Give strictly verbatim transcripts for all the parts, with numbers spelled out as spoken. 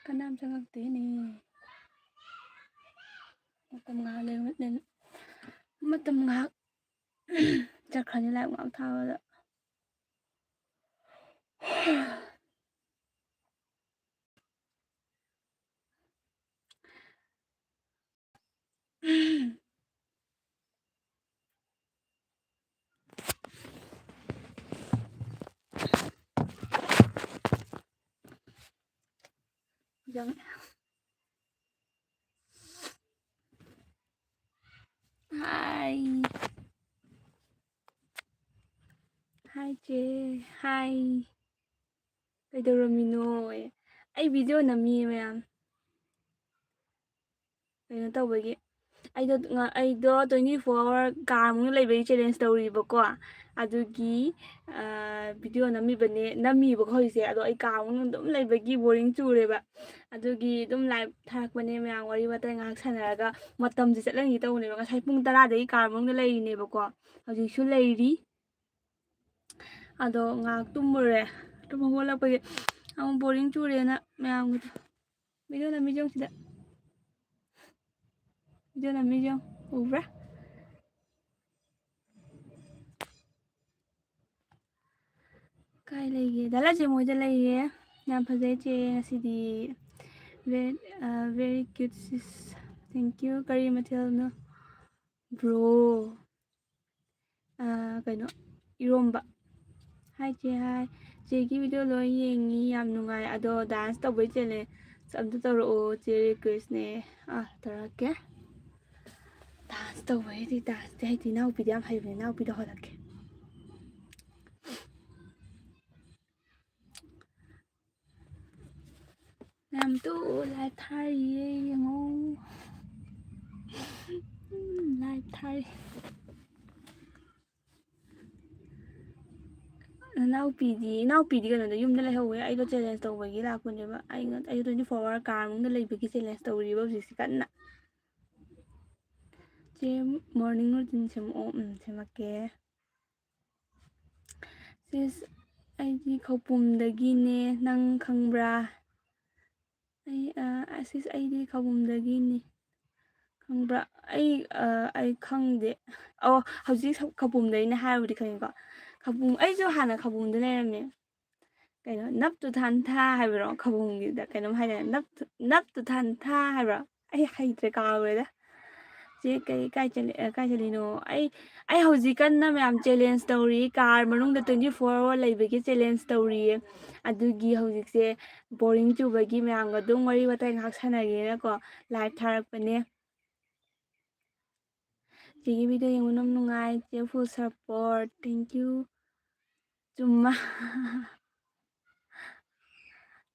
ꯀꯅꯥꯝ ꯆꯪꯉꯛꯇꯦꯅꯦ꯫ ꯃꯇꯝ ꯉꯥꯏꯍꯥꯛ ꯂꯩꯔ-, ꯃꯇꯝ ꯉꯥꯏꯍꯥꯛ ꯆꯠꯈ꯭ꯔꯅꯤ live ꯉꯥꯏꯍꯥꯛ ꯊꯥꯕꯗ꯫ ꯆꯪꯉꯛꯑꯦ꯫ Hi꯫ Hi ꯆꯦ꯫ Hi꯫ ꯀꯩꯗꯧꯔꯝꯃꯤꯅꯣ? ꯑꯩ video ꯅꯝꯃꯤꯌꯦ ꯃꯌꯥꯝ꯫ ꯀꯩꯅꯣ ꯇꯧꯕꯒꯤ, ꯑꯩꯗꯣ ꯉ-, ꯑꯩꯗꯣ twenty four hour ꯀꯥ ꯃꯅꯨꯡꯗ ꯂꯩꯕꯒꯤ challenge ꯇꯧꯔꯤꯕꯀꯣ꯫ ꯑꯗꯨꯒꯤ, ꯑ, video ꯅꯝꯃꯤꯕꯅꯦ, ꯅꯝꯃꯤꯕꯀꯣ ꯍꯧꯖꯤꯛꯁꯦ꯫ ꯑꯗꯣ ꯑꯩ ꯀꯥ ꯃꯅꯨꯡꯗ ꯑꯗꯨꯝ ꯂꯩꯕꯒꯤ boring ꯆꯨꯔꯦꯕ꯫ ꯑꯗꯨꯒꯤ ꯑꯗꯨꯝ live ꯊꯥꯔꯛꯄꯅꯦ, ꯃꯌꯥꯝ ꯋꯥꯔꯤ ꯋꯥꯇꯥꯏ ꯉꯥꯏꯍꯥꯛ ꯁꯥꯟꯅꯔꯒ ꯃꯇꯝꯁꯦ ꯆꯠꯍꯟꯒꯦ ꯇꯧꯕꯅꯦꯕ꯫ ꯉꯁꯥꯏ ꯄꯨꯡ ꯇꯔꯥꯗꯒꯤ ꯀꯥ ꯃꯅꯨꯡꯗ ꯂꯩꯔꯤꯅꯦꯕꯀꯣ, ꯍꯧꯖꯤꯛꯁꯨ ꯂꯩꯔꯤ꯫ ꯑꯗꯣ ꯉꯥꯏꯍꯥꯛ ꯇꯨꯝꯃꯨꯔꯦ꯫ ꯇꯨꯝ ꯍꯧꯒꯠꯂꯛꯄꯒꯤ ꯑꯃꯨꯛ boring ꯆꯨꯔꯦꯅ ꯃꯌꯥꯝꯒꯤꯗꯣ video ꯅꯝꯃꯤꯁꯦ ꯌꯦꯡꯉꯨ ꯁꯤꯗ꯫ Video ꯅꯝꯃꯤꯁꯦ ꯌꯦꯡꯉꯨ꯫ ꯎꯕ꯭ꯔꯥ? ꯀꯥꯏ ꯂꯩꯒꯦ? ꯗꯥ ꯂꯥꯖꯦ ꯃꯣꯏꯗ ꯂꯩꯌꯦ꯫ ꯌꯥꯝ ꯐꯖꯩ ꯆꯦ ꯉꯁꯤꯗꯤ꯫ Ve-, ꯑ, very cute sis꯫ Thank you꯫ ꯀꯔꯤ ꯃꯊꯦꯜꯅꯣ? Bro꯫ ꯑ, ꯀꯩꯅꯣ, ꯏꯔꯣꯝꯕ꯫ Hi ꯆꯦ, hi꯫ ꯆꯦꯒꯤ video ꯂꯣꯏ ꯌꯦꯡꯉꯤ, ꯌꯥꯝ ꯅꯨꯡꯉꯥꯏ꯫ ꯑꯗꯣ dance ꯇꯧꯕꯩ challenge ꯑꯝꯇ ꯇꯧꯔꯛꯑꯣ, ꯆꯦ request ꯅꯦ꯫ ꯑ, ꯇꯧꯔꯛꯀꯦ꯫ Dance ꯇꯧꯕꯩꯗꯤ, dance ꯇꯤ ꯍꯩꯇꯦ, ꯏꯅꯥꯎꯄꯤꯗꯤ ꯌꯥꯝ ꯍꯩꯕꯅꯦ, ꯏꯅꯥꯎꯄꯤꯗ ꯍꯣꯠꯂꯛꯀꯦ꯫ ꯃꯌꯥꯝ ꯇꯨ live ꯊꯥꯔꯤꯌꯦ, ꯌꯦꯡꯉꯣ꯫ ꯎꯝ, live ꯊꯥꯔꯤ꯫ ꯅꯅꯥꯎꯄꯤꯗꯤ, ꯏꯅꯥꯎꯄꯤꯗꯤ ꯀꯩꯅꯣꯗ ꯌꯨꯝꯗ ꯂꯩꯍꯧꯋꯦ꯫ ꯑꯩꯗꯣ challenge ꯇꯧꯕꯒꯤ ꯂꯥꯛꯄꯅꯦꯕ꯫ ꯑꯩ ꯉ-, ꯑꯩ twenty four hour ꯀꯥ ꯃꯅꯨꯡꯗ ꯂꯩꯕꯒꯤ challenge ꯇꯧꯔꯤꯕ ꯍꯧꯖꯤꯛꯁꯦ ꯀꯟꯅ꯫ ꯆꯦ, morning routine ꯁꯦꯝꯃꯛꯑꯣ꯫ ꯎꯝ, ꯁꯦꯝꯃꯛꯀꯦ꯫ Sis, ꯑꯩꯗꯤ ꯈꯧꯄꯨꯝꯗꯒꯤꯅꯦ, ꯅꯪ ꯈꯪꯕ꯭ꯔꯥ? ꯑꯩ ꯑ, ꯑꯁꯤꯁ ꯑꯩꯗꯤ ꯈꯧꯕꯨꯝꯗꯒꯤꯅꯤ꯫ ꯈꯪꯕ꯭ꯔꯥ? ꯑꯩ ꯑ, ꯑꯩ ꯈꯪꯗꯦ꯫ ꯑꯣ, ꯍꯧꯖꯤꯛ ꯁ- ꯈꯧꯄꯨꯝꯗꯩꯅ ꯍꯥꯏꯔꯕꯨꯗꯤ ꯈꯪꯉꯤꯀꯣ꯫ ꯈꯧꯄꯨꯝ, ꯑꯩꯁꯨ ꯍꯥꯟꯅ ꯈꯧꯄꯨꯝꯗ ꯂꯩꯔꯝꯃꯦ꯫ ꯀꯩꯅꯣ, ꯅꯞꯇꯨ ꯊꯥꯟ ꯊꯥ ꯍꯥꯏꯕ꯭ꯔꯣ? ꯈꯧꯄꯨꯝꯒꯤꯗ ꯀꯩꯅꯣꯝ ꯍꯥꯏꯗꯥꯏꯅꯦ? ꯅꯞꯇꯨ, ꯅꯞꯇꯨ ꯊꯥꯟ ꯊꯥ ꯍꯥꯏꯕ꯭ꯔꯣ? ꯑꯩ ꯍꯩꯇ꯭ꯔꯦ, ꯀꯥꯎꯔꯦꯗ꯫ ꯆꯦ, ꯀꯩ, ꯀꯥꯏ ꯆꯠꯂꯤ-, ꯑ, ꯀꯥꯏ ꯆꯠꯂꯤꯅꯣ? ꯑꯩ, ꯑꯩ ꯍꯧꯖꯤꯛ ꯀꯟꯅ ꯃꯌꯥꯝ ꯆꯦꯂꯦꯟꯖ ꯇꯧꯔꯤ꯫ ꯀꯥꯔ ꯃꯅꯨꯡꯗ twenty four hour ꯂꯩꯕꯒꯤ ꯆꯦꯂꯦꯟꯖ ꯇꯧꯔꯤꯌꯦ꯫ ꯑꯗꯨꯒꯤ ꯍꯧꯖꯤꯛꯁꯦ ꯕꯣꯔꯤꯡ ꯆꯨꯕꯒꯤ ꯃꯌꯥꯝꯒ ꯑꯗꯨꯝ ꯋꯥꯔꯤ ꯋꯥꯇꯥꯏ ꯉꯥꯏꯍꯥꯛ ꯁꯥꯟꯅꯒꯦꯅꯀꯣ ꯂꯥꯏꯚ ꯊꯥꯔꯛꯄꯅꯦ꯫ ꯆꯦꯒꯤ ꯚꯤꯗꯤꯑꯣ ꯌꯦꯡꯕ ꯌꯥꯝ ꯅꯨꯡꯉꯥꯏ꯫ ꯆꯦ, full support꯫ Thank you꯫ ꯆꯨꯝꯃ꯫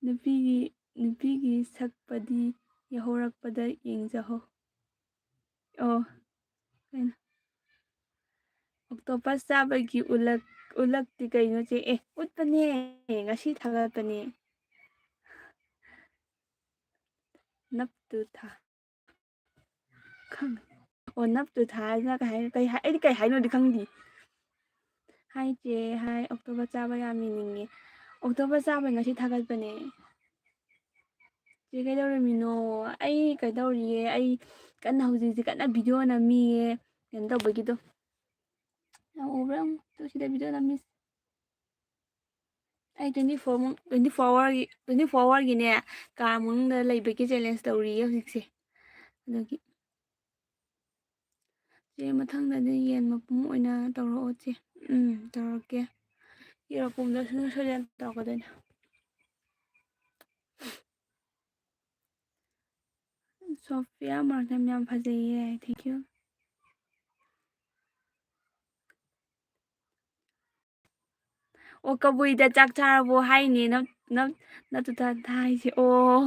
ꯅꯨꯄꯤꯒꯤ, ꯅꯨꯄꯤꯒꯤ ꯁꯛꯄꯗꯤ ꯌꯥꯍꯧꯔꯛꯄꯗ ꯌꯦꯡꯖꯍꯧ꯫ ꯑꯣ, ꯀꯩꯅꯣ? ꯑꯣꯛꯇꯣꯄꯁ ꯆꯥꯕꯒꯤ ꯎꯂꯛ-, ꯎꯂꯛꯇꯤ ꯀꯩꯅꯣ, ꯆꯦ? ꯑꯦ, ꯎꯠꯄꯅꯦ, ꯉꯁꯤ ꯊꯥꯒꯠꯄꯅꯦ꯫ ꯅꯞꯇꯨ ꯊꯥ-, ꯈꯪ-, ꯑꯣ, ꯅꯞꯇꯨ ꯊꯥ ꯍꯥꯏꯁꯤꯅ ꯀꯩ ꯍꯥꯏ-, ꯀꯩ ꯍꯥꯏ-, ꯑꯩꯗꯤ ꯀꯩ ꯍꯥꯏꯅꯣꯗꯤ ꯈꯪꯗꯦ꯫ ꯍꯥꯏ ꯆꯦ, ꯍꯥꯏ, ꯑꯣꯛꯇꯣꯄꯁ ꯆꯥꯕ ꯌꯥꯝ ꯌꯦꯡꯅꯤꯡꯉꯦ꯫ ꯑꯣꯛꯇꯣꯄꯁ ꯆꯥꯕꯩ ꯉꯁꯤ ꯊꯥꯒꯠꯄꯅꯦ꯫ ꯆꯦ, ꯀꯩꯗꯧꯔꯝꯃꯤꯅꯣ? ꯑꯩ ꯀꯩꯗꯧꯔꯤꯌꯦ? ꯑꯩ ꯀꯟꯅ ꯍꯧꯖꯤꯛꯁꯦ ꯀꯟꯅ ꯚꯤꯗꯤꯑꯣ ꯅꯝꯃꯤꯌꯦ꯫ ꯀꯩꯅꯣ ꯇꯧꯕꯒꯤꯗꯣ꯫ ꯌꯥꯝ ꯎꯕ꯭ꯔꯥ ꯌꯦꯡꯉꯨ꯫ ꯇꯨ ꯁꯤꯗ ꯚꯤꯗꯤꯑꯣ ꯅꯝꯃꯤꯁꯦ꯫ ꯑꯩ twenty four ꯃꯨꯛ, twenty four hourꯒꯤ, twenty four hourꯒꯤꯅꯦ, ꯀꯥꯔ ꯃꯅꯨꯡꯗ ꯂꯩꯕꯒꯤ ꯆꯦꯂꯦꯟꯖ ꯇꯧꯔꯤꯌꯦ ꯍꯧꯖꯤꯛꯁꯦ꯫ ꯑꯗꯨꯒꯤ꯫ ꯆꯦ, ꯃꯊꯪꯗꯗꯤ ꯌꯦꯟ ꯃꯄꯨꯝ ꯑꯣꯏꯅ ꯇꯧꯔꯛꯑꯣ, ꯆꯦ꯫ ꯎꯝ, ꯇꯧꯔꯛꯀꯦ꯫ ꯌꯦꯟ ꯃꯄꯨꯝꯗꯣ ꯁꯨꯡꯁꯣꯏ ꯁꯣꯏꯗꯅ ꯇꯧꯔꯛꯀꯗꯣꯏꯅꯦ꯫ ꯁꯣꯐꯤꯌꯥ ꯃꯥꯔꯖꯝ ꯌꯥꯝ ꯐꯖꯩꯌꯦ꯫ Thank you꯫ ꯑꯣ, ꯀꯕꯨꯏꯗ ꯆꯥꯛ ꯆꯥꯔꯕꯣ ꯍꯥꯏꯅꯦ, ꯅꯞ-, ꯅꯞ-, ꯅꯞꯇꯨ ꯊꯥ ꯊꯥ ꯍꯥꯏꯁꯦ꯫ ꯑꯣ,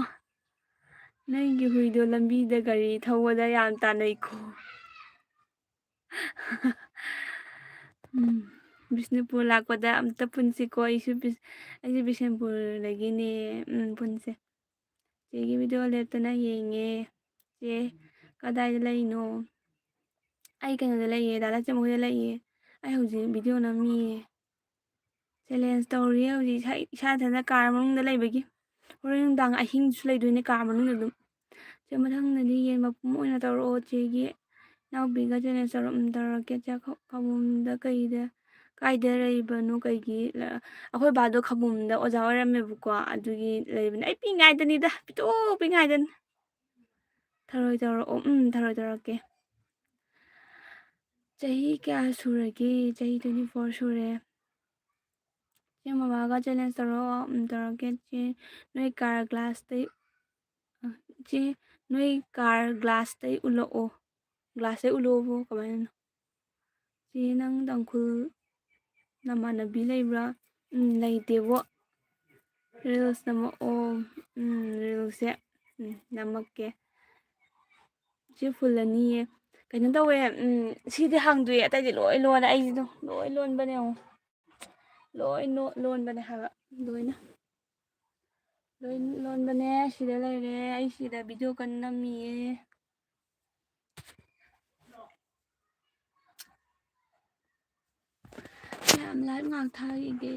ꯅꯪꯒꯤ ꯍꯨꯏꯗꯣ ꯂꯝꯕꯤꯗ ꯒꯥꯔꯤ ꯊꯧꯕꯗ ꯌꯥꯝ ꯇꯥꯟꯅꯩꯀꯣ꯫ ꯎꯝ, ꯕꯤꯁꯅꯨꯄꯨꯔ ꯂꯥꯛꯄꯗ ꯑꯝꯇ ꯄꯨꯟꯁꯤꯀꯣ꯫ ꯑꯩꯁꯨ ꯕꯤꯁ-, ꯑꯩꯁꯨ ꯕꯤꯁꯦꯝꯄꯨꯔꯗꯒꯤꯅꯦ꯫ ꯎꯝ, ꯄꯨꯟꯁꯦ꯫ ꯆꯦꯒꯤ ꯚꯤꯗꯤꯑꯣ ꯂꯦꯞꯇꯅ ꯌꯦꯡꯉꯦ꯫ ꯆꯦ, ꯀꯗꯥꯏꯗ ꯂꯩꯅꯣ? ꯑꯩ ꯀꯩꯅꯣꯗ ꯂꯩꯌꯦ, ꯗꯥ ꯂꯟꯆꯦꯝꯕ ꯍꯣꯏꯗ ꯂꯩꯌꯦ꯫ ꯑꯩ ꯍꯧꯖꯤꯛ ꯚꯤꯗꯤꯑꯣ ꯅꯝꯃꯤꯌꯦ꯫ ꯆꯦꯂꯦꯟꯖ ꯇꯧꯔꯤꯌꯦ ꯍꯧꯖꯤꯛ, ꯏꯁꯥ, ꯏꯁꯥ ꯏꯊꯟꯇ ꯀꯥꯔ ꯃꯅꯨꯡꯗ ꯂꯩꯕꯒꯤ꯫ ꯍꯣꯔꯦꯟ ꯅꯨꯡꯗꯥꯡ ꯑꯍꯤꯡꯁꯨ ꯂꯩꯗꯣꯏꯅꯦ ꯀꯥ ꯃꯅꯨꯡꯗ ꯑꯗꯨꯝ꯫ ꯆꯦ, ꯃꯊꯪꯗꯗꯤ ꯌꯦꯟ ꯃꯄꯨꯝ ꯑꯣꯏꯅ ꯇꯧꯔꯛꯑꯣ꯫ ꯆꯦꯒꯤ ꯏꯅꯥꯎꯄꯤꯒ challenge ꯇꯧꯔꯛ-, ꯎꯝ, ꯇꯧꯔꯛꯀꯦ꯫ ꯆꯦ, ꯈ-, ꯈꯕꯨꯝꯗ ꯀꯩꯗ, ꯀꯥꯏꯗ ꯂꯩꯕꯅꯣ? ꯀꯩꯒꯤ ꯂ-, ꯑꯩꯈꯣꯏ ꯕꯥꯗꯣ ꯈꯕꯨꯝꯗ ꯑꯣꯖꯥ ꯑꯣꯏꯔꯝꯃꯦꯕꯀꯣ, ꯑꯗꯨꯒꯤ ꯂꯩꯕꯅꯦ꯫ ꯑꯩ ꯄꯤꯛꯏꯉꯩꯗꯅꯤꯗ, ꯄꯤꯛꯇ꯭ꯔꯨ ꯄꯤꯛꯏꯉꯩꯗꯅꯤ꯫ ꯊꯔꯣꯏ ꯇꯧꯔꯛꯑꯣ꯫ ꯎꯝ, ꯊꯔꯣꯏ ꯇꯧꯔꯛꯀꯦ꯫ ꯆꯍꯤ ꯀꯌꯥ ꯁꯨꯔꯒꯦ? ꯆꯍꯤ twenty four ꯁꯨꯔꯦ꯫ ꯆꯦ, ꯃꯃꯥꯒ challenge ꯇꯧꯔꯛꯑꯣ꯫ ꯎꯝ, ꯇꯧꯔꯛꯀꯦ꯫ ꯆꯦ, ꯅꯣꯏ car glassꯇꯩ, ꯑ, ꯆꯦ, ꯅꯣꯏ car glassꯇꯩ ꯎꯠꯂꯛꯑꯣ꯫ Glassꯇꯩ ꯎꯠꯂꯛꯑꯣꯕꯨ ꯀꯃꯥꯏꯅꯅꯣ? ꯆꯦ, ꯅꯪ ꯇꯥꯡꯈꯨꯜ ꯅꯃꯥꯟꯅꯕꯤ ꯂꯩꯕ꯭ꯔꯥ? ꯎꯝ, ꯂꯩꯇꯦꯕꯣ꯫ Reels ꯅꯝꯃꯛꯑꯣ꯫ ꯎꯝ, reelsꯁꯦ, ꯎꯝ, ꯅꯝꯃꯛꯀꯦ꯫ ꯁꯤ full ꯑꯅꯤꯌꯦ꯫ ꯀꯩꯅꯣ ꯇꯧꯋꯦ, ꯎꯝ, ꯁꯤꯗꯤ ꯍꯥꯡꯗꯣꯛꯑꯦ, ꯑꯇꯩꯗꯤ ꯂꯣꯏ ꯂꯣꯜꯂꯦ꯫ ꯑꯩꯁꯤꯗꯣ ꯂꯣꯏ ꯂꯣꯟꯕꯅꯦ ꯌꯦꯡꯉꯣ꯫ ꯂꯣꯏ ꯅꯣ-, ꯂꯣꯟꯕꯅꯦ ꯍꯥꯏꯕ, ꯂꯣꯏꯅ꯫ ꯂꯣꯏ ꯂꯣꯟꯕꯅꯦ꯫ ꯁꯤꯗ ꯂꯩꯔꯦ꯫ ꯑꯩ ꯁꯤꯗ video ꯀꯟꯅ ꯅꯝꯃꯤꯌꯦ꯫ ꯃꯌꯥꯝ live ꯉꯥꯛ ꯊꯥꯈꯤꯒꯦ꯫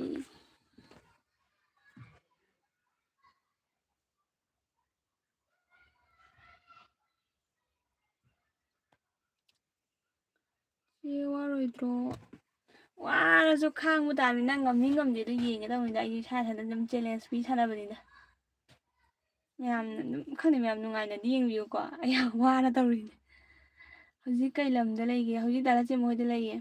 ꯆꯦ, ꯋꯥꯔꯣꯏꯗ꯭ꯔꯣ? ꯋꯥꯔꯁꯨ ꯈꯥꯡꯕ ꯇꯥꯕꯅꯤ꯫ ꯅꯪ ꯉꯝꯃꯤ ꯉꯝꯗꯦꯗꯣ ꯌꯦꯡꯒꯦ ꯇꯧꯕꯅꯤꯗ꯫ ꯑꯩꯗꯤ ꯏꯁꯥ ꯏꯊꯟꯇ ꯑꯗꯨꯝ challenge ꯄꯤ ꯁꯥꯟꯅꯕꯅꯤꯗ꯫ ꯃꯌꯥꯝꯅ ꯑꯗꯨꯝ, ꯈꯪꯗꯦ, ꯃꯌꯥꯝ ꯅꯨꯡꯉꯥꯏꯅꯗꯤ ꯌꯦꯡꯕꯤꯌꯨꯀꯣ꯫ ꯑꯩ ꯌꯥꯝ ꯋꯥꯅ ꯇꯧꯔꯤꯅꯦ꯫ ꯍꯧꯖꯤꯛ ꯀꯩ ꯂꯝꯗ ꯂꯩꯒꯦ? ꯍꯧꯖꯤꯛ ꯗꯥ ꯂꯟꯆꯦꯟꯕ ꯍꯣꯏꯗ ꯂꯩꯌꯦ꯫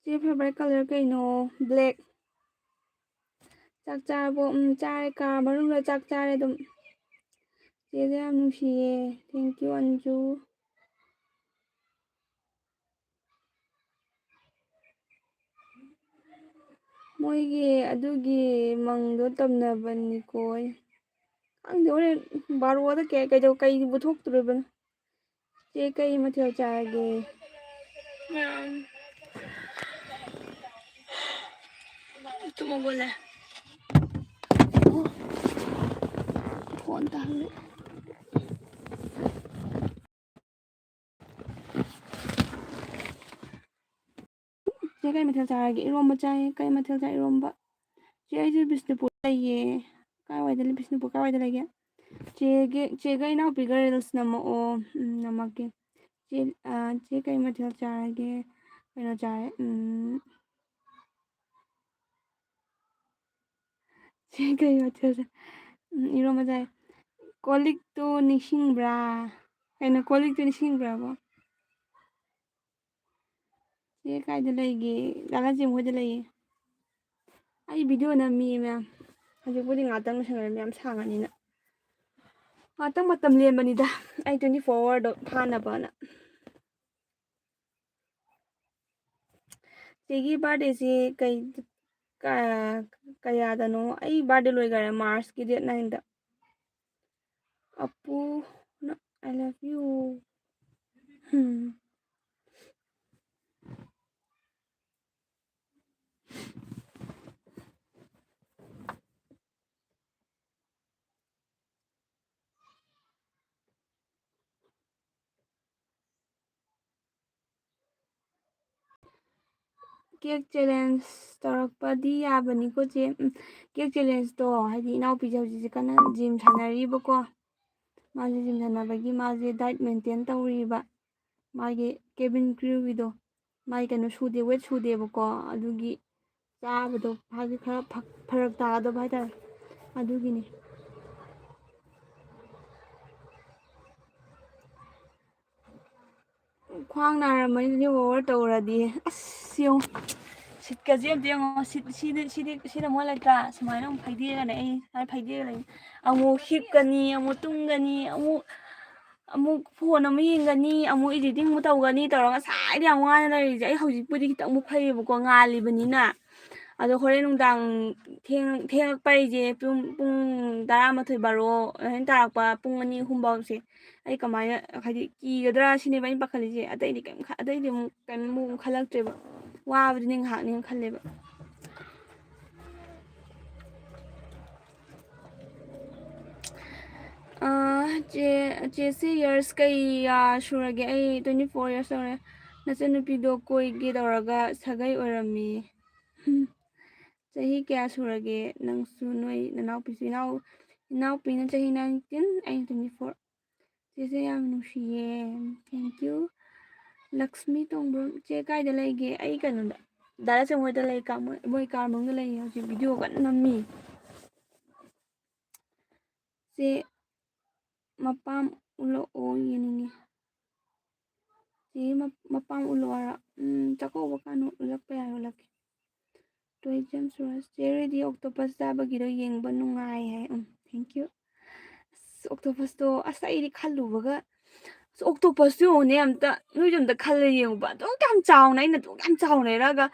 ꯆꯦ, favourite colour ꯀꯩꯅꯣ? Black꯫ ꯆꯥꯛ ꯆꯥꯔꯕꯣ? ꯎꯝ, ꯆꯥꯔꯦ꯫ ꯀꯥ ꯃꯅꯨꯡꯗ ꯆꯥꯛ ꯆꯥꯔꯦ ꯑꯗꯨꯝ꯫ ꯆꯦꯁꯦ ꯌꯥꯝ ꯅꯨꯡꯁꯤꯌꯦ꯫ Thank you, Anju. ꯃꯣꯏꯒꯤ ꯑꯗꯨꯒꯤ ꯃꯪꯗꯣ ꯇꯝꯅꯕꯅꯤꯀꯣ ꯑꯩ꯫ ꯈꯪꯗꯦ, ꯍꯣꯔꯦꯟ ꯕꯥꯔꯣꯗ ꯀꯩ-, ꯀꯩꯗꯧ-, ꯀꯩꯕꯨ ꯊꯣꯛꯇꯣꯔꯤꯕꯅꯣ? ꯆꯦ, ꯀꯩ ꯃꯊꯦꯜ ꯆꯥꯔꯒꯦ? ꯃꯌꯥꯝ ꯇꯨꯝ ꯍꯧꯒꯠꯂꯦ꯫ ꯑꯝꯇ ꯍꯪꯒꯦ꯫ ꯆꯦ, ꯀꯩ ꯃꯊꯦꯜ ꯆꯥꯔꯒꯦ? ꯏꯔꯣꯝꯕ ꯆꯥꯏꯌꯦ꯫ ꯀꯩ ꯃꯊꯦꯜ ꯆꯥꯏ? ꯏꯔꯣꯝꯕ꯫ ꯆꯦ, ꯑꯩꯁꯨ ꯕꯤꯁꯅꯨꯄꯨꯔ ꯂꯩꯌꯦ꯫ ꯀꯥꯏꯋꯥꯏꯗ ꯂꯩ-, ꯕꯤꯁꯅꯨꯄꯨꯔ ꯀꯥꯏꯋꯥꯏꯗ ꯂꯩꯒꯦ? ꯆꯦꯒꯤ, ꯆꯦꯒ ꯏꯅꯥꯎꯄꯤꯒ reels ꯅꯝꯃꯛꯑꯣ꯫ ꯎꯝ, ꯅꯝꯃꯛꯀꯦ꯫ ꯆꯦ, ꯑ, ꯆꯦ, ꯀꯩ ꯃꯊꯦꯜ ꯆꯥꯔꯒꯦ? ꯀꯩꯅꯣ ꯆꯥꯔꯦ, ꯎꯝ, ꯆꯦ, ꯀꯩ ꯃꯊꯦꯜ ꯆꯥ-, ꯎꯝ, ꯏꯔꯣꯝꯕ ꯆꯥꯏ꯫ ꯀꯣꯜ ꯂꯤꯛꯇꯨ ꯅꯤꯡꯁꯤꯡꯕ꯭ꯔꯥ? ꯀꯩꯅꯣ, ꯀꯣꯜ ꯂꯤꯛꯇꯨ ꯅꯤꯡꯁꯤꯡꯕ꯭ꯔꯥꯕꯣ? ꯆꯦ ꯀꯥꯏꯗ ꯂꯩꯒꯦ? ꯗꯥ ꯂꯟꯆꯦꯝꯕ ꯍꯣꯏꯗ ꯂꯩꯌꯦ꯫ ꯑꯩ video ꯅꯝꯃꯤꯌꯦ ꯃꯌꯥꯝ꯫ ꯍꯧꯖꯤꯛꯄꯨꯗꯤ ꯉꯥꯛꯇꯪ ꯂꯣꯏꯁꯟꯈ꯭ꯔꯦ, ꯃꯌꯥꯝ ꯁꯥꯡꯉꯅꯤꯅ꯫ ꯉꯥꯛꯇꯪ ꯃꯇꯝ ꯂꯦꯟꯕꯅꯤꯗ, ꯑꯩ twenty four hour ꯗꯣ ꯐꯥꯅꯕꯅ꯫ ꯆꯦꯒꯤ birthday ꯁꯤ ꯀꯩ, ꯀ-, ꯀꯌꯥꯗꯅꯣ? ꯑꯩ birthday ꯂꯣꯏꯈꯔꯦ, March ꯀꯤ date nine the. Apu, I love you꯫ Um. Cake challenge ꯇꯧꯔꯛꯄꯗꯤ ꯌꯥꯕꯅꯤꯀꯣ, ꯆꯦ꯫ ꯎꯝ, cake challenge ꯇꯣ, ꯍꯥꯏꯗꯤ, ꯏꯅꯥꯎꯄꯤꯁꯦ ꯍꯧꯖꯤꯛꯁꯦ ꯀꯟꯅ gym ꯁꯥꯟꯅꯔꯤꯕꯀꯣ꯫ ꯃꯥꯁꯦ gym ꯁꯥꯟꯅꯕꯒꯤ ꯃꯥꯁꯦ diet maintain ꯇꯧꯔꯤꯕ꯫ ꯃꯥꯒꯤ cabin crew ꯒꯤꯗꯣ, ꯃꯥꯒꯤ ꯀꯩꯅꯣ ꯁꯨꯗꯦ, weight ꯁꯨꯗꯦꯕꯀꯣ, ꯑꯗꯨꯒꯤ ꯆꯥꯕꯗꯣ ꯍꯥꯏꯗꯤ ꯈꯔ ꯐ-, ꯐꯔꯛ ꯇꯥꯒꯗꯕ ꯍꯥꯏꯇꯥꯔꯦ, ꯑꯗꯨꯒꯤꯅꯤ꯫ ꯈ꯭ꯋꯥꯡ ꯅꯥꯔꯝꯃꯅꯤ ꯑꯗꯨꯗꯤ over ꯇꯧꯔꯗꯤ꯫ ꯑꯁ, ꯌꯦꯡꯉꯨ, seat ꯀꯁꯦ ꯑꯝꯇ ꯌꯦꯡꯉꯣ꯫ Seat, ꯁꯤꯗꯤ, ꯁꯤꯗꯤ, ꯁꯤꯅ ꯃꯣꯏ ꯂꯩꯇ꯭ꯔꯥ? ꯁꯨꯃꯥꯏꯅ ꯑꯃꯨꯛ ꯐꯩꯗꯦꯛꯑꯒꯅꯦ ꯑꯩ ꯁꯨꯃꯥꯏꯅ ꯐꯩꯗꯦꯛꯑꯒ ꯂꯩ꯫ ꯑꯃꯨꯛ ꯍꯤꯞꯀꯅꯤ, ꯑꯃꯨꯛ ꯇꯨꯝꯒꯅꯤ, ꯑꯃꯨꯛ, ꯑꯃꯨꯛ phone ꯑꯃꯨꯛ ꯌꯦꯡꯒꯅꯤ, ꯑꯃꯨꯛ editing ꯑꯃꯨꯛ ꯇꯧꯒꯅꯤ ꯇꯧꯔꯒ ꯉꯁꯥꯏꯗ ꯌꯥꯝ ꯋꯥꯅ ꯂꯩꯔꯤꯁꯦ꯫ ꯑꯩ ꯍꯧꯖꯤꯛꯄꯨꯗꯤ ꯈꯤꯇꯪꯕꯨ ꯐꯩꯌꯦꯕꯀꯣ, ꯉꯥꯜꯂꯤꯕꯅꯤꯅ꯫ ꯑꯗꯣ ꯍꯣꯔꯦꯟ ꯅꯨꯡꯗꯥꯡ ꯊꯦꯡ-, ꯊꯦꯡꯉꯛꯄ ꯍꯥꯏꯁꯦ ꯄꯨꯡ, ꯄꯨꯡ ꯇꯔꯥꯃꯥꯊꯣꯏ, ꯕꯥꯔꯣ ꯑꯗꯨꯃꯥꯏꯅ ꯇꯥꯔꯛꯄ, ꯄꯨꯡ ꯑꯅꯤ, ꯑꯍꯨꯝ ꯐꯥꯎꯁꯦ ꯑꯩ ꯀꯃꯥꯏꯅ, ꯍꯥꯏꯗꯤ, ꯀꯤꯒꯗ꯭ꯔꯥ ꯁꯤꯅꯦꯕ ꯑꯩꯅ ꯄꯥꯈꯠꯂꯤꯁꯦ꯫ ꯑꯇꯩꯗꯤ ꯀꯩꯝ ꯈ-, ꯑꯇꯩꯗꯤ ꯑꯃꯨꯛ ꯀꯩꯝ ꯑꯃꯨꯛ ꯈꯜꯂꯛꯇ꯭ꯔꯦꯕ꯫ ꯋꯥꯕꯗꯨꯅꯤ ꯉꯥꯏꯍꯥꯛꯅꯦꯅ ꯈꯜꯂꯦꯕ꯫ ꯑꯥ, ꯆꯦ, ꯆꯦꯁꯤ years ꯀꯌꯥ ꯁꯨꯔꯒꯦ? ꯑꯩ twenty four years ꯇꯧꯔꯦ꯫ ꯅꯆꯟꯅꯨꯄꯤꯗꯣ ꯀꯣꯏꯒꯦ ꯇꯧꯔꯒ ꯁꯥꯒꯩ ꯑꯣꯏꯔꯝꯃꯤ꯫ ꯆꯍꯤ ꯀꯌꯥ ꯁꯨꯔꯒꯦ? ꯅꯪꯁꯨ, ꯅꯣꯏ ꯅꯅꯥꯎꯄꯤꯁꯨ, ꯏꯅꯥꯎ-, ꯏꯅꯥꯎꯄꯤꯅ ꯆꯍꯤ nineteen, ꯑꯩꯅ twenty four꯫ ꯆꯦꯁꯦ ꯌꯥꯝ ꯅꯨꯡꯁꯤꯌꯦ꯫ Thank you꯫ ꯂꯛꯁꯃꯤ ꯇꯣꯡꯕ꯭ꯔꯝ, ꯆꯦ ꯀꯥꯏꯗ ꯂꯩꯒꯦ? ꯑꯩ ꯀꯩꯅꯣꯗ, ꯗꯥ ꯂꯟꯆꯦꯟꯕ ꯍꯣꯏꯗ ꯂꯩ, ꯀꯥ ꯃꯣꯏ, ꯃꯣꯏ ꯀꯥ ꯃꯅꯨꯡꯗ ꯂꯩꯌꯦ ꯍꯧꯖꯤꯛ, video ꯀꯟꯅ ꯅꯝꯃꯤ꯫ ꯆꯦ ꯃꯄꯥꯝ ꯎꯠꯂꯛꯑꯣ, ꯌꯦꯡꯅꯤꯡꯉꯦ꯫ ꯆꯦ ꯃ-, ꯃꯄꯥꯝ ꯎꯠꯂꯛꯑꯣ ꯍꯥꯏꯔꯣ? ꯎꯝ, ꯆꯥꯛꯀꯧꯕ ꯀꯥꯟꯗ ꯎꯠꯂꯛꯄ ꯌꯥꯏ, ꯎꯠꯂꯛꯀꯦ꯫ ꯇꯣꯏꯖꯝ ꯁꯨꯔꯖ, ꯆꯦ ꯔꯦꯗꯤ octopus ꯆꯥꯕꯒꯤꯗꯣ ꯌꯦꯡꯕ ꯅꯨꯡꯉꯥꯏ ꯍꯥꯏ꯫ ꯎꯝ, thank you꯫ ꯑꯁ, octopus ꯇꯣ, ꯑꯁ, ꯑꯩꯗꯤ ꯈꯜꯂꯨꯕꯒ, ꯑꯁ, octopus ꯇꯣ ꯌꯦꯡꯉꯨꯅꯦ ꯑꯝꯇ, ꯅꯣꯏꯁꯨ ꯑꯝꯇ ꯈꯜꯂ ꯌꯦꯡꯉꯨꯕ꯫ ꯑꯗꯨꯛ ꯌꯥꯝ ꯆꯥꯎꯅ, ꯑꯩꯅ ꯑꯗꯨꯛ ꯌꯥꯝ ꯆꯥꯎꯅ ꯂꯩꯔꯒ,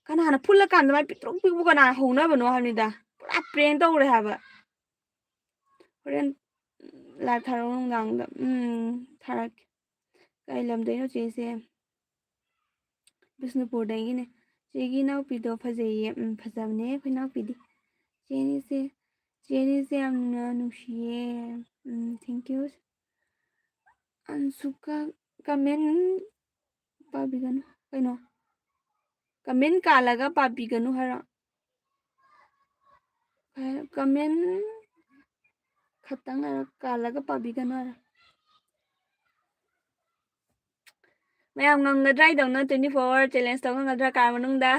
ꯀꯅꯥꯅ ꯐꯨꯠꯂꯀꯥꯟꯗ ꯃꯥꯏ ꯄꯤꯛꯇ꯭ꯔꯨ ꯄꯤꯛꯄ ꯀꯅꯥꯅ ꯍꯧꯅꯕꯅꯣ ꯍꯥꯏꯕꯅꯤꯗ꯫ ꯄꯨꯔꯥ prank ꯇꯧꯔꯦ ꯍꯥꯏꯕ꯫ ꯍꯣꯔꯦꯟ live ꯊꯥꯔꯛꯑꯣ ꯅꯨꯡꯗꯥꯡꯗ꯫ ꯎꯝ, ꯊꯥꯔꯛꯀꯦ꯫ ꯀꯩ ꯂꯝꯗꯩꯅꯣ ꯆꯦꯁꯦ? ꯕꯤꯁꯅꯨꯄꯨꯔꯗꯒꯤꯅꯦ꯫ ꯆꯦꯒꯤ ꯏꯅꯥꯎꯄꯤꯗꯣ ꯐꯖꯩꯌꯦ꯫ ꯎꯝ, ꯐꯖꯕꯅꯦ ꯑꯩꯈꯣꯏ ꯏꯅꯥꯎꯄꯤꯗꯤ꯫ ꯆꯦꯅꯤꯁꯦ, ꯆꯦꯅꯤꯁꯦ ꯌꯥꯝꯅ ꯅꯨꯡꯁꯤꯌꯦ꯫ ꯎꯝ, thank you꯫ ꯑꯟꯁꯨꯀꯥ, comment ꯄꯥꯕꯤꯒꯅꯨ꯫ ꯀꯩꯅꯣ? Comment ꯀꯥꯜꯂꯒ ꯄꯥꯕꯤꯒꯅꯨ ꯍꯥꯏꯔꯣ? Comment ꯈꯇꯪ ꯍꯥꯏꯔꯣ, ꯀꯥꯜꯂꯒ ꯄꯥꯕꯤꯒꯅꯨ ꯍꯥꯏꯔꯣ? ꯃꯌꯥꯝ ꯉꯝꯒꯗ꯭ꯔꯥ ꯏꯗꯧꯅ twenty four hour challenge ꯇꯧ ꯉꯝꯒꯗ꯭ꯔꯥ ꯀꯥ ꯃꯅꯨꯡꯗ?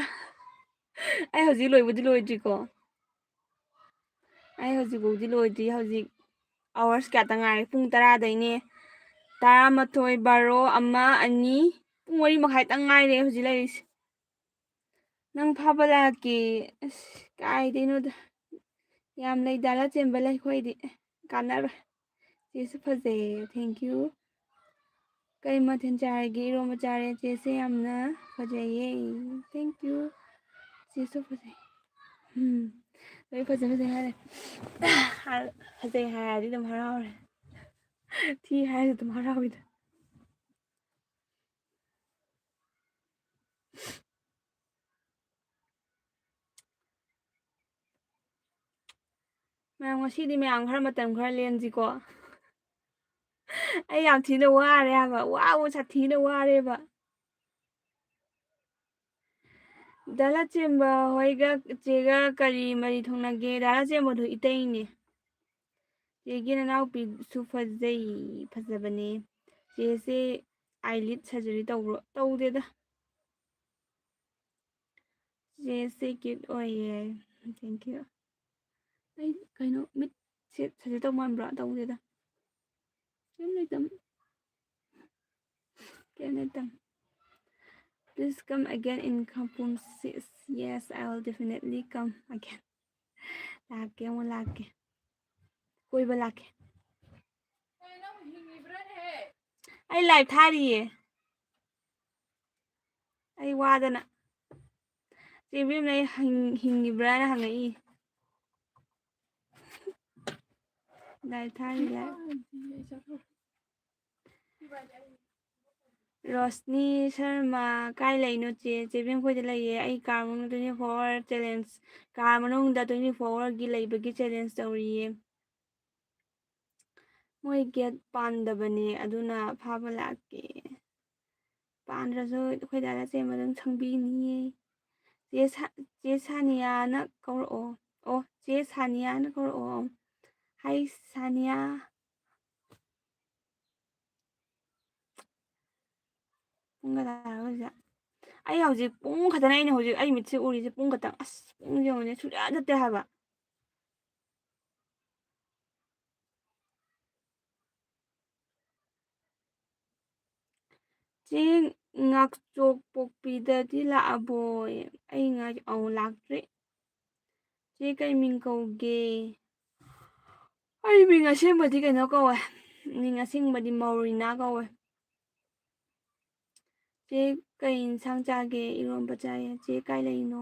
ꯑꯩ ꯍꯧꯖꯤꯛ ꯂꯣꯏꯕꯨꯗꯤ ꯂꯣꯏꯗ꯭ꯔꯤꯀꯣ꯫ ꯑꯩ ꯍꯧꯖꯤꯛꯐꯥꯎꯗꯤ ꯂꯣꯏꯗ꯭ꯔꯤ꯫ ꯍꯧꯖꯤꯛ hours ꯀꯌꯥꯇ ꯉꯥꯏꯔꯦ? ꯄꯨꯡ ꯇꯔꯥꯗꯩꯅꯦ꯫ ꯇꯔꯥꯃꯥꯊꯣꯏ, ꯕꯥꯔꯣ, ꯑꯃ, ꯑꯅꯤ, ꯄꯨꯡ ꯃꯔꯤ ꯃꯈꯥꯏꯇꯪ ꯉꯥꯏꯔꯦ ꯍꯧꯖꯤꯛ ꯂꯩꯔꯤꯁꯦ꯫ ꯅꯪ ꯐꯥꯕ ꯂꯥꯛꯀꯦ꯫ ꯑꯁ, ꯀꯥꯏꯗꯩꯅꯣꯗ꯫ ꯌꯥꯝ ꯂꯩ, ꯗꯥ ꯂꯟꯆꯦꯟꯕ ꯂꯩ ꯑꯩꯈꯣꯏꯗꯤ꯫ ꯀꯥꯟꯅꯔꯣꯏ꯫ ꯆꯦꯁꯨ ꯐꯖꯩꯌꯦ꯫ Thank you꯫ ꯀꯩ ꯃꯊꯦꯜ ꯆꯥꯔꯒꯦ? ꯏꯔꯣꯝꯕ ꯆꯥꯔꯦ꯫ ꯆꯦꯁꯦ ꯌꯥꯝꯅ ꯐꯖꯩꯌꯦ꯫ Thank you꯫ ꯆꯦꯁꯨ ꯐꯖꯩ꯫ ꯎꯝ꯫ ꯂꯣꯏ ꯐꯖ ꯐꯖꯩ ꯍꯥꯏꯔꯦ꯫ ꯐꯖꯩ ꯍꯥꯏꯔꯗꯤ ꯑꯗꯨꯝ ꯍꯔꯥꯎꯔꯦ꯫ ꯊꯤ ꯍꯥꯏꯔꯁꯨ ꯑꯗꯨꯝ ꯍꯔꯥꯎꯋꯤꯗ꯫ ꯃꯌꯥꯝ, ꯉꯁꯤꯗꯤ ꯃꯌꯥꯝ ꯈꯔ ꯃꯇꯝ ꯈꯔ ꯂꯦꯟꯁꯤꯀꯣ꯫ ꯑꯩ ꯌꯥꯝ ꯊꯤꯅ ꯋꯥꯔꯦ ꯍꯥꯏꯕ, ꯋꯥꯕꯨ ꯁꯥꯊꯤꯅ ꯋꯥꯔꯦꯕ꯫ ꯗꯥ ꯂꯥꯆꯦꯝꯕ ꯍꯣꯏꯒ ꯆꯦꯒ ꯀꯔꯤ ꯃꯔꯤ ꯊꯣꯛꯅꯒꯦ? ꯗꯥ ꯂꯥꯆꯦꯝꯕꯗꯣ ꯏꯇꯩꯅꯦ꯫ ꯆꯦꯒꯤ ꯅꯅꯥꯎꯄꯤꯁꯨ ꯐꯖꯩ, ꯐꯖꯕꯅꯦ꯫ ꯆꯦꯁꯦ eyelid surgery ꯇꯧꯕ꯭ꯔꯣ? ꯇꯧꯗꯦꯗ꯫ ꯆꯦꯁꯦ cute ꯑꯣꯏꯌꯦ꯫ Thank you꯫ ꯑꯩ ꯀꯩꯅꯣ ꯃꯤꯠꯁꯦ surgery ꯇꯧ ꯃꯥꯟꯕ꯭ꯔꯣ? ꯇꯧꯗꯦꯗ꯫ ꯀꯩꯝ ꯂꯩꯇꯝ-, ꯀꯩꯝ ꯂꯩꯇꯝ꯫ Please come again in Khangpung, sis. Yes, I will definitely come again. ꯂꯥꯛꯀꯦ, ꯑꯃꯨꯛ ꯂꯥꯛꯀꯦ꯫ ꯀꯣꯏꯕ ꯂꯥꯛꯀꯦ꯫ ꯑꯩ live ꯊꯥꯔꯤꯌꯦ꯫ ꯑꯩ ꯋꯥꯗꯅ꯫ ꯆꯦ ꯏꯕꯦꯝꯅ ꯑꯩ ꯍꯤꯡ-, ꯍꯤꯡꯉꯤꯕ꯭ꯔꯥꯅ ꯍꯪꯉꯛꯏ꯫ Live ꯊꯥꯔꯤ, live꯫ ꯔꯣꯁꯅꯤ ꯁꯔꯃ, ꯀꯥꯏ ꯂꯩꯅꯣ ꯆꯦ? ꯆꯦ ꯏꯕꯦꯝ ꯈꯣꯏꯗ ꯂꯩꯌꯦ꯫ ꯑꯩ ꯀꯥ ꯃꯅꯨꯡꯗ twenty four hour challenge, ꯀꯥ ꯃꯅꯨꯡꯗ twenty four hour ꯒꯤ ꯂꯩꯕꯒꯤ challenge ꯇꯧꯔꯤꯌꯦ꯫ ꯃꯣꯏ gate ꯄꯥꯟꯗꯕꯅꯦ, ꯑꯗꯨꯅ ꯐꯥꯕ ꯂꯥꯛꯀꯦ꯫ ꯄꯥꯟꯗ꯭ꯔꯁꯨ ꯑꯩꯈꯣꯏ ꯗꯥ ꯂꯥꯆꯦꯝꯕ ꯑꯗꯨꯝ ꯁꯪꯕꯤꯅꯤꯌꯦ꯫ ꯆꯦ ꯁꯥ-, ꯆꯦ ꯁꯥꯅꯤꯌꯥꯅ ꯀꯧꯔꯛꯑꯣ꯫ ꯑꯣ, ꯆꯦ ꯁꯥꯅꯤꯌꯥꯅ ꯀꯧꯔꯛꯑꯣ꯫ Hi ꯁꯥꯅꯤꯌꯥ꯫ ꯄꯨꯡ ꯀꯌꯥ ꯇꯥꯔꯒꯦ ꯍꯧꯖꯤꯛ? ꯑꯩ ꯍꯧꯖꯤꯛ ꯄꯨꯡ ꯈꯛꯇꯅꯦ ꯑꯩꯅ ꯍꯧꯖꯤꯛ ꯑꯩ ꯃꯤꯠꯁꯦ ꯎꯔꯤꯁꯦ, ꯄꯨꯡ ꯈꯛꯇꯪ꯫ ꯑꯁ, ꯄꯨꯡ ꯌꯦꯡꯉꯨꯅꯦ, ꯁꯨꯡꯌꯥ ꯆꯠꯇꯦ ꯍꯥꯏꯕ꯫ ꯆꯦ ꯉꯥꯛꯆꯣꯛ ꯄꯣꯛꯄꯤꯗꯗꯤ ꯂꯥꯛꯑꯕꯣꯌꯦ? ꯑꯩ ꯉꯥꯏ-, ꯑꯧ, ꯂꯥꯛꯇ꯭ꯔꯤ꯫ ꯆꯦ ꯀꯩ ꯃꯤꯡ ꯀꯧꯒꯦ? ꯑꯩ ꯃꯤꯡ ꯑꯁꯦꯡꯕꯗꯤ ꯀꯩꯅꯣ ꯀꯧꯋꯦ꯫ ꯃꯤꯡ ꯑꯁꯦꯡꯕꯗꯤ ꯃꯧꯔꯤꯅꯥ ꯀꯧꯋꯦ꯫ ꯆꯦ ꯀꯩ ꯏꯟꯁꯥꯡ ꯆꯥꯒꯦ? ꯏꯔꯣꯝꯕ ꯆꯥꯏꯌꯦ꯫ ꯆꯦ ꯀꯥꯏ ꯂꯩꯔꯤꯅꯣ?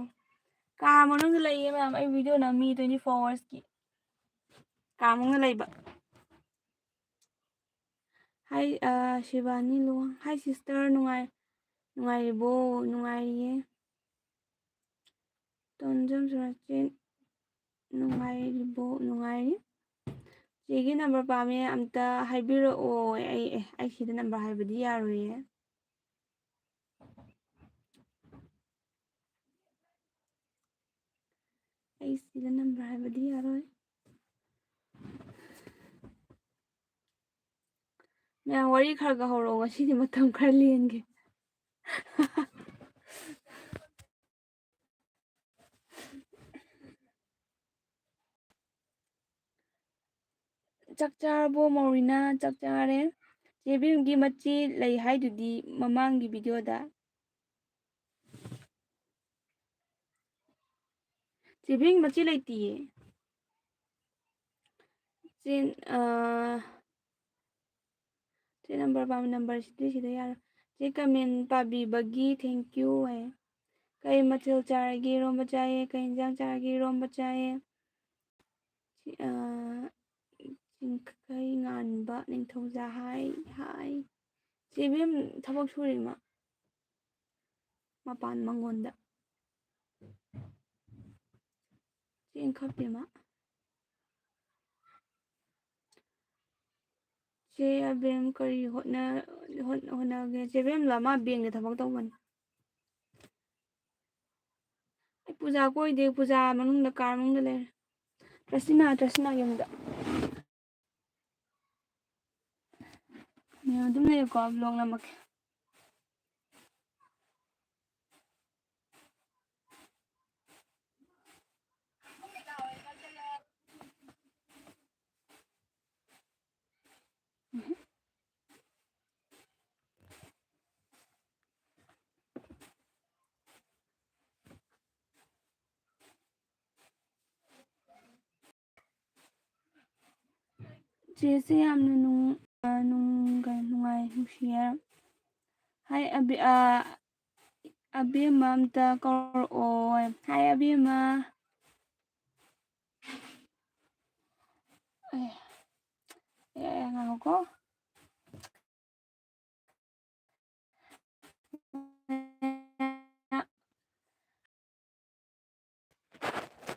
ꯀꯥ ꯃꯅꯨꯡꯗ ꯂꯩꯌꯦ ꯃꯌꯥꯝ꯫ ꯑꯩ video ꯅꯝꯃꯤ twenty four hours ꯀꯤ꯫ ꯀꯥ ꯃꯅꯨꯡꯗ ꯂꯩꯕ꯫ Hi, ꯑ, ꯁꯤꯕꯥꯅꯤ ꯂꯨꯋꯥꯡ꯫ Hi sister, ꯅꯨꯡꯉꯥꯏ-, ꯅꯨꯡꯉꯥꯏꯔꯤꯕꯣ? ꯅꯨꯡꯉꯥꯏꯔꯤꯌꯦ꯫ ꯇꯣꯟꯖꯝ ꯁꯨꯔꯖꯤꯠ, ꯅꯨꯡꯉꯥꯏꯔꯤꯕꯣ? ꯅꯨꯡꯉꯥꯏꯔꯤ꯫ ꯆꯦꯒꯤ ꯅꯝꯕꯔ ꯄꯥꯝꯃꯦ, ꯑꯝꯇ ꯍꯥꯏꯕꯤꯔꯛꯑꯣ꯫ ꯑꯩ, ꯑꯦ, ꯑꯩ ꯁꯤꯗ ꯅꯝꯕꯔ ꯍꯥꯏꯕꯗꯤ ꯌꯥꯔꯣꯏꯌꯦ꯫ ꯑꯩ ꯁꯤꯗ ꯅꯝꯕꯔ ꯍꯥꯏꯕꯗꯤ ꯌꯥꯔꯣꯏ꯫ ꯃꯌꯥꯝ ꯋꯥꯔꯤ ꯈꯔ ꯈꯔ ꯍꯧꯔꯛꯑꯣ, ꯉꯁꯤꯗꯤ ꯃꯇꯝ ꯈꯔ ꯂꯦꯟꯒꯦ꯫ ꯆꯥꯛ ꯆꯥꯔꯕꯣ ꯃꯧꯔꯤꯅꯥ? ꯆꯥꯛ ꯆꯥꯔꯦ꯫ ꯆꯦ ꯕꯦꯝꯒꯤ ꯃꯆꯦ ꯂꯩ ꯍꯥꯏꯗꯨꯗꯤ ꯃꯃꯥꯡꯒꯤ ꯚꯤꯗꯤꯑꯣꯗ꯫ ꯆꯦ ꯕꯦꯝꯒꯤ ꯃꯆꯦ ꯂꯩꯇꯤꯌꯦ꯫ ꯆꯦ, ꯑꯥ, ꯆꯦ ꯅꯝꯕꯔ ꯄꯥꯝꯃꯤ, ꯅꯝꯕꯔꯁꯤꯗꯤ ꯁꯤꯗ ꯌꯥꯔꯣꯏ꯫ ꯆꯦ ꯀꯃꯦꯟ ꯄꯥꯕꯤꯕꯒꯤ thank you ꯍꯥꯏ꯫ ꯀꯩ ꯃꯊꯦꯜ ꯆꯥꯔꯒꯦ? ꯏꯔꯣꯝꯕ ꯆꯥꯏꯌꯦ꯫ ꯀꯩ ꯏꯟꯖꯥꯡ ꯆꯥꯔꯒꯦ? ꯏꯔꯣꯝꯕ ꯆꯥꯏꯌꯦ꯫ ꯁꯤ, ꯑꯥ, ꯆꯤꯡꯈꯩ ꯉꯥꯟꯕ ꯅꯤꯡꯊꯧꯖꯥ ꯍꯥꯏ, ꯍꯥꯏ꯫ ꯆꯦ ꯏꯕꯦꯝ ꯊꯕꯛ ꯁꯨꯔꯤ ꯃꯥ꯫ ꯃꯄꯥꯟ ꯃꯉꯣꯟꯗ꯫ ꯆꯦꯡ ꯈꯞꯄꯤ ꯃꯥ꯫ ꯆꯦ ꯑꯕꯦꯝ ꯀꯔꯤ ꯍꯣꯠꯅ-, ꯍꯣꯠ-, ꯍꯣꯠꯅꯒꯦ? ꯆꯦ ꯑꯕꯦꯝꯂꯣ? ꯃꯥ ꯕꯦꯡꯗ ꯊꯕꯛ ꯇꯧꯕꯅꯤ꯫ ꯑꯩ ꯄꯨꯖꯥ ꯀꯣꯏꯗꯦ, ꯄꯨꯖꯥ ꯃꯅꯨꯡꯗ, ꯀꯥꯔ ꯃꯅꯨꯡꯗ ꯂꯩꯔꯦ꯫ ꯇ꯭ꯔꯁꯤꯅꯥ, ꯇ꯭ꯔꯁꯤꯅꯥꯒꯤ ꯌꯨꯝꯗ꯫ ꯃꯌꯥꯝ ꯑꯗꯨꯝ ꯂꯩꯌꯨꯀꯣ, vlog ꯅꯝꯃꯛꯀꯦ꯫ ꯆꯦꯁꯦ ꯌꯥꯝꯅ ꯅꯨꯡ-, ꯑ, ꯅꯨꯡ-, ꯀꯩ, ꯅꯨꯡꯉꯥꯏ, ꯅꯨꯡꯁꯤꯌꯦ꯫ ꯍꯥꯏ, ꯑꯕꯦ-, ꯑ, ꯑꯕꯦꯝꯃ ꯑꯝꯇ ꯀꯧꯔꯛꯑꯣ꯫ ꯍꯥꯏ, ꯑꯕꯦꯝꯃ꯫ ꯑꯦ, ꯑꯦ, ꯉꯥꯏꯈꯣꯀꯣ꯫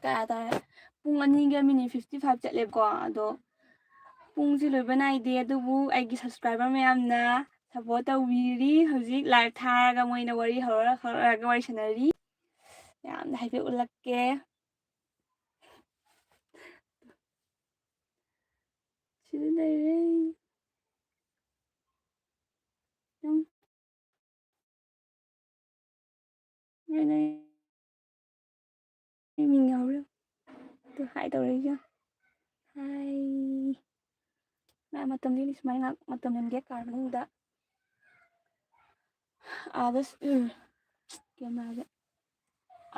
ꯀꯌꯥ ꯇꯥꯔꯦ? ꯄꯨꯡ ꯑꯅꯤꯒ minute fifty five ꯆꯠꯂꯦꯕꯀꯣ꯫ ꯑꯗꯣ ꯄꯨꯡꯁꯤ ꯂꯣꯏꯕ ꯅꯥꯏꯗꯦ, ꯑꯗꯨꯕꯨ ꯑꯩꯒꯤ subscriber ꯃꯌꯥꯝꯅ support ꯇꯧꯕꯤꯔꯤ꯫ ꯍꯧꯖꯤꯛ live ꯊꯥꯔꯒ ꯃꯣꯏꯅ ꯋꯥꯔꯤ ꯍꯧꯔ ꯍꯧꯔꯒ ꯋꯥꯔꯤ ꯁꯥꯟꯅꯔꯤ꯫ ꯃꯌꯥꯝꯗ ꯍꯥꯏꯐꯦꯠ ꯎꯠꯂꯛꯀꯦ꯫ ꯁꯤꯗ ꯂꯩꯔꯦ꯫ ꯅꯪ ꯅꯣꯏ, ꯅꯣꯏ ꯃꯤꯡ ꯌꯥꯎꯕ꯭ꯔꯥ? ꯑꯗꯨ hi ꯇꯧꯔꯛꯏꯁꯦ꯫ Hi꯫ ꯃꯥ ꯃꯇꯝ ꯂꯦꯜꯂꯤ ꯁꯨꯃꯥꯏꯅ ꯉꯥꯏꯍꯥꯛ ꯃꯇꯝ ꯂꯦꯟꯒꯦ car ꯃꯅꯨꯡꯗ꯫ ꯑꯥꯗ ꯁ-, ꯎꯝ, camera ꯁꯦ꯫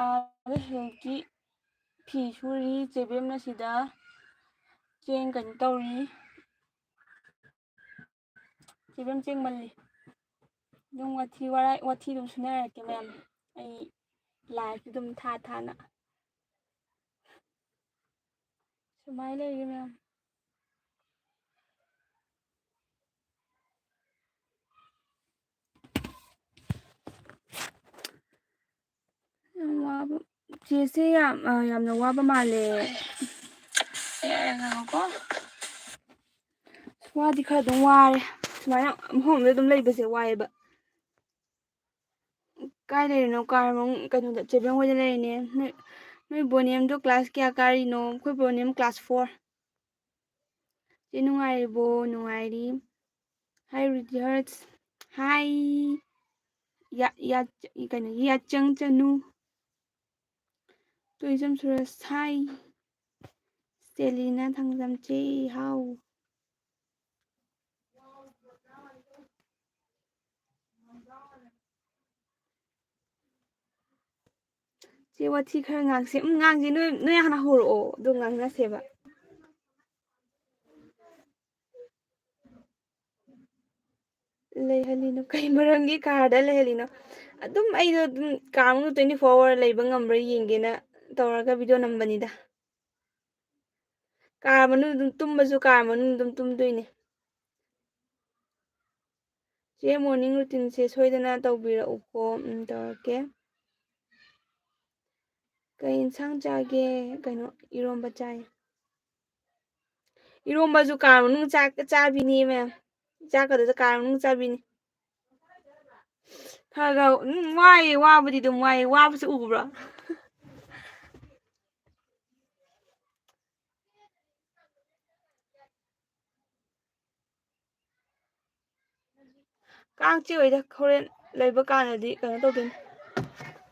ꯑꯥꯗ ꯍꯧꯖꯤꯛꯀꯤ ꯐꯤ ꯁꯨꯔꯤ, ꯆꯦꯕꯦꯝꯅ ꯁꯤꯗ ꯆꯦꯡ ꯀꯩꯅꯣ ꯇꯧꯔꯤ꯫ ꯆꯦꯕꯦꯝ ꯆꯦꯡ ꯃꯜꯂꯤ꯫ ꯑꯗꯨꯝ ꯋꯥꯊꯤ ꯋꯥꯔꯥꯏ, ꯋꯥꯊꯤ ꯑꯗꯨꯝ ꯁꯨꯅꯔꯛꯀꯦ ꯃꯌꯥꯝ꯫ ꯑꯩ live ꯑꯗꯨꯝ ꯊꯥ ꯊꯥꯅ꯫ ꯁꯨꯃꯥꯏꯅ ꯂꯩꯔꯤ ꯃꯌꯥꯝ꯫ ꯌꯥꯝ ꯋꯥꯕ꯫ ꯆꯦꯁꯦ ꯌꯥꯝ, ꯑ, ꯌꯥꯝꯅ ꯋꯥꯕ ꯃꯥꯜꯂꯦ꯫ ꯑꯦ, ꯉꯥꯏꯈꯣꯀꯣ꯫ ꯋꯥꯗꯤ ꯈꯔ ꯑꯗꯨꯝ ꯋꯥꯔꯦ꯫ ꯁꯨꯃꯥꯏꯅ ꯃꯐꯝ ꯑꯃꯗ ꯑꯗꯨꯝ ꯂꯩꯕꯁꯦ ꯋꯥꯏꯑꯦꯕ꯫ ꯀꯥꯏ ꯂꯩꯔꯤꯅꯣ? Car ꯃꯅꯨꯡ-, ꯀꯩꯅꯣꯗ, ꯆꯦꯕꯦꯝ ꯍꯣꯏꯗ ꯂꯩꯔꯤꯅꯦ꯫ ꯅꯣꯏ, ꯅꯣꯏ ꯕꯣꯅꯦꯝꯗꯣ class ꯀꯌꯥ ꯀꯥꯔꯤꯅꯣ? ꯑꯩꯈꯣꯏ ꯕꯣꯅꯦꯝ class four꯫ ꯆꯦ ꯅꯨꯡꯉꯥꯏꯔꯤꯕꯣ? ꯅꯨꯡꯉꯥꯏꯔꯤ꯫ Hi ꯔꯤꯗꯤꯍꯔꯁ꯫ Hi꯫ ꯌꯥ-, ꯌꯥ-, ꯀꯩꯅꯣ, ꯌꯥꯆꯪ ꯆꯅꯨ꯫ ꯇꯣꯏꯖꯝ ꯁꯨꯔꯁ꯫ Hi꯫ ꯁꯦꯂꯤꯅꯥ ꯊꯥꯡꯖꯝ꯫ ꯆꯦ ꯍꯥꯎ꯫ ꯆꯦ, ꯋꯥꯊꯤ ꯈꯔ ꯉꯥꯡꯁꯦ꯫ ꯎꯝ, ꯉꯥꯡꯁꯦ꯫ ꯅꯣꯏ, ꯅꯣꯏ ꯍꯥꯟꯅ ꯍꯧꯔꯛꯑꯣ, ꯑꯗꯨ ꯉꯥꯡꯅꯁꯦꯕ꯫ ꯂꯩꯍꯜꯂꯤꯅꯣ? ꯀꯩ ꯃꯔꯝꯒꯤ car ꯗ ꯂꯩꯍꯜꯂꯤꯅꯣ? ꯑꯗꯨꯝ ꯑꯩꯗꯣ ꯑꯗꯨꯝ car ꯃꯅꯨꯡꯗ twenty four hour ꯂꯩꯕ ꯉꯝꯕ꯭ꯔꯥ ꯌꯦꯡꯒꯦꯅ ꯇꯧꯔꯒ video ꯅꯝꯕꯅꯤꯗ꯫ Car ꯃꯅꯨꯡ ꯑꯗꯨꯝ ꯇꯨꯝꯕꯁꯨ car ꯃꯅꯨꯡ ꯑꯗꯨꯝ ꯇꯨꯝꯗꯣꯏꯅꯦ꯫ ꯆꯦ, morning routine ꯁꯦ ꯁꯣꯏꯗꯅ ꯇꯧꯕꯤꯔꯛꯎꯀꯣ꯫ ꯎꯝ, ꯇꯧꯔꯛꯀꯦ꯫ ꯀꯩ ꯏꯟꯁꯥꯡ ꯆꯥꯒꯦ? ꯀꯩꯅꯣ, ꯏꯔꯣꯝꯕ ꯆꯥꯏ꯫ ꯏꯔꯣꯝꯕꯁꯨ ꯀꯥ ꯃꯅꯨꯡ ꯆꯥꯛ ꯆꯥꯕꯤꯅꯤ ꯃꯌꯥꯝ꯫ ꯆꯥꯛꯀꯗꯨꯁꯨ ꯀꯥ ꯃꯅꯨꯡ ꯆꯥꯕꯤꯅꯤ꯫ ꯈꯔ ꯈꯔ, ꯎꯝ, ꯋꯥꯏꯌꯦ, ꯋꯥꯕꯨꯗꯤ ꯑꯗꯨꯝ ꯋꯥꯏꯌꯦ꯫ ꯋꯥꯕꯁꯦ ꯎꯕ꯭ꯔꯣ? ꯀꯥꯡ ꯆꯤꯛꯑꯣꯏꯗ, ꯍꯣꯔꯦꯟ ꯂꯩꯕ ꯀꯥꯟꯗꯗꯤ ꯀꯩꯅꯣ ꯇꯧꯗꯣꯏꯅꯤ꯫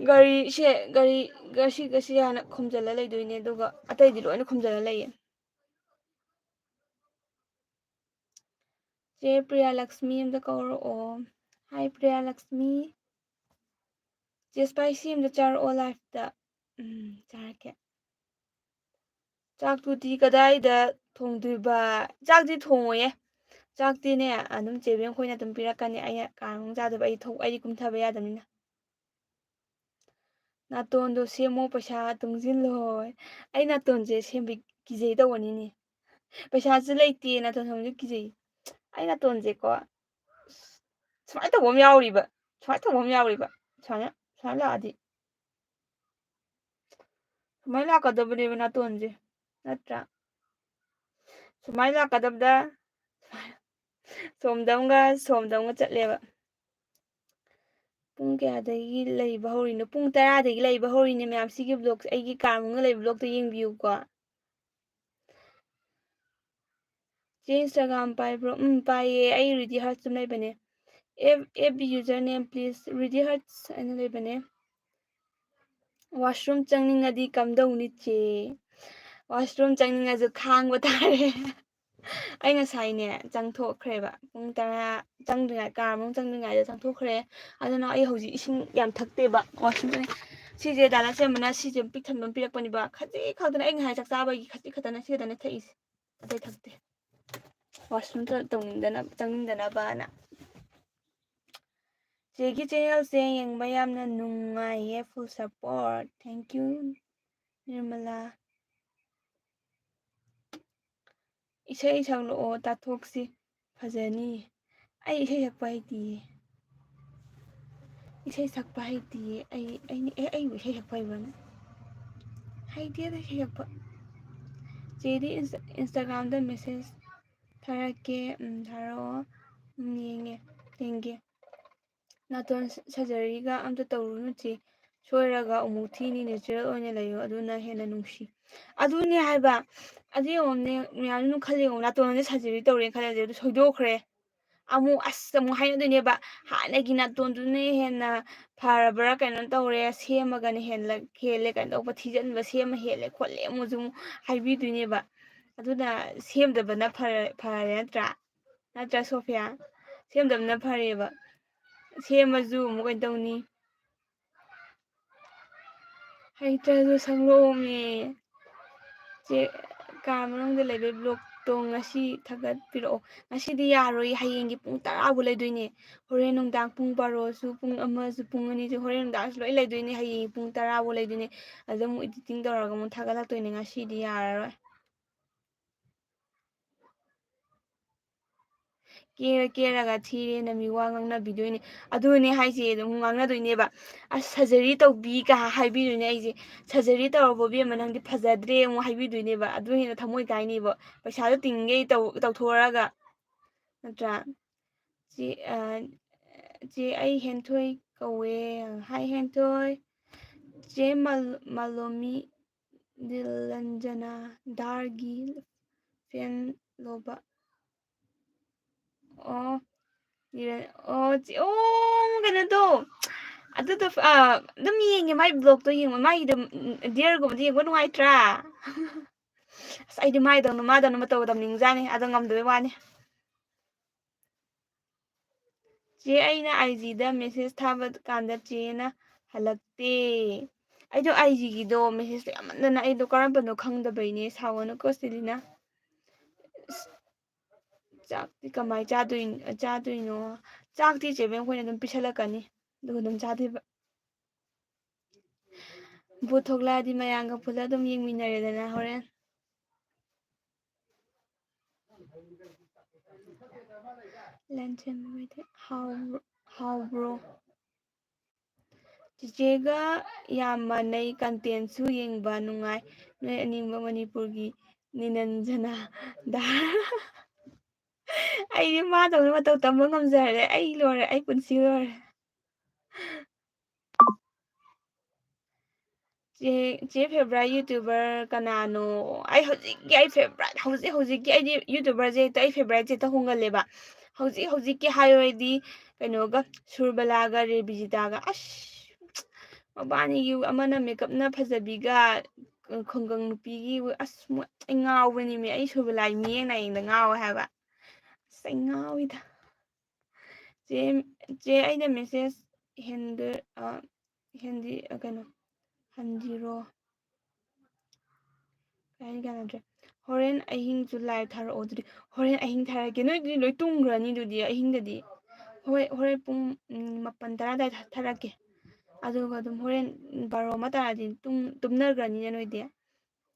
ꯒꯥꯔꯤꯁꯦ, ꯒꯥꯔꯤ ꯉꯁꯤ, ꯉꯁꯤ ꯍꯥꯏꯅ ꯈꯨꯝꯖꯤꯜꯂ ꯂꯩꯗꯣꯏꯅꯦ, ꯑꯗꯨꯒ ꯑꯇꯩꯗꯤ ꯂꯣꯏꯅ ꯈꯨꯝꯖꯤꯜꯂ ꯂꯩꯌꯦ꯫ ꯆꯦ ꯄ꯭ꯔꯤꯌꯥ ꯂꯛꯁꯃꯤ ꯑꯝꯇ ꯀꯧꯔꯛꯑꯣ꯫ ꯍꯥꯏ ꯄ꯭ꯔꯤꯌꯥ ꯂꯛꯁꯃꯤ꯫ ꯆꯦ ꯁ꯭ꯄꯥꯏꯁꯤ ꯑꯝꯇ ꯆꯥꯔꯛꯑꯣ ꯂꯥꯏꯐꯇ꯫ ꯎꯝ, ꯆꯥꯔꯛꯀꯦ꯫ ꯆꯥꯛꯇꯨꯗꯤ ꯀꯗꯥꯏꯗ ꯊꯣꯡꯗꯣꯏꯕ? ꯆꯥꯛꯇꯤ ꯊꯣꯡꯉꯣꯏꯌꯦ꯫ ꯆꯥꯛꯇꯤꯅꯦ, ꯑꯗꯨꯝ ꯆꯦ ꯕꯦꯝ ꯈꯣꯏꯅ ꯑꯗꯨꯝ ꯄꯤꯔꯛꯀꯅꯤ꯫ ꯑꯩꯅ ꯀꯥ ꯃꯅꯨꯡ ꯆꯥꯗꯣꯏꯕ, ꯑꯩ ꯊꯣꯛ-, ꯑꯩꯗꯤ ꯀꯨꯝꯊꯕ ꯌꯥꯗꯕꯅꯤꯅ꯫ ꯅꯥꯇꯣꯟꯗꯣ ꯁꯦꯝꯃꯣ, ꯄꯩꯁꯥ ꯇꯨꯡꯁꯤꯜꯂꯣꯏ꯫ ꯑꯩ ꯅꯥꯇꯣꯟꯁꯦ ꯁꯦꯝꯕꯤ ꯀꯤꯖꯩ ꯇꯧꯕꯅꯤꯅꯦ꯫ ꯄꯩꯁꯥꯁꯨ ꯂꯩꯇꯦ, ꯅꯥꯇꯣꯟ ꯁꯦꯝꯕꯁꯨ ꯀꯤꯖꯩ꯫ ꯑꯩ ꯅꯥꯇꯣꯟꯁꯦꯀꯣ, ꯁꯨꯃꯥꯏꯅ ꯇꯧꯕ ꯑꯃ ꯌꯥꯎꯔꯤꯕ, ꯁꯨꯃꯥꯏꯅ ꯇꯧꯕ ꯑꯃ ꯌꯥꯎꯔꯤꯕ, ꯁꯨꯃꯥꯏꯅ, ꯁꯨꯃꯥꯏꯅ ꯂꯥꯛꯑꯗꯤ꯫ ꯁꯨꯃꯥꯏꯅ ꯂꯥꯛꯀꯗꯕꯅꯦꯕ ꯅꯥꯇꯣꯟꯁꯦ, ꯅꯠꯇ꯭ꯔꯥ? ꯁꯨꯃꯥꯏꯅ ꯂꯥꯛꯀꯗꯕꯗ ꯁꯣꯝꯗ ꯑꯃꯒ, ꯁꯣꯝꯗ ꯑꯃꯒ ꯆꯠꯂꯦꯕ꯫ ꯄꯨꯡ ꯀꯌꯥꯗꯒꯤ ꯂꯩꯕ ꯍꯧꯔꯤꯅꯣ? ꯄꯨꯡ ꯇꯔꯥꯗꯒꯤ ꯂꯩꯕ ꯍꯧꯔꯤꯅꯦ ꯃꯌꯥꯝ꯫ ꯁꯤꯒꯤ vlogꯁꯦ, ꯑꯩꯒꯤ ꯀꯥ ꯃꯅꯨꯡꯗ ꯂꯩꯕ vlogꯇꯣ ꯌꯦꯡꯕꯤꯌꯨꯀꯣ꯫ ꯆꯦ Instagram ꯄꯥꯏꯕ꯭ꯔꯣ? ꯎꯝ, ꯄꯥꯏꯌꯦ꯫ ꯑꯩ Ready Hearts ꯑꯗꯨꯝ ꯂꯩꯕꯅꯦ꯫ F-, F B username please, Ready Hearts ꯍꯥꯏꯅ ꯂꯩꯕꯅꯦ꯫ Washroom ꯆꯪꯅꯤꯡꯉꯗꯤ ꯀꯝꯗꯧꯅꯤ ꯆꯦ? Washroom ꯆꯪꯅꯤꯡꯉꯁꯨ ꯈꯥꯡꯕ ꯇꯥꯔꯦ꯫ ꯑꯩ ꯉꯁꯥꯏꯅꯦ ꯆꯪꯊꯣꯛꯈ꯭ꯔꯦꯕ꯫ ꯄꯨꯡ ꯇꯔꯥ ꯆꯪꯗ꯭ꯔꯤꯉꯩ, ꯀꯥ ꯃꯅꯨꯡ ꯆꯪꯗ꯭ꯔꯤꯉꯩꯗ ꯆꯪꯊꯣꯛꯈ꯭ꯔꯦ꯫ ꯑꯗꯨꯅ ꯑꯩ ꯍꯧꯖꯤꯛ ꯏꯁꯤꯡ ꯌꯥꯝ ꯊꯛꯇꯦꯕ꯫ Washroom ꯆꯪꯉꯦ꯫ ꯁꯤꯁꯦ ꯗꯥ ꯂꯟꯆꯦꯟꯕꯅ ꯁꯤꯁꯦ ꯄꯤꯛ ꯊꯟꯕ ꯑꯃ ꯄꯤꯔꯛꯄꯅꯦꯕ꯫ ꯈꯖꯤꯛ ꯈꯛꯇꯅꯦ, ꯑꯩ ꯉꯁꯥꯏ ꯆꯥꯛ ꯆꯥꯕꯒꯤ ꯈꯖꯤꯛ ꯈꯛꯇꯅꯦ ꯁꯤ ꯈꯛꯇꯅꯦ ꯊꯛꯏꯁꯦ꯫ ꯑꯇꯩ ꯊꯛꯇꯦ꯫ Washroom ꯇ-, ꯇꯧꯅꯤꯡꯗꯅ-, ꯆꯪꯅꯤꯡꯗꯅꯕꯅ꯫ ꯆꯦꯒꯤ channelꯁꯦ ꯌꯦꯡꯕ ꯌꯥꯝꯅ ꯅꯨꯡꯉꯥꯏꯌꯦ, full support꯫ Thank you, Nirmala. ꯏꯁꯩ ꯁꯛꯂꯛꯑꯣ, ꯇꯥꯊꯣꯛꯁꯤ꯫ ꯐꯖꯅꯤ꯫ ꯑꯩ ꯏꯁꯩ ꯁꯛꯄ ꯍꯩꯇꯤꯌꯦ꯫ ꯏꯁꯩ ꯁꯛꯄ ꯍꯩꯇꯤꯌꯦ꯫ ꯑꯩ, ꯑꯩ, ꯑꯦ, ꯑꯩꯕꯨ ꯏꯁꯩ ꯁꯛꯄ ꯍꯩꯕ꯭ꯔꯅꯦ? ꯍꯩꯇꯦꯗ ꯏꯁꯩ ꯁꯛꯄ꯫ ꯆꯦꯗꯤ ꯏꯟꯁꯇꯥꯒ꯭ꯔꯥꯝꯗ ꯃꯦꯁꯦꯖ ꯊꯥꯔꯛꯀꯦ꯫ ꯎꯝ, ꯊꯥꯔꯛꯑꯣ꯫ ꯎꯝ, ꯌꯦꯡꯒꯦ, ꯌꯦꯡꯒꯦ꯫ ꯅꯥꯇꯣꯟ ꯁꯔꯖꯔꯤꯒ ꯑꯝꯇ ꯇꯧꯔꯨꯅꯨ ꯆꯦ꯫ ꯁꯣꯏꯔꯒ ꯑꯃꯨꯛ ꯊꯤꯅꯤ, natural ꯑꯣꯏꯅ ꯂꯩꯌꯣ, ꯑꯗꯨꯅ ꯍꯦꯟꯅ ꯅꯨꯡꯁꯤ꯫ ꯑꯗꯨꯅꯦ ꯍꯥꯏꯕ꯫ ꯑꯗꯨ ꯌꯦꯡꯉꯣꯅꯦ, ꯃꯌꯥꯝ ꯑꯗꯨꯝ ꯈꯜꯂꯤ ꯌꯦꯡꯉꯣ, ꯅꯥꯇꯣꯟꯁꯦ ꯁꯔꯖꯔꯤ ꯇꯧꯔꯦꯅ ꯈꯜꯂꯁꯦ, ꯑꯗꯨ ꯁꯣꯏꯗꯣꯛꯈ꯭ꯔꯦ꯫ ꯑꯃꯨꯛ ꯑꯁ ꯑꯃꯨꯛ ꯍꯥꯏꯅꯗꯣꯏꯅꯦꯕ, ꯍꯥꯟꯅꯒꯤ ꯅꯥꯇꯣꯟꯗꯨꯅ ꯍꯦꯟꯅ ꯐꯔꯕ꯭ꯔꯥ ꯀꯩꯅꯣ ꯇꯧꯔꯦ, ꯁꯦꯝꯃꯒꯅ ꯍꯦꯜꯂ-, ꯍꯦꯜꯂꯦ ꯀꯩꯅꯣ ꯇꯧꯕ, ꯊꯤꯖꯤꯟꯕ ꯁꯦꯝꯃ ꯍꯦꯜꯂꯦ ꯈꯣꯠꯂꯦ ꯑꯃꯨꯛꯁꯨ ꯑꯃꯨꯛ ꯍꯥꯏꯕꯤꯗꯣꯏꯅꯦꯕ꯫ ꯑꯗꯨꯅ ꯁꯦꯝꯗꯕꯅ ꯐꯔ-, ꯐꯔꯦ ꯅꯠꯇ꯭ꯔꯥ? ꯅꯠꯇ꯭ꯔꯥ ꯁꯣꯐꯤꯌꯥ? ꯁꯦꯝꯗꯕꯅ ꯐꯔꯦꯕ꯫ ꯁꯦꯝꯃꯁꯨ ꯑꯃꯨꯛ ꯀꯩꯅꯣ ꯇꯧꯅꯤ꯫ ꯍꯩꯇ꯭ꯔꯁꯨ ꯁꯪꯂꯣꯛꯑꯣꯃꯤ꯫ ꯆꯦ, ꯀꯥ ꯃꯅꯨꯡꯗ ꯂꯩꯕꯩ ꯕ꯭ꯂꯣꯛꯇꯣ ꯉꯁꯤ ꯊꯥꯒꯠꯄꯤꯔꯛꯑꯣ꯫ ꯉꯁꯤꯗꯤ ꯌꯥꯔꯣꯏ, ꯍꯌꯦꯡꯒꯤ ꯄꯨꯡ ꯇꯔꯥꯕꯨ ꯂꯩꯗꯣꯏꯅꯦ꯫ ꯍꯣꯔꯦꯟ ꯅꯨꯡꯗꯥꯡ ꯄꯨꯡ ꯕꯥꯔꯣꯁꯨ, ꯄꯨꯡ ꯑꯃꯁꯨ, ꯄꯨꯡ ꯑꯅꯤꯁꯨ, ꯍꯣꯔꯦꯟ ꯅꯨꯡꯗꯥꯡꯁꯨ ꯂꯣꯏ ꯂꯩꯗꯣꯏꯅꯦ꯫ ꯍꯌꯦꯡ ꯄꯨꯡ ꯇꯔꯥꯕꯨ ꯂꯩꯗꯣꯏꯅꯦ꯫ ꯑꯗꯨ ꯑꯃꯨꯛ editing ꯇꯧꯔꯒ ꯑꯃꯨꯛ ꯊꯥꯒꯠꯂꯛꯇꯣꯏꯅꯦ꯫ ꯉꯁꯤꯗꯤ ꯌꯥꯔꯔꯣꯏ꯫ ꯀꯦꯔ ꯀꯦꯔꯒ ꯊꯤꯔꯦꯅ ꯃꯤ ꯋꯥ ꯉꯥꯡꯅꯕꯤꯗꯣꯏꯅꯦ꯫ ꯑꯗꯨꯅꯦ ꯍꯥꯏꯁꯦ, ꯑꯗꯨꯝ ꯉꯥꯡꯅꯗꯣꯏꯅꯦꯕ꯫ "ꯑꯁ, ꯁꯔꯖꯔꯤ ꯇꯧꯕꯤ" ꯀ ꯍꯥꯏꯕꯤꯗꯣꯏꯅꯦ ꯑꯩꯁꯦ꯫ "ꯁꯔꯖꯔꯤ ꯇꯧꯔꯕꯣ ꯏꯕꯦꯝꯃ, ꯅꯪꯗꯤ ꯐꯖꯗ꯭ꯔꯦ" ꯑꯃꯨꯛ ꯍꯥꯏꯕꯤꯗꯣꯏꯅꯦꯕ꯫ ꯑꯗꯨ ꯍꯦꯟꯅ ꯊꯃꯣꯏ ꯀꯥꯏꯅꯦꯕ, ꯄꯩꯁꯥꯗꯣ ꯇꯤꯡꯒꯩ ꯇꯧ-, ꯇꯧꯊꯣꯔꯒ, ꯅꯠꯇ꯭ꯔꯥ? ꯆꯦ, ꯑ, ꯆꯦ, ꯑꯩ ꯍꯦꯟꯊꯣꯏ ꯀꯧꯋꯦ꯫ ꯍꯥꯏ ꯍꯦꯟꯊꯣꯏ꯫ ꯆꯦ ꯃꯜ-, ꯃꯥꯂꯣꯃꯤ ꯅꯤꯂꯟꯖꯅꯥ ꯗꯥꯔꯒꯤ ꯐꯦꯟ ꯂꯣꯕ꯫ ꯑꯣ, ꯅꯤꯔꯟ-, ꯑꯣ, ꯆꯦ, ꯑꯣ, ꯀꯩꯅꯣꯗꯣ, ꯑꯗꯨꯗꯣ, ꯑ, ꯑꯗꯨꯝ ꯌꯦꯡꯉꯦ, ꯃꯥꯏ ꯕ꯭ꯂꯣꯛꯇꯣ ꯌꯦꯡꯕ, ꯃꯥꯒꯤꯗꯣ, ꯎꯝ, ꯗꯤꯌꯔꯒꯨꯝꯕꯗꯤ ꯌꯦꯡꯕ ꯅꯨꯡꯉꯥꯏꯇ꯭ꯔꯥ? ꯑꯁ, ꯑꯩꯗꯤ ꯃꯥꯏꯗꯧꯅ, ꯃꯥꯗꯧꯅ ꯃꯇꯧ ꯇꯝꯅꯤꯡꯖꯥꯅꯤ, ꯑꯗꯣ ꯉꯝꯗꯕꯩ ꯋꯥꯅꯤ꯫ ꯆꯦ, ꯑꯩꯅ ꯑꯥꯏ ꯖꯤꯗ ꯃꯦꯁꯦꯖ ꯊꯥꯕ ꯀꯥꯟꯗ ꯆꯦꯅ ꯍꯜꯂꯛꯇꯦ꯫ ꯑꯩꯗꯣ ꯑꯥꯏ ꯖꯤꯒꯤꯗꯣ ꯃꯦꯁꯦꯖꯇꯣ ꯌꯥꯝꯃꯟꯗꯅ ꯑꯩꯗꯣ ꯀꯔꯝꯕꯅꯣ ꯈꯪꯗꯕꯩꯅꯦ, ꯁꯥꯎꯒꯅꯨꯀꯣ ꯁꯤꯂꯤꯅ꯫ ꯑꯁ, ꯆꯥꯛꯇꯤ ꯀꯃꯥꯏ ꯆꯥꯗꯣꯏ-, ꯆꯥꯗꯣꯏꯅꯣ? ꯆꯥꯛꯇꯤ ꯆꯦꯕꯦꯝ ꯈꯣꯏꯅ ꯑꯗꯨꯝ ꯄꯤꯁꯜꯂꯛꯀꯅꯤ, ꯑꯗꯨꯒ ꯑꯗꯨꯝ ꯆꯥꯗꯣꯏꯕ꯫ ꯕꯨꯠ ꯊꯣꯛꯂꯛꯑꯗꯤ ꯃꯌꯥꯝꯒ ꯄꯨꯂꯞ ꯑꯗꯨꯝ ꯌꯦꯡꯃꯤꯟꯅꯔꯦꯗꯅ ꯍꯣꯔꯦꯟ꯫ ꯂꯟꯆꯦꯟꯕ ꯃꯩꯇꯩ, ꯍꯥꯎꯕ꯭ꯔꯣ? ꯍꯥꯎꯕ꯭ꯔꯣ? ꯆꯤꯆꯦꯒ ꯌꯥꯝ ꯃꯥꯟꯅꯩ, contentꯁꯨ ꯌꯦꯡꯕ ꯅꯨꯡꯉꯥꯏ꯫ ꯅꯣꯏ ꯑꯅꯤꯡꯕ ꯃꯅꯤꯄꯨꯔꯒꯤ ꯅꯤꯅꯟꯖꯅꯥ ꯗꯥ꯫ ꯑꯩꯗꯤ ꯃꯥꯗꯧꯅ ꯃꯇꯧ ꯇꯝꯕ ꯉꯝꯖꯔꯦ꯫ ꯑꯩ ꯂꯣꯏꯔꯦ, ꯑꯩ ꯄꯨꯟꯁꯤ ꯂꯣꯏꯔꯦ꯫ ꯆꯦ, ꯆꯦ favourite YouTuber ꯀꯅꯥꯅꯣ? ꯑꯩ ꯍꯧꯖꯤꯛꯀꯤ ꯑꯩ favourite, ꯍꯧꯖꯤꯛ ꯍꯧꯖꯤꯛꯀꯤ ꯑꯩꯗꯤ YouTuberꯁꯦ ꯍꯦꯛꯇ ꯑꯩ favouriteꯁꯦ ꯍꯦꯛꯇ ꯍꯣꯡꯒꯜꯂꯦꯕ꯫ ꯍꯧꯖꯤꯛ ꯍꯧꯖꯤꯛꯀꯤ ꯍꯥꯏꯌꯣ ꯍꯥꯏꯗꯤ ꯀꯩꯅꯣꯒ, ꯁꯨꯔꯕꯂꯥꯒ ꯔꯦꯕꯤꯖꯤꯇꯥꯒ꯫ ꯑꯁ, ꯃꯕꯥꯅꯤꯒꯤ ꯑꯃꯅ makeupꯅ ꯐꯖꯕꯤꯒ, ꯈꯨꯡꯒꯪ ꯅꯨꯄꯤꯒꯤ, ꯑꯁ, ꯃꯣꯏ, ꯑꯩ ꯉꯥꯎꯕꯅꯤꯃꯤ꯫ ꯑꯩ ꯁꯨꯔꯕꯂꯥꯒꯤ ꯃꯤꯠꯌꯦꯡ ꯅꯥꯌꯦꯡꯗ ꯉꯥꯎꯋꯦ ꯍꯥꯏꯕ꯫ ꯑꯁ, ꯑꯩ ꯉꯥꯎꯋꯤꯗ꯫ ꯆꯦ, ꯆꯦ, ꯑꯩꯅ message ꯍꯦꯟꯗ-, ꯑ, ꯍꯦꯟꯗꯤ-, ꯑ, ꯀꯩꯅꯣ, ꯍꯟꯖꯤꯔꯣ? ꯀꯩ ꯍꯥꯏꯅꯤ ꯒ꯭ꯌꯥꯟ ꯇꯥꯗ꯭ꯔꯦ꯫ ꯍꯣꯔꯦꯟ ꯑꯍꯤꯡꯁꯨ live ꯊꯥꯔꯛꯑꯣ ꯑꯗꯨꯗꯤ꯫ ꯍꯣꯔꯦꯟ ꯑꯍꯤꯡ ꯊꯥꯔꯛꯀꯦ꯫ ꯅꯣꯏꯗꯤ ꯂꯣꯏ ꯇꯨꯝꯈ꯭ꯔꯅꯤ ꯑꯗꯨꯗꯤ ꯑꯍꯤꯡꯗꯗꯤ꯫ ꯍꯣꯏ, ꯍꯣꯔꯦꯟ ꯄꯨꯡ, ꯎꯝ, ꯃꯥꯄꯟ ꯇꯔꯥ ꯑꯗꯨꯋꯥꯏꯗ ꯊꯥꯔꯛꯀꯦ꯫ ꯑꯗꯨꯒ ꯑꯗꯨꯝ ꯍꯣꯔꯦꯟ ꯕꯥꯔꯣ ꯑꯃ ꯇꯥꯔꯗꯤ ꯇꯨꯝ-, ꯇꯨꯝꯅꯈ꯭ꯔꯅꯤꯅꯦ ꯅꯣꯏꯗꯤ꯫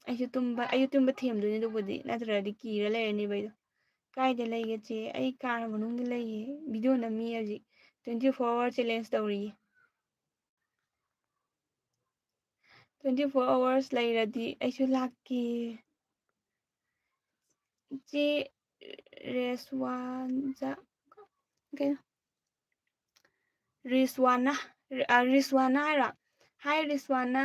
ꯑꯩꯁꯨ ꯇꯨꯝꯕ, ꯑꯩꯁꯨ ꯇꯨꯝꯕ ꯊꯦꯝꯗꯣꯏꯅꯦ ꯑꯗꯨꯕꯨꯗꯤ, ꯅꯠꯇ꯭ꯔꯗꯤ ꯀꯤꯔ ꯂꯩꯔꯅꯦꯕ ꯑꯩꯗꯣ꯫ ꯀꯥꯏꯗ ꯂꯩꯒꯦ ꯆꯦ? ꯑꯩ car ꯃꯅꯨꯡꯗ ꯂꯩꯌꯦ꯫ Video ꯅꯝꯃꯤ ꯍꯧꯖꯤꯛ꯫ Twenty four hour challenge ꯇꯧꯔꯤꯌꯦ꯫ Twenty four hours ꯂꯩꯔꯗꯤ ꯑꯩꯁꯨ ꯂꯥꯛꯀꯦ꯫ ꯆꯦ ꯔꯦꯁꯋꯥꯟꯖ-, ꯀꯩꯅꯣ? ꯔꯤꯁꯋꯥꯅꯥ, ꯑ, ꯔꯤꯁꯋꯥꯅꯥ ꯍꯥꯏꯔꯣ? Hi ꯔꯤꯁꯋꯥꯅꯥ꯫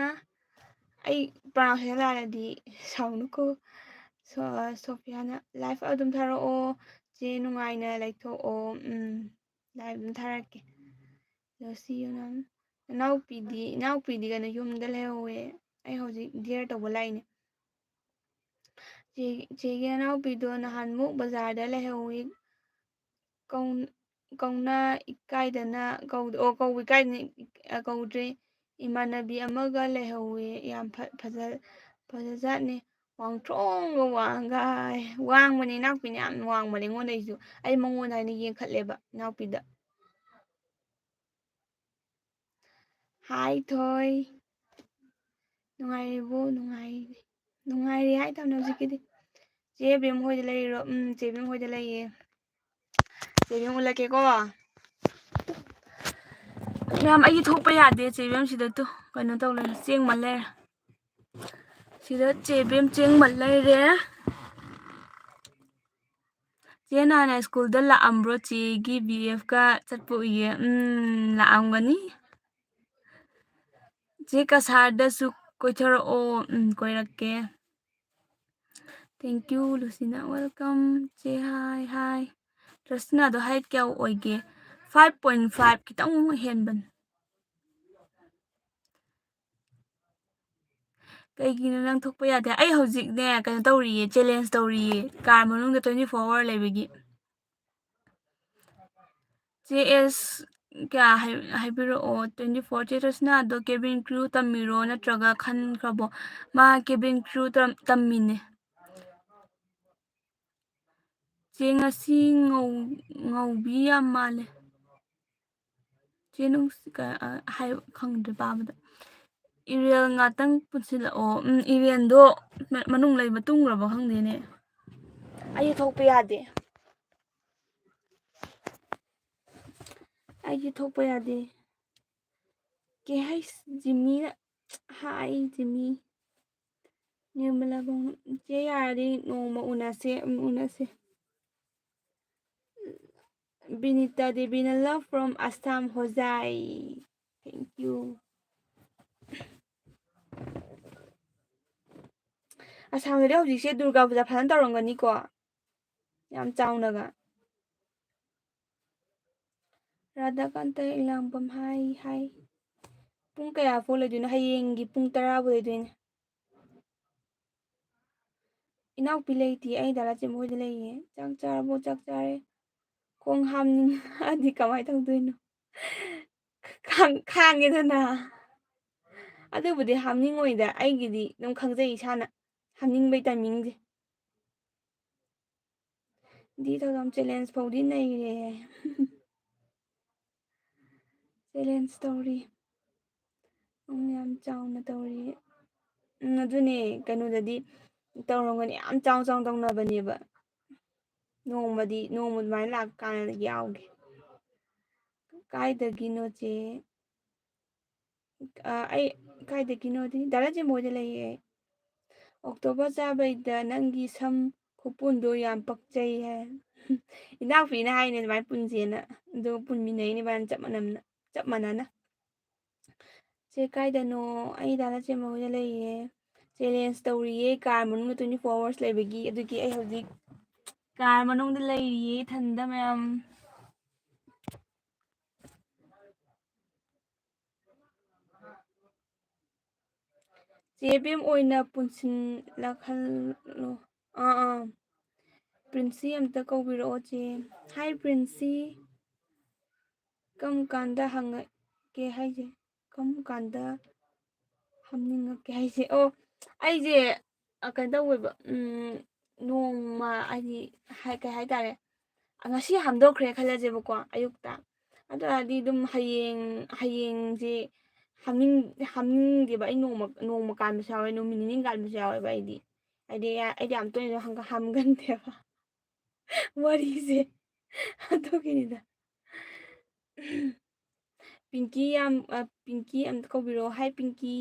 ꯑꯩ pronunciation ꯂꯥꯜꯂꯗꯤ ꯁꯥꯎꯅꯨꯀꯣ꯫ ꯁꯣ-, ꯁꯣꯐꯤꯌꯥꯅ, "Live ꯑꯗꯨꯝ ꯊꯥꯔꯛꯑꯣ ꯆꯦ, ꯅꯨꯡꯉꯥꯏꯅ ꯂꯩꯊꯣꯛꯑꯣ꯫" ꯎꯝ, live ꯑꯗꯨꯝ ꯊꯥꯔꯛꯀꯦ꯫ ꯑꯗꯣ see you ꯅꯪ꯫ ꯏꯅꯥꯎꯄꯤꯗꯤ, ꯏꯅꯥꯎꯄꯤꯗꯤ ꯀꯩꯅꯣ ꯌꯨꯝꯗ ꯂꯩꯍꯧꯋꯦ꯫ ꯑꯩ ꯍꯧꯖꯤꯛ dare ꯇꯧꯕ ꯂꯥꯛꯏꯅꯦ꯫ ꯆꯦ-, ꯆꯦꯒꯤ ꯅꯅꯥꯎꯄꯤꯗꯣ ꯅꯍꯥꯟꯃꯨꯛ ꯕꯖꯥꯔꯗ ꯂꯩꯍꯧꯋꯤ꯫ ꯀꯧ-, ꯀꯧꯅ ꯏꯀꯥꯏꯗꯅ ꯀꯧ-, ꯑꯣ, ꯀꯧꯕ ꯏꯀꯥꯏꯗꯅ ꯏ-, ꯑ, ꯀꯧꯗ꯭ꯔꯦ꯫ ꯏꯃꯥꯟꯅꯕꯤ ꯑꯃꯒ ꯂꯩꯍꯧꯋꯦ꯫ ꯌꯥꯝ ꯐ-, ꯐꯖ-, ꯐꯖꯖꯥꯠꯅꯤ꯫ ꯋꯥꯡꯊ꯭ꯔꯣꯡꯒ ꯋꯥꯡꯒ ꯍꯥꯏ꯫ ꯋꯥꯡꯕꯅꯦ ꯏꯅꯥꯎꯄꯤꯅꯦ, ꯌꯥꯝ ꯋꯥꯡꯕꯅꯦ ꯑꯩꯉꯣꯟꯗꯩꯁꯨ꯫ ꯑꯩ ꯃꯉꯣꯟꯗ ꯍꯥꯏꯅ ꯌꯦꯡꯈꯠꯂꯦꯕ ꯏꯅꯥꯎꯄꯤꯗ꯫ Hi ꯊꯣꯏ꯫ ꯅꯨꯡꯉꯥꯏꯔꯤꯕꯣ? ꯅꯨꯡꯉꯥꯏꯔꯤ꯫ ꯅꯨꯡꯉꯥꯏꯔꯤ ꯍꯥꯏꯇꯥꯕꯅꯦ ꯍꯧꯖꯤꯛꯀꯤꯗꯤ꯫ ꯆꯦ ꯕꯦꯝ ꯍꯣꯏꯗ ꯂꯩꯔꯤꯔꯣ? ꯎꯝ, ꯆꯦ ꯕꯦꯝ ꯍꯣꯏꯗ ꯂꯩꯌꯦ꯫ ꯆꯦ ꯕꯦꯝ ꯎꯠꯂꯛꯀꯦꯀꯣ꯫ ꯃꯌꯥꯝ, ꯑꯩꯗꯤ ꯊꯣꯛꯄ ꯌꯥꯗꯦ꯫ ꯆꯦ ꯕꯦꯝ ꯁꯤꯗ ꯇꯨ ꯀꯩꯅꯣ ꯇꯧ ꯂꯩꯔꯦ, ꯆꯦꯡ ꯃꯜ ꯂꯩꯔꯦ꯫ ꯁꯤꯗ ꯆꯦ ꯕꯦꯝ ꯆꯦꯡꯃꯜ ꯂꯩꯔꯦ꯫ ꯆꯦ ꯅꯍꯥꯟ ꯁ꯭ꯀꯨꯜꯗ ꯂꯥꯛꯑꯝꯕ꯭ꯔꯣ? ꯆꯦꯒꯤ ꯕꯤ ꯑꯦꯐꯀ ꯆꯠꯄ ꯎꯏꯌꯦ꯫ ꯎꯝ, ꯂꯥꯛꯑꯝꯒꯅꯤ꯫ ꯆꯦ ꯀꯁꯥꯔꯗꯁꯨ ꯀꯣꯏꯊꯣꯔꯛꯑꯣ꯫ ꯎꯝ, ꯀꯣꯏꯔꯛꯀꯦ꯫ Thank you, ꯂꯨꯁꯤꯅꯥ꯫ Welcome, ꯆꯦ꯫ Hi, hi꯫ ꯔꯁꯅꯥꯗꯣ height ꯀꯌꯥ ꯑꯣꯏꯒꯦ? Five point five, ꯈꯤꯇꯪ ꯍꯦꯟꯕꯅꯤ꯫ ꯀꯩꯒꯤꯅꯣ ꯅꯪ ꯊꯣꯛꯄ ꯌꯥꯗꯦ? ꯑꯩ ꯍꯧꯖꯤꯛꯅꯦ, ꯀꯩꯅꯣ ꯇꯧꯔꯤꯌꯦ, challenge ꯇꯧꯔꯤꯌꯦ, car ꯃꯅꯨꯡꯗ twenty four hour ꯂꯩꯕꯒꯤ꯫ ꯆꯦ ꯑꯦꯁ ꯀꯌꯥ ꯍꯥꯏ-, ꯍꯥꯏꯕꯤꯔꯛꯑꯣ꯫ Twenty four, ꯆꯦ ꯔꯁꯅꯥꯗꯣ cabin crew ꯇꯝꯃꯤꯔꯣ ꯅꯠꯇ꯭ꯔꯒ ꯈꯟꯈ꯭ꯔꯕꯣ? ꯃꯥ cabin crew ꯇꯝ-, ꯇꯝꯃꯤꯅꯦ꯫ ꯆꯦ ꯉꯁꯤ ꯉꯧ-, ꯉꯧꯕꯤ ꯌꯥꯝ ꯃꯥꯜꯂꯦ꯫ ꯆꯦ ꯅꯨꯡꯁꯤ-, ꯀ-, ꯑ, ꯍꯥꯏ-, ꯈꯪꯗ꯭ꯔꯦ ꯄꯥꯕꯗ꯫ ꯏꯔꯦꯜ ꯉꯥꯛꯇꯪ ꯄꯨꯟꯁꯤꯜꯂꯛꯑꯣ꯫ ꯎꯝ, ꯏꯔꯦꯟꯗꯣ ꯃ-, ꯃꯅꯨꯡ ꯂꯩꯕ ꯇꯨꯝꯈ꯭ꯔꯕ ꯈꯪꯗꯦꯅꯦ꯫ ꯑꯩ ꯊꯣꯛꯄ ꯌꯥꯗꯦ꯫ ꯑꯩꯒꯤ ꯊꯣꯛꯄ ꯌꯥꯗꯦ꯫ ꯀꯦ ꯍꯩꯁ ꯖꯤꯃꯤꯅ꯫ Hi, ꯖꯤꯃꯤ꯫ ꯅꯤꯔꯃꯂꯥ ꯕꯣꯡ-, ꯆꯦ ꯌꯥꯔꯗꯤ ꯅꯣꯡꯃ ꯎꯅꯁꯦ, ꯎꯝ, ꯎꯅꯁꯦ꯫ Binita ꯗꯦꯕꯤꯅ, love from Assam, Hojai. Thank you꯫ ꯑꯁꯥꯝꯗꯗꯤ ꯍꯧꯖꯤꯛꯁꯦ ꯗꯨꯔꯒꯥ ꯄꯨꯖꯥ ꯐꯖꯅ ꯇꯧꯔꯝꯒꯅꯤꯀꯣ, ꯌꯥꯝ ꯆꯥꯎꯅꯒ꯫ ꯔꯥꯙꯥꯀꯥꯟꯇ ꯏꯂꯥꯡꯕꯝ, hi, hi꯫ ꯄꯨꯡ ꯀꯌꯥ ꯐꯥꯎ ꯂꯩꯗꯣꯏꯅꯣ? ꯍꯌꯦꯡꯒꯤ ꯄꯨꯡ ꯇꯔꯥ ꯐꯥꯎ ꯂꯩꯗꯣꯏꯅꯦ꯫ ꯏꯅꯥꯎꯄꯤ ꯂꯩꯇꯦ, ꯑꯩ ꯗꯥ ꯂꯥꯆꯦꯟꯕ ꯍꯣꯏꯗ ꯂꯩꯌꯦ꯫ ꯆꯥꯛ ꯆꯥꯔꯕꯣ? ꯆꯥꯛ ꯆꯥꯔꯦ꯫ ꯈꯣꯡ ꯍꯥꯝꯅꯤꯡꯉꯛꯑꯗꯤ ꯀꯃꯥꯏꯅ ꯇꯧꯗꯣꯏꯅꯣ? ꯈꯥꯡ-, ꯈꯥꯡꯉꯦꯗꯅ꯫ ꯑꯗꯨꯕꯨꯗꯤ ꯍꯥꯝꯅꯤꯡꯉꯣꯏꯗ, ꯑꯩꯒꯤꯗꯤ ꯑꯗꯨꯝ ꯈꯪꯖꯩ ꯏꯁꯥꯅ ꯍꯥꯝꯅꯤꯡꯕꯩ timingꯁꯦ꯫ ꯗꯤ ꯊꯧꯗꯥꯝ challenge ꯐꯥꯎꯗꯤ ꯅꯩꯔꯦ꯫ Challenge ꯇꯧꯔꯤ꯫ ꯎꯝ, ꯌꯥꯝ ꯆꯥꯎꯅ ꯇꯧꯔꯤ꯫ ꯎꯝ, ꯑꯗꯨꯅꯦ, ꯀꯩꯅꯣꯗꯗꯤ ꯇꯧꯔꯝꯒꯅꯤ, ꯌꯥꯝ ꯆꯥꯎ ꯆꯥꯎ ꯇꯧꯅꯕꯅꯦꯕ꯫ ꯅꯣꯡꯃꯗꯤ, ꯅꯣꯡꯃ ꯑꯗꯨꯃꯥꯏꯅ ꯂꯥꯛꯀꯥꯟꯗ ꯌꯥꯎꯒꯦ꯫ ꯀꯥꯏꯗꯒꯤꯅꯣ ꯆꯦ? ꯑ, ꯑꯩ ꯀꯥꯏꯗꯒꯤꯅꯣꯗꯤ ꯗꯥ ꯂꯥꯆꯦꯟꯕ ꯍꯣꯏꯗ ꯂꯩꯌꯦ ꯑꯩ꯫ ꯑꯣꯛꯇꯣꯕꯔ ꯆꯥꯕꯩꯗ ꯅꯪꯒꯤ ꯁꯝ ꯈꯨꯄꯨꯟꯗꯣ ꯌꯥꯝ ꯄꯛꯆꯩ ꯍꯥꯏ꯫ ꯏꯅꯥꯎꯄꯤꯅ ꯍꯥꯏꯅꯦ ꯑꯗꯨꯃꯥꯏꯅ ꯄꯨꯟꯁꯦꯅ, ꯑꯗꯨꯒ ꯄꯨꯟꯃꯤꯟꯅꯩꯅꯦ ꯏꯕꯥꯅꯤ ꯆꯞ ꯃꯥꯟꯅꯅ, ꯆꯞ ꯃꯥꯟꯅꯅ꯫ ꯆꯦ ꯀꯥꯏꯗꯅꯣ? ꯑꯩ ꯗꯥ ꯅꯆꯦ ꯃꯈꯣꯏꯗ ꯂꯩꯌꯦ꯫ ꯆꯦꯂꯦꯟꯖ ꯇꯧꯔꯤꯌꯦ ꯀꯥꯔ ꯃꯅꯨꯡꯗ twenty four hours ꯂꯩꯕꯒꯤ꯫ ꯑꯗꯨꯒꯤ ꯑꯩ ꯍꯧꯖꯤꯛ ꯀꯥꯔ ꯃꯅꯨꯡꯗ ꯂꯩꯔꯤꯌꯦ ꯏꯊꯟꯗ ꯃꯌꯥꯝ꯫ ꯆꯦ ꯕꯦꯝ ꯑꯣꯏꯅ ꯄꯨꯟꯁꯤꯜꯂꯛꯍꯜꯂꯣ꯫ ꯑꯥ, ꯑꯥ꯫ ꯄ꯭ꯔꯤꯟꯁꯤ ꯑꯝꯇ ꯀꯧꯕꯤꯔꯛꯑꯣ, ꯆꯦ꯫ ꯍꯥꯏ, ꯄ꯭ꯔꯤꯟꯁꯤ꯫ ꯀꯔꯝ ꯀꯥꯟꯗ ꯍꯪꯉꯛꯀꯦ ꯍꯥꯏꯁꯦ? ꯀꯔꯝ ꯀꯥꯟꯗ ꯍꯥꯞꯅꯤꯡꯉꯛꯀꯦ ꯍꯥꯏꯁꯦ? ꯑꯣ, ꯑꯩꯁꯦ, ꯑ, ꯀꯩꯅꯣ ꯇꯧꯋꯦꯕ, ꯎꯝ, ꯅꯣꯡꯃ ꯍꯥꯏꯗꯤ, ꯍꯥꯏ-, ꯀꯩ ꯍꯥꯏꯇꯥꯔꯦ, ꯉꯁꯤ ꯍꯥꯞꯗꯣꯛꯈ꯭ꯔꯦ ꯈꯜꯂꯁꯦꯕꯀꯣ, ꯑꯌꯨꯛꯇ꯫ ꯑꯗꯨ ꯑꯣꯏꯔꯗꯤ ꯑꯗꯨꯝ ꯍꯌꯦꯡ, ꯍꯌꯦꯡꯁꯦ ꯍꯥꯞꯅꯤꯡ-, ꯍꯥꯞꯅꯤꯡꯗꯦꯕ꯫ ꯑꯩ ꯅꯣꯡꯃ, ꯅꯣꯡꯃ ꯀꯥꯟꯕꯁꯨ ꯌꯥꯎꯋꯦ, ꯅꯨꯃꯤꯠ ꯅꯤꯅꯤ ꯀꯥꯟꯕꯁꯨ ꯌꯥꯎꯋꯦꯕ ꯑꯩꯗꯤ꯫ ꯍꯥꯏꯗꯤ, ꯑꯩꯗꯤ ꯌꯥꯝ ꯇꯣꯏꯅꯁꯨ ꯍꯪꯒ-, ꯍꯥꯝꯒꯟꯗꯦꯕ꯫ ꯋꯥꯔꯤꯁꯦ ꯑꯗꯨꯒꯤꯅꯤꯗ꯫ ꯄꯤꯡꯀꯤ ꯌꯥꯝ, ꯑ, ꯄꯤꯡꯀꯤ ꯑꯝꯇ ꯀꯧꯕꯤꯔꯛꯑꯣ꯫ ꯍꯥꯏ ꯄꯤꯡꯀꯤ,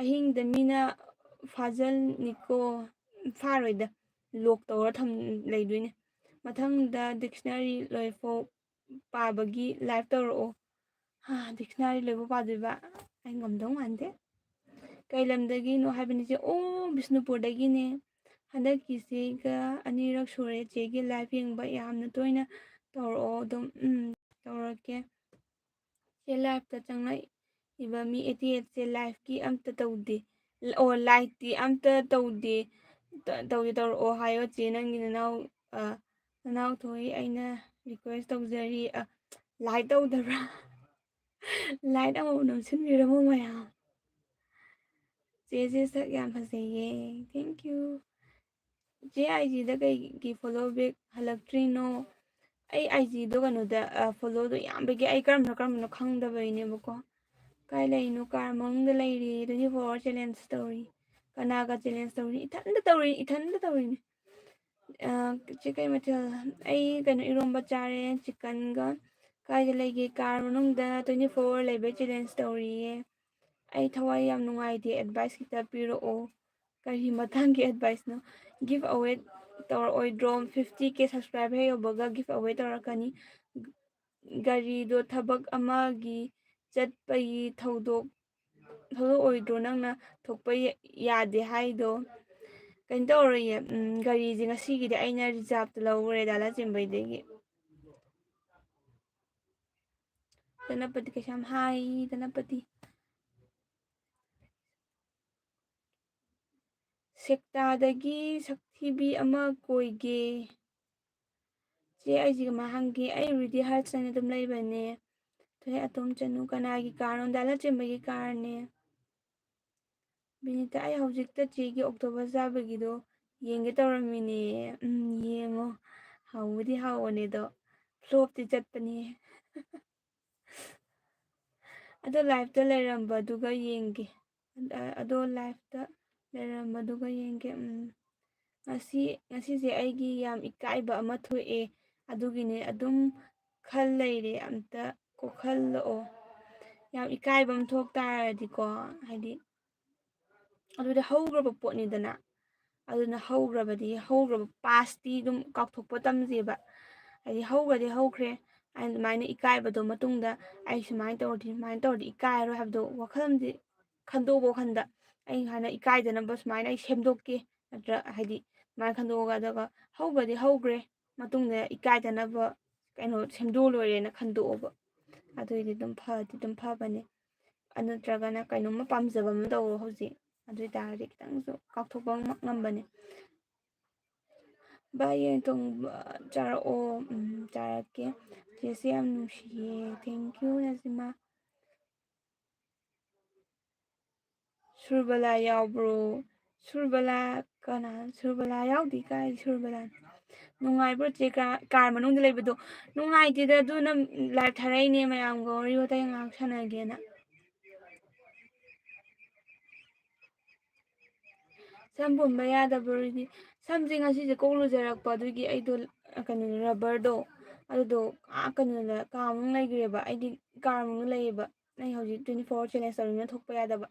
ꯑꯍꯤꯡꯗ ꯃꯤꯅ ꯐꯥꯖꯜꯅꯤꯀꯣ꯫ ꯐꯥꯔꯣꯏꯗ, ꯂꯣꯛ ꯇꯧꯔ ꯊꯝ-, ꯂꯩꯗꯣꯏꯅꯦ꯫ ꯃꯊꯪꯗ ꯗꯤꯛꯁꯅꯔꯤ ꯂꯣꯏꯐꯥꯎ ꯄꯥꯕꯒꯤ ꯂꯥꯏꯚ ꯇꯧꯔꯛꯑꯣ꯫ ꯍꯥ, ꯗꯤꯛꯁꯅꯔꯤ ꯂꯣꯏꯐꯥꯎ ꯄꯥꯗꯣꯏꯕ? ꯑꯩ ꯉꯝꯗꯧ ꯃꯥꯟꯗꯦ꯫ ꯀꯩ ꯂꯝꯗꯒꯤꯅꯣ ꯍꯥꯏꯕꯅꯤ ꯆꯦ? ꯑꯣ, ꯕꯤꯁꯅꯨꯄꯨꯔꯗꯒꯤꯅꯦ꯫ ꯍꯟꯗꯛꯀꯤꯁꯤꯒ ꯑꯅꯤꯔꯛ ꯁꯨꯔꯦ ꯆꯦꯒꯤ ꯂꯥꯏꯚ ꯌꯦꯡꯕ꯫ ꯌꯥꯝꯅ ꯇꯣꯏꯅ ꯇꯧꯔꯛꯑꯣ ꯑꯗꯨꯝ꯫ ꯎꯝ, ꯇꯧꯔꯛꯀꯦ꯫ ꯆꯦ ꯂꯥꯏꯚꯇ ꯆꯪꯂꯛꯏꯕ ꯃꯤ eighty eight ꯁꯦ ꯂꯥꯏꯚꯀꯤ ꯑꯝꯇ ꯇꯧꯗꯦ꯫ ꯑꯣ, ꯂꯥꯏꯛꯇꯤ ꯑꯝꯇ ꯇꯧꯗꯦ꯫ ꯇ-, ꯇꯧꯗꯦ, ꯇꯧꯔꯛꯑꯣ ꯍꯥꯏꯌꯣ ꯆꯦ, ꯅꯪꯒꯤ ꯅꯅꯥꯎ, ꯑ, ꯅꯅꯥꯎꯊꯣꯏ ꯑꯩꯅ ꯔꯤꯀ꯭ꯋꯦꯁ ꯇꯧꯖꯔꯤ꯫ ꯑ, ꯂꯥꯏꯛ ꯇꯧꯗꯕ꯭ꯔꯥ? ꯂꯥꯏꯛ ꯑꯃꯃꯝ ꯅꯝꯁꯤꯟꯕꯤꯔꯝꯃꯣ ꯃꯌꯥꯝ꯫ ꯆꯦꯁꯦ ꯁꯛ ꯌꯥꯝ ꯐꯖꯩꯌꯦ꯫ Thank you꯫ ꯆꯦ, ꯑꯥꯏ ꯖꯤꯗ ꯀꯩꯒꯤ ꯐꯣꯂꯣ ꯕꯦꯛ ꯍꯜꯂꯛꯇ꯭ꯔꯤꯅꯣ? ꯑꯩ ꯑꯥꯏ ꯖꯤꯗꯣ ꯀꯩꯅꯣꯗ, ꯑ, ꯐꯣꯂꯣꯗꯣ ꯌꯥꯝꯕꯒꯤ ꯑꯩ ꯀꯔꯝꯕꯅꯣ ꯀꯔꯝꯕꯅꯣ ꯈꯪꯗꯕꯩꯅꯦꯕꯀꯣ꯫ ꯀꯥꯏ ꯂꯩꯅꯣ? ꯀꯥꯔ ꯃꯅꯨꯡꯗ ꯂꯩꯔꯤ, twenty four hour challenge ꯇꯧꯔꯤ꯫ ꯀꯅꯥꯒ challenge ꯇꯧꯔꯤ? ꯏꯊꯟꯗ ꯇꯧꯔꯤ, ꯏꯊꯟꯗ ꯇꯧꯔꯤꯅꯦ꯫ ꯑ, ꯆꯦ, ꯀꯩ ꯃꯊꯦꯜ? ꯑꯩ ꯀꯩꯅꯣ, ꯏꯔꯣꯝꯕ ꯆꯥꯔꯦ, ꯆꯤꯛꯀꯟꯒ꯫ ꯀꯥꯏꯗ ꯂꯩꯒꯦ? ꯀꯥꯔ ꯃꯅꯨꯡꯗ twenty four hour ꯂꯩꯕꯩ challenge ꯇꯧꯔꯤꯌꯦ꯫ ꯑꯩ ꯊꯋꯥꯏ ꯌꯥꯝ ꯅꯨꯡꯉꯥꯏꯇꯦ, advice ꯈꯤꯇ ꯄꯤꯔꯛꯑꯣ꯫ ꯀꯔꯤ ꯃꯇꯥꯡꯒꯤ ꯑꯦꯗꯚꯥꯏꯁꯅꯣ? ꯒꯤꯐ ꯑꯋꯦ ꯇꯧꯔꯛꯑꯣꯏꯗ꯭ꯔꯣ? ꯐꯤꯐꯇꯤ ꯀꯦ ꯁꯕꯁꯀ꯭ꯔꯥꯏꯕꯔ ꯍꯦꯛ ꯌꯧꯕꯒ ꯒꯤꯐ ꯑꯋꯦ ꯇꯧꯔꯛꯀꯅꯤ꯫ ꯒꯥꯔꯤꯗꯣ ꯊꯕꯛ ꯑꯃꯒꯤ ꯆꯠꯄꯒꯤ ꯊꯧꯗꯣꯛ ꯊꯧꯗꯣꯛ ꯑꯣꯏꯗ꯭ꯔꯣ ꯅꯪꯅ ꯊꯣꯛꯄ ꯌꯥꯗꯦ ꯍꯥꯏꯗꯣ? ꯀꯩꯅꯣ ꯇꯧꯔꯣꯏꯌꯦ꯫ ꯒꯥꯔꯤꯁꯦ ꯉꯁꯤꯒꯤꯗꯤ ꯑꯩꯅ ꯔꯤꯖꯥꯞꯇ ꯂꯧꯈ꯭ꯔꯦ ꯗꯥ ꯂꯥꯆꯦꯟꯕꯩꯗꯒꯤ꯫ ꯗꯅꯄꯇꯤ ꯀꯩꯁꯥꯝ ꯍꯥꯏ꯫ ꯗꯅꯄꯇꯤ꯫ ꯁꯦꯛꯇꯥꯗꯒꯤ ꯁꯛꯊꯤꯕꯤ ꯑꯃ ꯀꯣꯏꯒꯦ꯫ ꯆꯦ, ꯑꯩꯁꯦ ꯀꯃꯥꯏ ꯍꯪꯒꯦ? ꯑꯩ ꯔꯤꯗꯤ ꯍꯥꯔꯠꯁ ꯍꯥꯏꯅ ꯑꯗꯨꯝ ꯂꯩꯕꯅꯦ꯫ ꯊꯣꯏ ꯑꯇꯣꯝ ꯆꯅꯨ ꯀꯅꯥꯒꯤ ꯀꯥꯔꯅꯣ? ꯗꯥ ꯂꯥꯆꯦꯟꯕꯒꯤ ꯀꯥꯔꯅꯦ꯫ ꯕꯤꯅꯤꯇꯥ, ꯑꯩ ꯍꯧꯖꯤꯛꯇ ꯆꯦꯒꯤ ꯑꯣꯛꯇꯣꯕꯔ ꯆꯥꯕꯒꯤꯗꯣ ꯌꯦꯡꯒꯦ ꯇꯧꯔꯝꯃꯤꯅꯦ꯫ ꯎꯝ, ꯌꯦꯡꯉꯣ꯫ ꯍꯥꯎꯕꯨꯗꯤ ꯍꯥꯎꯕꯅꯦ ꯑꯗꯣ, ꯐ꯭ꯂꯣꯞꯇꯤ ꯆꯠꯄꯅꯦ꯫ ꯑꯗꯣ ꯂꯥꯏꯞꯇ ꯂꯩꯔꯝꯕꯗꯨꯒ ꯌꯦꯡꯒꯦ꯫ ꯑ-, ꯑꯗꯣ ꯂꯥꯏꯞꯇ ꯂꯩꯔꯝꯕꯗꯨꯒ ꯌꯦꯡꯒꯦ꯫ ꯎꯝ꯫ ꯉꯁꯤ, ꯉꯁꯤꯁꯦ ꯑꯩꯒꯤ ꯌꯥꯝ ꯏꯀꯥꯏꯕ ꯑꯃ ꯊꯣꯛꯑꯦ꯫ ꯑꯗꯨꯒꯤꯅꯦ ꯑꯗꯨꯝ ꯈꯜ ꯂꯩꯔꯦ꯫ ꯑꯝꯇ ꯀꯣꯛꯍꯜꯂꯛꯑꯣ꯫ ꯌꯥꯝ ꯏꯀꯥꯏꯕ ꯑꯃ ꯊꯣꯛ ꯇꯥꯔꯗꯤꯀꯣ, ꯍꯥꯏꯗꯤ, ꯑꯗꯨꯗꯤ ꯍꯧꯈ꯭ꯔꯕ ꯄꯣꯠꯅꯤꯗꯅ꯫ ꯑꯗꯨꯅ ꯍꯧꯈ꯭ꯔꯕꯗꯤ, ꯍꯧꯈ꯭ꯔꯕ ꯄꯥꯁꯇꯤ ꯑꯗꯨꯝ ꯀꯥꯎꯊꯣꯛꯄ ꯇꯝꯁꯦꯕ꯫ ꯍꯥꯏꯗꯤ, ꯍꯧꯈ꯭ꯔꯗꯤ ꯍꯧꯈ꯭ꯔꯦ꯫ ꯑꯩꯅ ꯑꯗꯨꯃꯥꯏꯅ ꯏꯀꯥꯏꯕꯗꯣ ꯃꯇꯨꯡꯗ ꯑꯩ ꯁꯨꯃꯥꯏꯅ ꯇꯧꯔꯗꯤ, ꯁꯨꯃꯥꯏꯅ ꯇꯧꯔꯗꯤ ꯏꯀꯥꯏꯔꯔꯣꯏ ꯍꯥꯏꯕꯗꯣ ꯋꯥꯈꯜ ꯑꯃꯗꯤ ꯈꯟꯗꯣꯛꯑꯣ ꯋꯥꯈꯜꯗ꯫ ꯑꯩ ꯍꯥꯟꯅ ꯏꯀꯥꯏꯗꯅꯕ ꯁꯨꯃꯥꯏꯅ ꯑꯩ ꯁꯦꯝꯗꯣꯛꯀꯦ꯫ ꯅꯠꯇ꯭ꯔ ꯍꯥꯏꯗꯤ, ꯑꯗꯨꯃꯥꯏꯅ ꯈꯟꯗꯣꯛꯑꯒ, ꯑꯗꯨꯒ ꯍꯧꯈ꯭ꯔꯗꯤ ꯍꯧꯈ꯭ꯔꯦ, ꯃꯇꯨꯡꯗ ꯏꯀꯥꯏꯗꯅꯕ ꯀꯩꯅꯣ ꯁꯦꯝꯗꯣꯛꯑ ꯂꯣꯏꯔꯦꯅ ꯈꯟꯗꯣꯛꯑꯣꯕ꯫ ꯑꯗꯨꯑꯣꯏꯗꯤ ꯑꯗꯨꯝ ꯐꯗꯤ ꯑꯗꯨꯝ ꯐꯕꯅꯦ꯫ ꯑ, ꯅꯠꯇ꯭ꯔꯒꯅ ꯀꯩꯅꯣꯝꯃ ꯄꯥꯝꯖꯕ ꯑꯃ ꯇꯧꯋꯣ ꯍꯧꯖꯤꯛ꯫ ꯑꯗꯨ ꯑꯣꯏ ꯇꯥꯔꯗꯤ ꯈꯤꯇꯪꯁꯨ ꯀꯥꯎꯊꯣꯛꯄ ꯉꯝ-, ꯉꯝꯕꯅꯦ꯫ ꯚꯥꯏ, ꯌꯦꯟ ꯊꯣꯡꯕ ꯆꯥꯔꯛꯑꯣ꯫ ꯎꯝ, ꯆꯥꯔꯛꯀꯦ꯫ ꯆꯦꯁꯦ ꯌꯥꯝ ꯅꯨꯡꯁꯤꯌꯦ꯫ Thank you, ꯅꯖꯤꯃꯥ꯫ ꯁꯨꯔꯕꯂꯥ ꯌꯥꯎꯕ꯭ꯔꯣ? ꯁꯨꯔꯕꯂꯥ ꯀꯅꯥ? ꯁꯨꯔꯕꯂꯥ ꯌꯥꯎꯗꯦ꯫ ꯀꯥꯏ ꯁꯨꯔꯕꯂꯥꯅꯣ? ꯅꯨꯡꯉꯥꯏꯕ꯭ꯔꯣ ꯆꯦ ꯀꯥ-, ꯀꯥꯔ ꯃꯅꯨꯡꯗ ꯂꯩꯕꯗꯣ? ꯅꯨꯡꯉꯥꯏꯇꯦꯗ, ꯑꯗꯨꯅ ꯂꯥꯏꯞ ꯊꯥꯔꯛꯏꯅꯦ, ꯃꯌꯥꯝꯒ ꯋꯥꯔꯤ ꯋꯥꯇꯥꯏ ꯉꯥꯏꯍꯥꯛ ꯁꯥꯟꯅꯒꯦꯅ꯫ ꯁꯝ ꯄꯨꯟꯕ ꯌꯥꯗꯕ꯭ꯔꯣꯗꯤ, ꯁꯝꯁꯦ ꯉꯁꯤꯁꯦ ꯀꯣꯛ ꯂꯨꯖꯔꯛꯄ, ꯑꯗꯨꯒꯤ ꯑꯩꯗꯣ, ꯑ, ꯀꯩꯅꯣ, ꯔꯕꯔꯗꯣ, ꯑꯗꯨꯗꯣ, ꯑꯥ, ꯀꯩꯅꯣꯗ, ꯀꯥ ꯃꯅꯨꯡ ꯂꯩꯈ꯭ꯔꯦꯕ꯫ ꯑꯩꯗꯤ ꯀꯥ ꯃꯅꯨꯡꯗ ꯂꯩꯌꯦꯕ꯫ ꯑꯩ ꯍꯧꯖꯤꯛ twenty four hour challenge ꯇꯧꯔꯤꯅ ꯊꯣꯛꯄ ꯌꯥꯗꯕ꯫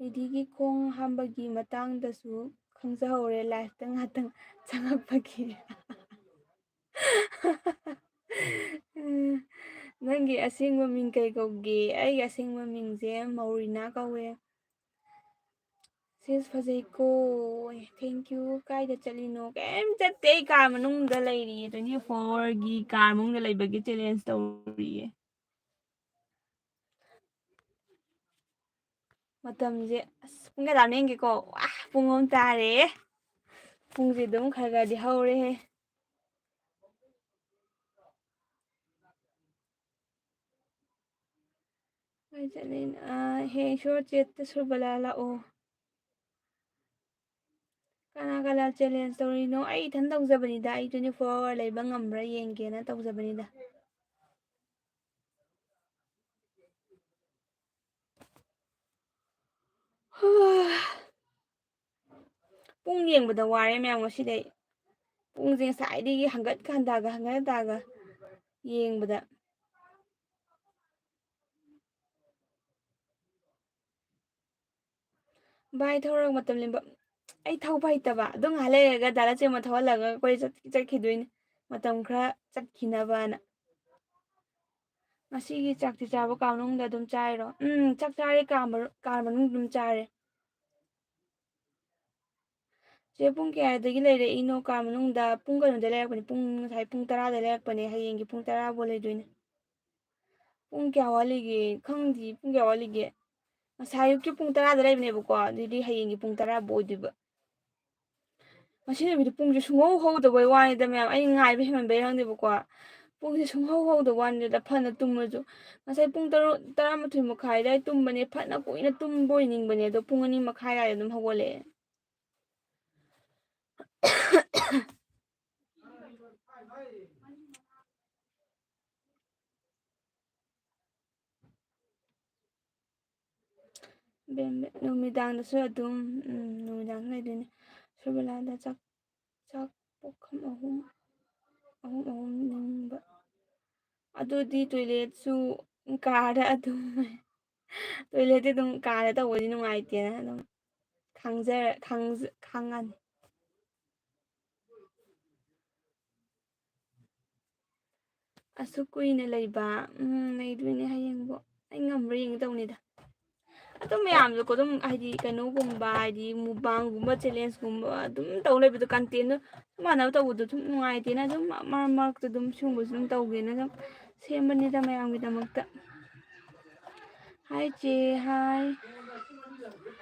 ꯔꯤꯙꯤꯒꯤ ꯈꯣꯡ ꯍꯥꯝꯕꯒꯤ ꯃꯇꯥꯡꯗꯁꯨ ꯈꯪꯖꯍꯧꯔꯦ live-ꯇ ꯉꯥꯛꯇꯪ ꯆꯪꯉꯛꯄꯒꯤ꯫ ꯎꯝ, ꯅꯪꯒꯤ ꯑꯁꯦꯡꯕ ꯃꯤꯡ ꯀꯩ ꯀꯧꯒꯦ? ꯑꯩꯒꯤ ꯑꯁꯦꯡꯕ ꯃꯤꯡꯁꯦ ꯃꯧꯔꯤꯅꯥ ꯀꯧꯋꯦ꯫ Sis ꯐꯖꯩꯀꯣ꯫ Thank you꯫ ꯀꯥꯏꯗ ꯆꯠꯂꯤꯅꯣ? ꯀꯩꯝ ꯆꯠꯇꯦ꯫ ꯑꯩ ꯀꯥ ꯃꯅꯨꯡꯗ ꯂꯩꯔꯤꯌꯦ꯫ Twenty four-ꯒꯤ ꯀꯥ ꯃꯅꯨꯡꯗ ꯂꯩꯕꯒꯤ challenge ꯇꯧꯔꯤꯌꯦ꯫ ꯃꯇꯝꯁꯦ ꯑꯁ ꯄꯨꯡ ꯀꯌꯥ ꯇꯥꯔꯦ ꯌꯦꯡꯒꯦꯀꯣ꯫ ꯋꯥ, ꯄꯨꯡ ꯑꯃ ꯇꯥꯔꯦ꯫ ꯄꯨꯡꯁꯦ ꯑꯗꯨꯝ ꯈꯔ ꯈꯔꯗꯤ ꯍꯧꯔꯦꯍꯦ꯫ ꯀꯥꯏ ꯆꯠꯂꯤꯅꯣ? ꯑꯥ, ꯍꯦ ꯏꯁꯣꯔ, chat-ꯇ ꯁꯨꯔꯕꯂꯥ ꯂꯥꯛꯑꯣ꯫ ꯀꯅꯥ ꯀꯅꯥ challenge ꯇꯧꯔꯤꯅꯣ? ꯑꯩ ꯏꯊꯟ ꯇꯧꯖꯕꯅꯤꯗ꯫ ꯑꯩ twenty four hour ꯂꯩꯕ ꯉꯝꯕ꯭ꯔꯥ ꯌꯦꯡꯒꯦꯅ ꯇꯧꯖꯕꯅꯤꯗ꯫ ꯄꯨꯡ ꯌꯦꯡꯕꯗ ꯋꯥꯔꯦ ꯃꯌꯥꯝ ꯉꯁꯤꯗꯤ ꯑꯩ꯫ ꯄꯨꯡꯁꯦ ꯉꯁꯥꯏꯗꯒꯤ ꯍꯪꯒꯠꯀ ꯍꯟꯗꯥꯒ, ꯍꯪꯒꯠ ꯍꯟꯗꯥꯒ ꯌꯦꯡꯕꯗ꯫ ꯚꯥꯏ, ꯊꯧꯔꯒ ꯃꯇꯝ ꯂꯦꯟꯕ꯫ ꯑꯩ ꯊꯧꯕ ꯍꯩꯇꯕ꯫ ꯑꯗꯨ ꯉꯥꯏꯍꯥꯛ ꯂꯩꯔꯒ ꯗꯥ ꯂꯟꯆꯦꯟꯕ ꯊꯧꯍꯜꯂꯒ ꯑꯩꯈꯣꯏ ꯆꯠ-, ꯆꯠꯈꯤꯗꯣꯏꯅꯤ꯫ ꯃꯇꯝ ꯈꯔ ꯆꯠꯈꯤꯅꯕꯅ꯫ ꯉꯁꯤꯒꯤ ꯆꯥꯛꯇꯤ ꯆꯥꯕ ꯀꯥ ꯃꯅꯨꯡꯗ ꯑꯗꯨꯝ ꯆꯥꯏꯔꯣ? ꯎꯝ, ꯆꯥꯛ ꯆꯥꯔꯦ, ꯀꯥ ꯃꯔꯨ-, ꯀꯥ ꯃꯅꯨꯡꯗ ꯑꯗꯨꯝ ꯆꯥꯔꯦ꯫ ꯆꯦ, ꯄꯨꯡ ꯀꯌꯥꯗꯒꯤ ꯂꯩꯔꯛꯏꯅꯣ ꯀꯥ ꯃꯅꯨꯡꯗ? ꯄꯨꯡ ꯀꯩꯅꯣꯗ ꯂꯩꯔꯛꯄꯅꯦ, ꯄꯨꯡ, ꯉꯁꯥꯏ ꯄꯨꯡ ꯇꯔꯥꯗ ꯂꯩꯔꯛꯄꯅꯦ, ꯍꯌꯦꯡꯒꯤ ꯄꯨꯡ ꯇꯔꯥ ꯐꯥꯎ ꯂꯩꯗꯣꯏꯅꯦ꯫ ꯄꯨꯡ ꯀꯌꯥ ꯋꯥꯠꯂꯤꯒꯦ? ꯈꯪꯗꯦ, ꯄꯨꯡ ꯀꯌꯥ ꯋꯥꯠꯂꯤꯒꯦ? ꯉꯁꯥꯏ ꯑꯌꯨꯛꯀꯤ ꯄꯨꯡ ꯇꯔꯥꯗ ꯂꯩꯕꯅꯦꯕꯀꯣ, ꯑꯗꯨꯗꯤ ꯍꯌꯦꯡꯒꯤ ꯄꯨꯡ ꯇꯔꯥ ꯐꯥꯎ ꯑꯣꯏꯗꯣꯏꯕ꯫ ꯉꯁꯤ ꯅꯨꯃꯤꯠꯇꯨ ꯄꯨꯡꯁꯦ ꯁꯨꯡꯍꯧ ꯍꯧꯗꯕꯩ ꯋꯥꯅꯤꯗ ꯃꯌꯥꯝ, ꯑꯩ ꯉꯥꯏꯕ ꯍꯦꯟꯃꯟꯕꯩ ꯈꯪꯗꯦꯕꯀꯣ, ꯄꯨꯡꯁꯦ ꯁꯨꯡꯍꯧ ꯍꯧꯗꯕ ꯋꯥꯅꯤꯗ꯫ ꯐꯅ ꯇꯨꯝꯃꯁꯨ, ꯉꯁꯥꯏ ꯄꯨꯡ ꯇꯔꯨꯛ, ꯇꯔꯥꯃꯥꯊꯣꯏ ꯃꯈꯥꯏ ꯑꯗꯨꯋꯥꯏ ꯇꯨꯝꯕꯅꯦ, ꯐꯅ ꯀꯨꯏꯅ ꯇꯨꯝꯕ ꯑꯣꯏꯅꯤꯡꯕꯅꯦ, ꯑꯗꯣ ꯄꯨꯡ ꯑꯅꯤ ꯃꯈꯥꯏ ꯑꯗꯨꯋꯥꯏꯗ ꯑꯗꯨꯝ ꯍꯧꯒꯠꯂꯛꯑꯦ꯫ ꯕꯦꯝꯕꯦꯝ, ꯅꯨꯃꯤꯗꯥꯡꯗꯁꯨ ꯑꯗꯨꯝ, ꯎꯝ, ꯅꯨꯃꯤꯗꯥꯡꯗ ꯂꯩꯗꯣꯏꯅꯦ꯫ ꯁꯨꯔꯕꯂꯥꯗ ꯆꯥꯛ, ꯆꯥꯛ ꯄꯨꯈꯝ ꯑꯍꯨꯝ, ꯑꯍꯨꯝ, ꯑꯍꯨꯝ ꯅꯤꯡꯕ꯫ ꯑꯗꯨꯗꯤ toilet-ꯁꯨ ꯀꯥꯗ ꯑꯗꯨꯝ꯫ ꯇꯣꯏꯂꯦꯠꯇꯤ ꯑꯗꯨꯝ ꯀꯥꯗ ꯇꯧꯕꯗꯤ ꯅꯨꯡꯉꯥꯏꯇꯦꯅ ꯑꯗꯨꯝ ꯈꯪꯖꯔ-, ꯈꯪꯖ-, ꯈꯪꯉꯅꯤ꯫ ꯑꯁꯨꯛ ꯀꯨꯏꯅ ꯂꯩꯕ, ꯎꯝ, ꯂꯩꯗꯣꯏꯅꯦ ꯍꯌꯦꯡꯕꯨ꯫ ꯑꯩ ꯉꯝꯕ꯭ꯔꯥ ꯌꯦꯡꯒꯦ ꯇꯧꯅꯤꯗ꯫ ꯑꯗꯨꯝ ꯃꯌꯥꯝꯗꯨꯀꯣ, ꯑꯗꯨꯝ ꯍꯥꯏꯗꯤ ꯀꯩꯅꯣꯒꯨꯝꯕ, ꯍꯥꯏꯗꯤ mukbangꯒꯨꯝꯕ, challengeꯒꯨꯝꯕ ꯑꯗꯨꯝ ꯇꯧ ꯂꯩꯕꯗꯣ, contentꯗꯣ ꯆꯞ ꯃꯥꯟꯅꯕ ꯇꯧꯕꯗꯣ ꯑꯗꯨꯝ ꯅꯨꯡꯉꯥꯏꯇꯦꯅ, ꯑꯗꯨꯝ ꯃꯔꯛ ꯃꯔꯛꯇ ꯑꯗꯨꯝ ꯁꯤꯒꯨꯝꯕꯁꯨ ꯑꯗꯨꯝ ꯇꯧꯒꯦꯅ ꯑꯗꯨꯝ ꯁꯦꯝꯕꯅꯤꯗ ꯃꯌꯥꯝꯒꯤꯗꯃꯛꯇ꯫ Hi ꯆꯦ, hi꯫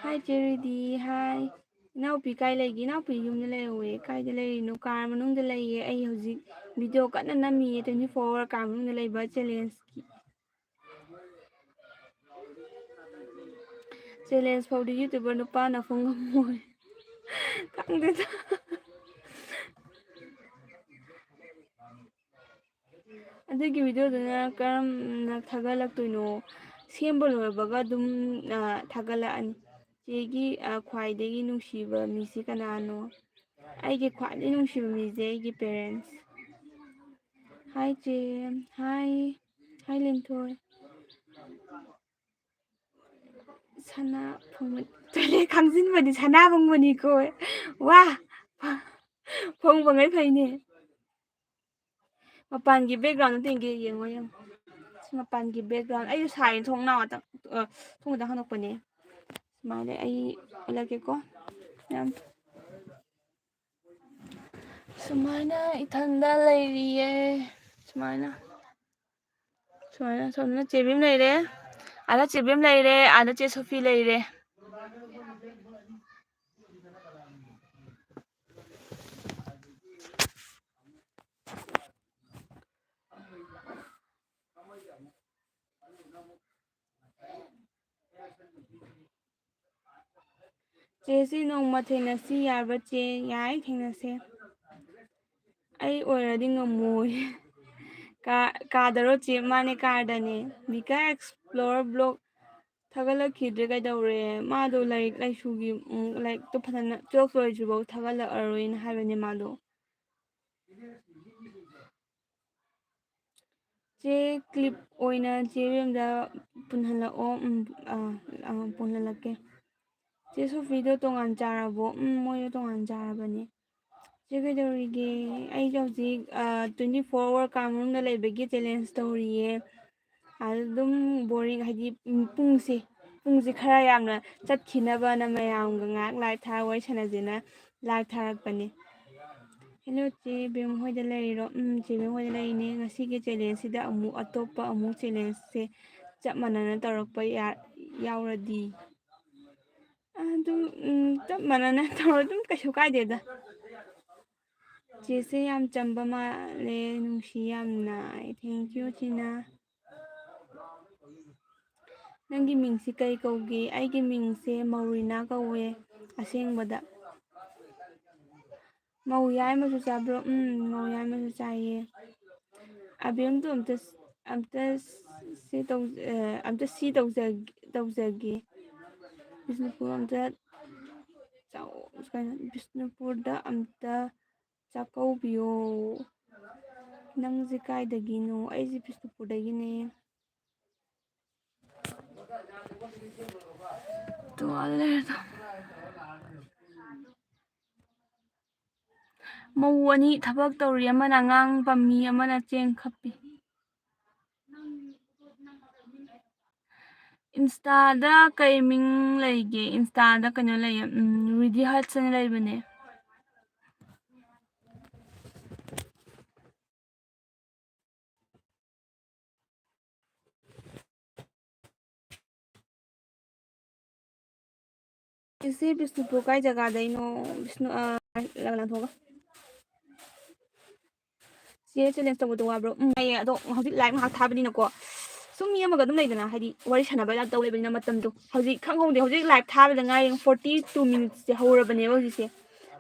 Hi ꯆꯦ ꯔꯤꯗꯤ, hi꯫ ꯏꯅꯥꯎꯄꯤ ꯀꯥꯏ ꯂꯩꯒꯦ? ꯏꯅꯥꯎꯄꯤ ꯌꯨꯝꯗ ꯂꯩꯍꯧꯋꯦ꯫ ꯀꯥꯏꯗ ꯂꯩꯔꯤꯅꯣ? Car ꯃꯅꯨꯡꯗ ꯂꯩꯌꯦ꯫ ꯑꯩ ꯍꯧꯖꯤꯛ video ꯀꯟꯅ ꯅꯝꯃꯤꯌꯦ, twenty four hour car ꯃꯅꯨꯡꯗ ꯂꯩꯕ challengeꯀꯤ꯫ Challenge ꯐꯥꯎꯗꯤ YouTuber ꯅꯨꯄꯥꯅ ꯐꯣꯡ ꯉꯝꯃꯣꯏ꯫ ꯈꯪꯗꯦꯗ꯫ ꯑꯗꯨꯒꯤ videoꯗꯨꯅ ꯀꯔꯝꯅ ꯊꯥꯒꯠꯂꯛꯇꯣꯏꯅꯣ? ꯁꯦꯝꯕ ꯂꯣꯏꯕꯒ ꯑꯗꯨꯝ, ꯑ, ꯊꯥꯒꯠꯂꯛꯑꯅꯤ꯫ ꯆꯦꯒꯤ, ꯑ, ꯈ꯭ꯋꯥꯏꯗꯒꯤ ꯅꯨꯡꯁꯤꯕ ꯃꯤꯁꯤ ꯀꯅꯥꯅꯣ? ꯑꯩꯒꯤ ꯈ꯭ꯋꯥꯏꯗꯒꯤ ꯅꯨꯡꯁꯤꯕ ꯃꯤꯁꯦ ꯑꯩꯒꯤ parents꯫ Hi ꯆꯦ꯫ Hi꯫ Hi ꯂꯤꯟꯊꯣꯏ꯫ ꯁꯅꯥ ꯐꯪꯕ-, ꯈꯪꯖꯤꯟꯕꯗꯤ ꯁꯅꯥ ꯐꯪꯕꯅꯤꯀꯣ꯫ ꯋꯥ! ꯐꯪꯕꯉꯩ ꯐꯩꯅꯦ꯫ ꯃꯄꯥꯟꯒꯤ background ꯑꯝꯇ ꯌꯦꯡꯒꯦ, ꯌꯦꯡꯉꯣ, ꯌꯦꯡꯉꯣ꯫ ꯁꯤ ꯃꯄꯥꯟꯒꯤ background꯫ ꯑꯩꯁꯨ ꯁꯥꯏ, ꯊꯣꯡꯅꯥꯎ ꯉꯥꯛꯇꯪ, ꯑ, ꯊꯣꯡ ꯈꯛꯇꯪ ꯍꯥꯡꯗꯣꯛꯄꯅꯦ꯫ ꯁꯨꯃꯥꯏꯅ ꯑꯩ ꯎꯠꯂꯛꯀꯦꯀꯣ꯫ ꯌꯥꯝ ꯁꯨꯃꯥꯏꯅ ꯏꯊꯟꯗ ꯂꯩꯔꯤꯌꯦ꯫ ꯁꯨꯃꯥꯏꯅ꯫ ꯁꯨꯃꯥꯏꯅ ꯁꯣꯝꯗꯅ ꯆꯦ ꯕꯤꯝ ꯂꯩꯔꯦ, ꯑꯥꯗ ꯆꯦ ꯕꯤꯝ ꯂꯩꯔꯦ, ꯑꯥꯗ ꯆꯦ ꯁꯣꯐꯤ ꯂꯩꯔꯦ꯫ ꯆꯦ, ꯁꯤ ꯅꯣꯡꯃ ꯊꯦꯡꯅꯁꯤ ꯌꯥꯔꯕ ꯆꯦ? ꯌꯥꯏ, ꯊꯦꯡꯅꯁꯦ꯫ ꯑꯩ ꯑꯣꯏꯔꯗꯤ ꯉꯝꯃꯣꯏ꯫ ꯀꯥ-, ꯀꯥꯗꯔꯣ ꯆꯦ? ꯃꯥꯅꯦ, ꯀꯥꯗꯅꯦ꯫ ꯕꯤꯀꯥ Explore vlog ꯊꯥꯒꯠꯂꯛꯈꯤꯗ꯭ꯔꯦ ꯀꯩꯗꯧꯔꯦ? ꯃꯥꯗꯣ ꯂꯥꯏꯔꯤꯛ ꯂꯥꯏꯁꯨꯒꯤ, ꯎꯝ, ꯂꯥꯏꯔꯤꯛꯇꯣ ꯐꯖꯅ, twelve ꯂꯣꯏꯗ꯭ꯔꯤꯐꯥꯎ ꯊꯥꯒꯠꯂꯛꯑꯔꯣꯏꯅ ꯍꯥꯏꯕꯅꯦ ꯃꯥꯗꯣ꯫ ꯆꯦ, clip ꯑꯣꯏꯅ ꯆꯦ ꯔꯦꯝꯗ ꯄꯨꯟꯍꯜꯂꯛꯑꯣ꯫ ꯎꯝ, ꯑꯥ, ꯑꯥ, ꯄꯨꯟꯍꯜꯂꯛꯀꯦ꯫ ꯆꯦ ꯁꯣꯐꯤꯗꯣ ꯇꯣꯉꯥꯟ ꯆꯥꯔꯕꯣ? ꯎꯝ, ꯃꯣꯏꯗꯣ ꯇꯣꯉꯥꯟ ꯆꯥꯔꯕꯅꯦ꯫ ꯆꯦ ꯀꯩꯗꯧꯔꯤꯒꯦ? ꯑꯩꯁꯦ ꯍꯧꯖꯤꯛ, ꯑꯥ, twenty four hour ꯀꯥ ꯃꯅꯨꯡꯗ ꯂꯩꯕꯒꯤ challenge ꯇꯧꯔꯤꯌꯦ꯫ ꯑꯗꯨꯝ boring, ꯍꯥꯏꯗꯤ, ꯎꯝ, ꯄꯨꯡꯁꯦ, ꯄꯨꯡꯁꯦ ꯈꯔ ꯌꯥꯝꯅ ꯆꯠꯈꯤꯅꯕꯅ ꯃꯌꯥꯝꯒ ꯉꯥꯏꯍꯥꯛ live ꯊꯥꯔ ꯋꯥꯔꯤ ꯁꯥꯟꯅꯁꯦꯅ live ꯊꯥꯔꯛꯄꯅꯦ꯫ Hello, ꯆꯦ ꯕꯦꯝ ꯍꯣꯏꯗ ꯂꯩꯔꯤꯔꯣ? ꯎꯝ, ꯆꯦ ꯕꯦꯝ ꯍꯣꯏꯗ ꯂꯩꯔꯤꯅꯦ꯫ ꯉꯁꯤꯒꯤ challengeꯁꯤꯗ ꯑꯃꯨꯛ ꯑꯇꯣꯞꯄ ꯑꯃꯨꯛ challengeꯁꯦ ꯆꯞ ꯃꯥꯟꯅꯅ ꯇꯧꯔꯛꯄ ꯌꯥ-, ꯌꯥꯎꯔꯗꯤ? ꯑꯗꯨꯝ, ꯎꯝ, ꯆꯞ ꯃꯥꯟꯅꯅ ꯇꯧꯔ ꯑꯗꯨꯝ ꯀꯩꯁꯨ ꯀꯥꯏꯗꯦꯗ꯫ ꯆꯦꯁꯦ ꯌꯥꯝ ꯆꯝꯕ ꯃꯥꯜꯂꯦ, ꯅꯨꯡꯁꯤ ꯌꯥꯝꯅ꯫ Thank you, China. ꯅꯪꯒꯤ ꯃꯤꯡꯁꯤ ꯀꯩ ꯀꯧꯒꯦ? ꯑꯩꯒꯤ ꯃꯤꯡꯁꯦ ꯃꯧꯔꯤꯅꯥ ꯀꯧꯋꯦ ꯑꯁꯦꯡꯕꯗ꯫ ꯃꯧ ꯌꯥꯏꯃꯁꯨ ꯆꯥꯕ꯭ꯔꯣ? ꯎꯝ, ꯃꯧ ꯌꯥꯏꯃꯁꯨ ꯆꯥꯏꯌꯦ꯫ ꯑꯕꯦꯝꯗꯣ ꯑꯝꯇ, ꯑꯝꯇ ꯁꯤ ꯇꯧ-, ꯑ, ꯑꯝꯇ ꯁꯤ ꯇꯧꯖ-, ꯇꯧꯖꯒꯦ꯫ ꯕꯤꯁꯅꯨꯄꯨꯔ ꯑꯝꯇ ꯆꯥꯎ-, ꯀꯩꯅꯣ, ꯕꯤꯁꯅꯨꯄꯨꯔꯗ ꯑꯝꯇ ꯆꯥꯛꯀꯧꯕꯤꯌꯣ꯫ ꯅꯪꯁꯦ ꯀꯥꯏꯗꯒꯤꯅꯣ? ꯑꯩꯁꯦ ꯕꯤꯁꯅꯨꯄꯨꯔꯗꯒꯤꯅꯦ꯫ ꯇꯣ, ꯑꯥꯗ ꯂꯩꯔꯦ ꯇꯣ꯫ ꯃꯧ ꯑꯅꯤ ꯊꯕꯛ ꯇꯧꯔꯤ, ꯑꯃꯅ ꯑꯉꯥꯡ ꯄꯝꯃꯤ, ꯑꯃꯅ ꯆꯦꯡ ꯈꯞꯄꯤ꯫ Instaꯗ ꯀꯩ ꯃꯤꯡ ꯂꯩꯒꯦ? Instaꯗ ꯀꯩꯅꯣ ꯂꯩꯌꯦ, ꯎꯝ, ꯔꯤꯗꯤ ꯍꯔꯠꯁ ꯍꯥꯏꯅ ꯂꯩꯕꯅꯦ꯫ ꯏꯆꯦ ꯕꯤꯁꯅꯨꯄꯨꯔ ꯀꯥꯏ ꯖꯒꯥꯗꯩꯅꯣ? ꯕꯤꯁꯅꯨ-, ꯑ, ꯂꯥꯡꯊꯣꯛꯑꯒ꯫ ꯆꯦ, challenge ꯇꯧꯕꯗꯣ ꯋꯥꯕ꯭ꯔꯣ? ꯎꯝ, ꯋꯥꯏꯌꯦ꯫ ꯑꯗꯣ ꯍꯧꯖꯤꯛ live ꯉꯥꯏꯍꯥꯛ ꯊꯥꯕꯅꯤꯅꯀꯣ, ꯁꯨꯝ ꯃꯤ ꯑꯃꯒ ꯑꯗꯨꯝ ꯂꯩꯗꯅ, ꯍꯥꯏꯗꯤ ꯋꯥꯔꯤ ꯁꯥꯟꯅꯕ ꯌꯥꯝ ꯇꯧ ꯂꯩꯕꯅꯤꯅ ꯃꯇꯝꯗꯣ ꯍꯧꯖꯤꯛ ꯈꯪꯍꯧꯗꯦ꯫ ꯍꯧꯖꯤꯛ live ꯊꯥꯕꯗ ꯉꯥꯏꯔꯤ, forty two minutesꯁꯦ ꯍꯧꯔꯕꯅꯦꯕ ꯍꯧꯖꯤꯛꯁꯦ꯫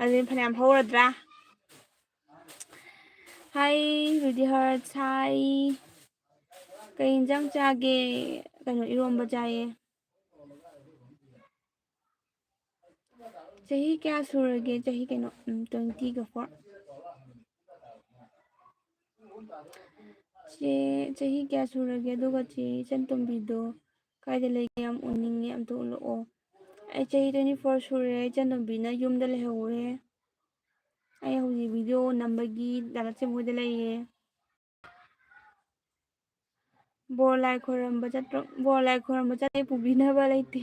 ꯑꯗꯨꯗꯤ ꯐꯅꯌꯥꯝ ꯍꯧꯔꯗ꯭ꯔꯥ? Hi, ꯔꯤꯗꯤ ꯍꯔꯠꯁ, hi꯫ ꯀꯩ ꯏꯟꯖꯥꯡ ꯆꯥꯒꯦ? ꯀꯩꯅꯣ, ꯏꯔꯣꯝꯕ ꯆꯥꯏꯌꯦ꯫ ꯆꯍꯤ ꯀꯌꯥ ꯁꯨꯔꯒꯦ? ꯆꯍꯤ ꯀꯩꯅꯣ, ꯎꯝ, twenty ꯒ four꯫ ꯆꯦ, ꯆꯍꯤ ꯀꯌꯥ ꯁꯨꯔꯒꯦ? ꯑꯗꯨꯒ ꯆꯦ ꯏꯆꯟ ꯇꯣꯝꯕꯤꯗꯣ ꯀꯥꯏꯗ ꯂꯩꯒꯦ? ꯌꯥꯝ ꯎꯅꯤꯡꯉꯦ, ꯑꯝꯇ ꯎꯠꯂꯛꯑꯣ꯫ ꯑꯩ ꯆꯍꯤ twenty four ꯁꯨꯔꯦ, ꯏꯆꯟ ꯇꯣꯝꯕꯤꯅ ꯌꯨꯝꯗ ꯂꯩꯍꯧꯔꯦ꯫ ꯑꯩ ꯍꯧꯖꯤꯛ video ꯅꯝꯕꯒꯤ ꯗꯥ ꯂꯟꯆꯦꯟꯕ ꯍꯣꯏꯗ ꯂꯩꯌꯦ꯫ ꯕꯣꯔ ꯂꯥꯏ ꯈꯣꯏꯔꯝꯕ ꯆꯠꯄ, ꯕꯣꯔ ꯂꯥꯏ ꯈꯣꯏꯔꯝꯕ ꯆꯠꯂꯦ, ꯄꯨꯕꯤꯅꯕ ꯂꯩꯇꯦ꯫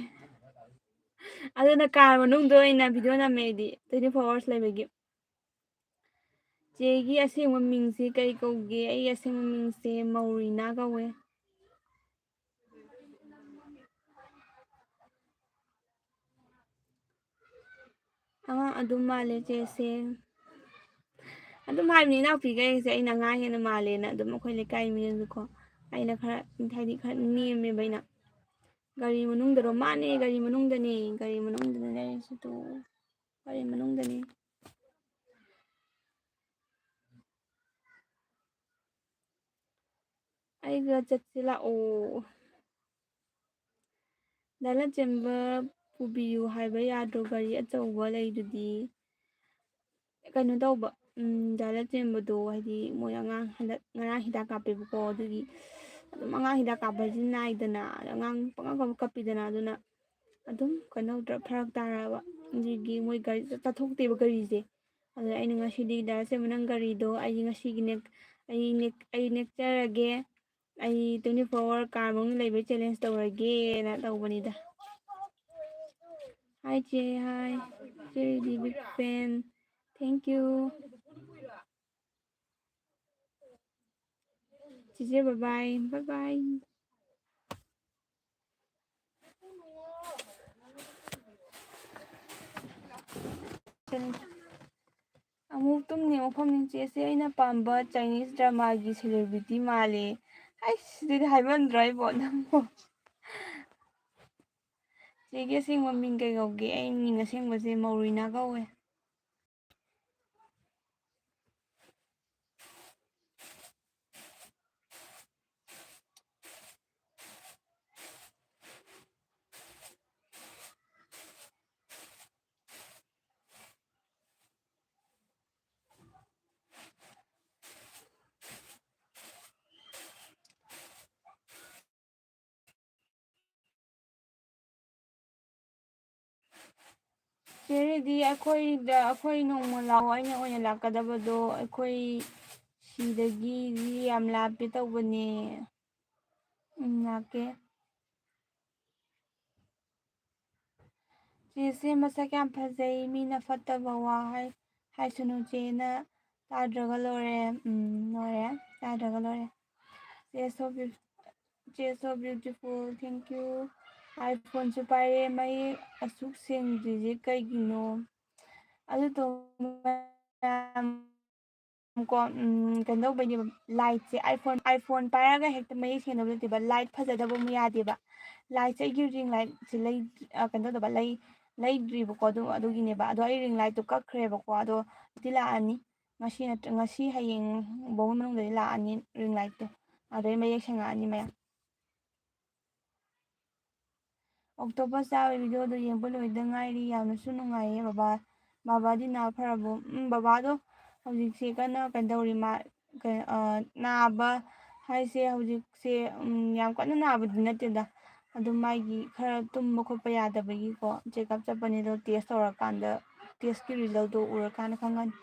ꯑꯗꯨꯅ ꯀꯥꯔ ꯃꯅꯨꯡꯗ ꯑꯣꯏꯅ video ꯅꯝꯃꯦ ꯑꯩꯗꯤ, twenty four hours ꯂꯩꯕꯒꯤ꯫ ꯆꯦꯒꯤ ꯑꯁꯦꯡꯕ ꯃꯤꯡꯁꯦ ꯀꯩ ꯀꯧꯒꯦ? ꯑꯩꯒꯤ ꯑꯁꯦꯡꯕ ꯃꯤꯡꯁꯦ ꯃꯧꯔꯤꯅꯥ ꯀꯧꯋꯦ꯫ ꯑꯉꯥꯡ ꯑꯗꯨꯝ ꯃꯥꯜꯂꯦ ꯆꯦꯁꯦ꯫ ꯑꯗꯨꯝ ꯍꯥꯏꯕꯅꯤ ꯏꯅꯥꯎꯄꯤꯒꯩꯁꯦ, ꯑꯩꯅ ꯑꯉꯥꯡ ꯍꯦꯟꯅ ꯃꯥꯜꯂꯦꯅ꯫ ꯑꯗꯨꯝ ꯑꯩꯈꯣꯏ ꯂꯩꯀꯥꯏ ꯃꯤꯅꯁꯨꯀꯣ, ꯑꯩꯅ ꯈꯔ, ꯍꯥꯏꯗꯤ, ꯈꯔ ꯅꯦꯝꯃꯦꯕ ꯑꯩꯅ꯫ ꯒꯥꯔꯤ ꯃꯅꯨꯡꯗꯔꯣ? ꯃꯥꯅꯦ, ꯒꯥꯔꯤ ꯃꯅꯨꯡꯗꯅꯦ, ꯒꯥꯔꯤ ꯃꯅꯨꯡꯗꯅꯦ ꯂꯩꯔꯤꯁꯤꯗꯣ, ꯒꯥꯔꯤ ꯃꯅꯨꯡꯗꯅꯦ꯫ ꯑꯩꯒ ꯆꯠꯁꯤ ꯂꯥꯛꯑꯣ꯫ ꯗꯥ ꯂꯟꯆꯦꯟꯕ ꯄꯨꯕꯤꯌꯨ ꯍꯥꯏꯕ ꯌꯥꯗ꯭ꯔꯣ? ꯒꯥꯔꯤ ꯑꯆꯧꯕ ꯂꯩꯗꯨꯗꯤ꯫ ꯀꯩꯅꯣ ꯇꯧꯕ, ꯎꯝ, ꯗꯥ ꯂꯟꯆꯦꯟꯕꯗꯣ, ꯍꯥꯏꯗꯤ, ꯃꯣꯏ ꯑꯉꯥꯡ ꯍꯟꯗꯛ, ꯉꯔꯥꯡ ꯍꯤꯗꯥꯛ ꯀꯥꯞꯄꯦꯕꯀꯣ, ꯑꯗꯨꯒꯤ ꯑꯗꯨꯝ ꯑꯉꯥꯡ ꯍꯤꯗꯥꯛ ꯀꯥꯞꯄ ꯍꯥꯏꯁꯤ ꯅꯥꯏꯗꯅ, ꯑꯉꯥꯡ ꯄꯪꯀꯞ ꯀꯞ-, ꯀꯞꯄꯤꯗꯅ, ꯑꯗꯨꯅ ꯑꯗꯨꯝ ꯀꯩꯅꯣ ꯇꯧꯗ꯭ꯔꯥ, ꯐꯔꯛ ꯇꯥꯔꯕ꯫ ꯑꯗꯨꯒꯤ ꯃꯣꯏ ꯒꯥꯔꯤ ꯆꯠꯊꯣꯛꯇꯦꯕ, ꯒꯥꯔꯤꯁꯦ꯫ ꯑꯗꯨꯗ ꯑꯩꯅ ꯉꯁꯤꯗꯤ ꯗꯥ ꯂꯟꯆꯦꯟꯕ, ꯅꯪ ꯒꯥꯔꯤꯗꯣ ꯑꯩ ꯉꯁꯤꯒꯤ ꯅꯦꯛ-, ꯑꯩ ꯅꯦꯛ-, ꯑꯩ ꯅꯦꯛꯆꯔꯒꯦ, ꯑꯩ twenty four hour ꯀꯥꯔ ꯃꯅꯨꯡꯗ ꯂꯩꯕꯩ challenge ꯇꯧꯔꯒꯦꯅ ꯇꯧꯕꯅꯤꯗ꯫ Hi ꯆꯦ, hi꯫ ꯆꯦ ꯔꯤꯗꯤ big fan꯫ Thank you꯫ ꯆꯤꯆꯦ, bye bye, bye bye꯫ ꯑꯃꯨꯛ ꯇꯨꯝꯅꯤ, ꯑꯃꯨꯛ ꯐꯝꯅꯤ꯫ ꯆꯦꯁꯦ ꯑꯩꯅ ꯄꯥꯝꯕ Chinese drama ꯒꯤ celebrity ꯃꯥꯜꯂꯦ꯫ ꯑꯩꯁ, ꯑꯗꯨꯗꯤ ꯍꯥꯏꯃꯟꯗ꯭ꯔꯣ ꯑꯩꯕꯣ, ꯅꯪꯕꯣ? ꯆꯦꯒꯤ ꯑꯁꯦꯡꯕ ꯃꯤꯡ ꯀꯩ ꯀꯧꯒꯦ? ꯑꯩ ꯃꯤꯡ ꯑꯁꯦꯡꯕꯁꯦ ꯃꯧꯔꯤꯅꯥ ꯀꯧꯋꯦ꯫ ꯆꯦꯔꯤꯗꯤ ꯑꯩꯈꯣꯏꯗ, ꯑꯩꯈꯣꯏ ꯅꯣꯡꯃ ꯂꯥꯛꯑꯣ, ꯑꯩꯅ ꯑꯣꯏꯅ ꯂꯥꯛꯀꯗꯕꯗꯣ, ꯑꯩꯈꯣꯏ ꯁꯤꯗꯒꯤꯗꯤ ꯌꯥꯝ ꯂꯥꯞꯄꯦ ꯇꯧꯕꯅꯦ꯫ ꯎꯝ, ꯂꯥꯛꯀꯦ꯫ ꯆꯦꯁꯦ ꯃꯁꯛ ꯌꯥꯝ ꯐꯖꯩ, ꯃꯤꯅ ꯐꯠꯇꯕ ꯋꯥ ꯍꯥꯏ, ꯍꯥꯏꯁꯅꯨ ꯆꯦꯅ ꯇꯥꯗ꯭ꯔꯒ ꯂꯣꯏꯔꯦ꯫ ꯎꯝ, ꯂꯣꯏꯔꯦ, ꯇꯥꯗ꯭ꯔꯒ ꯂꯣꯏꯔꯦ꯫ ꯆꯦ so beautiful, thank you꯫ iPhoneꯁꯨ ꯄꯥꯏꯔꯦ, ꯃꯌꯦꯛ ꯑꯁꯨꯛ ꯁꯦꯡꯗ꯭ꯔꯤꯁꯦ ꯀꯩꯒꯤꯅꯣ? ꯑꯗꯨꯗꯣ ꯃꯌꯥꯝ ꯀꯣ, ꯎꯝ, ꯀꯩꯅꯣ ꯇꯧꯕꯩꯅꯦꯕ, lightꯁꯦ, iPhone, iPhone ꯄꯥꯏꯔꯒ ꯍꯦꯛꯇ ꯃꯌꯦꯛ ꯁꯦꯡꯅꯕ ꯅꯠꯇꯦꯕ, light ꯐꯖꯗꯕ ꯑꯃ ꯌꯥꯗꯦꯕ꯫ Lightꯁꯦ ꯑꯩꯒꯤ ring lightꯁꯦ ꯂꯩ-, ꯑ, ꯀꯩꯅꯣ ꯇꯧꯗꯕ, ꯂꯩ-, ꯂꯩꯗ꯭ꯔꯤꯕꯀꯣ, ꯑꯗꯨ, ꯑꯗꯨꯒꯤꯅꯦꯕ꯫ ꯑꯗꯣ ꯑꯩ ring lightꯇꯣ ꯀꯛꯈ꯭ꯔꯦꯕꯀꯣ, ꯑꯗꯣ ꯗꯤ ꯂꯥꯛꯑꯅꯤ꯫ ꯉꯁꯤ ꯅꯠꯇ꯭ꯔ-, ꯉꯁꯤ ꯍꯌꯦꯡ ꯐꯥꯎꯒꯤ ꯃꯅꯨꯡꯗꯗꯤ ꯂꯥꯛꯑꯅꯤ ring lightꯇꯣ꯫ ꯑꯗꯩ ꯃꯌꯦꯛ ꯁꯦꯡꯉꯛꯑꯅꯤ ꯃꯌꯥꯝ꯫ Octopus ꯆꯥꯕꯒꯤ videoꯗꯣ ꯌꯦꯡꯕ ꯂꯣꯏꯗ ꯉꯥꯏꯔꯤ, ꯌꯥꯝꯅꯁꯨ ꯅꯨꯡꯉꯥꯏꯌꯦ꯫ ꯕꯕꯥ, ꯕꯕꯥꯗꯤ ꯅꯥ ꯐꯔꯕꯣ? ꯎꯝ, ꯕꯕꯥꯗꯣ ꯍꯧꯖꯤꯛꯁꯦ ꯀꯟꯅ ꯀꯩꯅꯣ ꯇꯧꯔꯤ, ꯃꯥ ꯀꯩ-, ꯑ, ꯅꯥꯕ ꯍꯥꯏꯁꯦ ꯍꯧꯖꯤꯛꯁꯦ, ꯎꯝ, ꯌꯥꯝ ꯀꯟꯅ ꯅꯥꯕꯗꯤ ꯅꯠꯇꯦꯗ, ꯑꯗꯨꯝ ꯃꯥꯒꯤ ꯈꯔ ꯇꯨꯝꯕ ꯈꯣꯠꯄ ꯌꯥꯗꯕꯒꯤꯀꯣ, check up ꯆꯠꯄꯅꯦ, ꯑꯗꯣ test ꯇꯧꯔꯀꯥꯟꯗ, testꯀꯤ resultꯗꯣ ꯎꯔꯀꯥꯟꯗ ꯈꯪꯉꯅꯤ꯫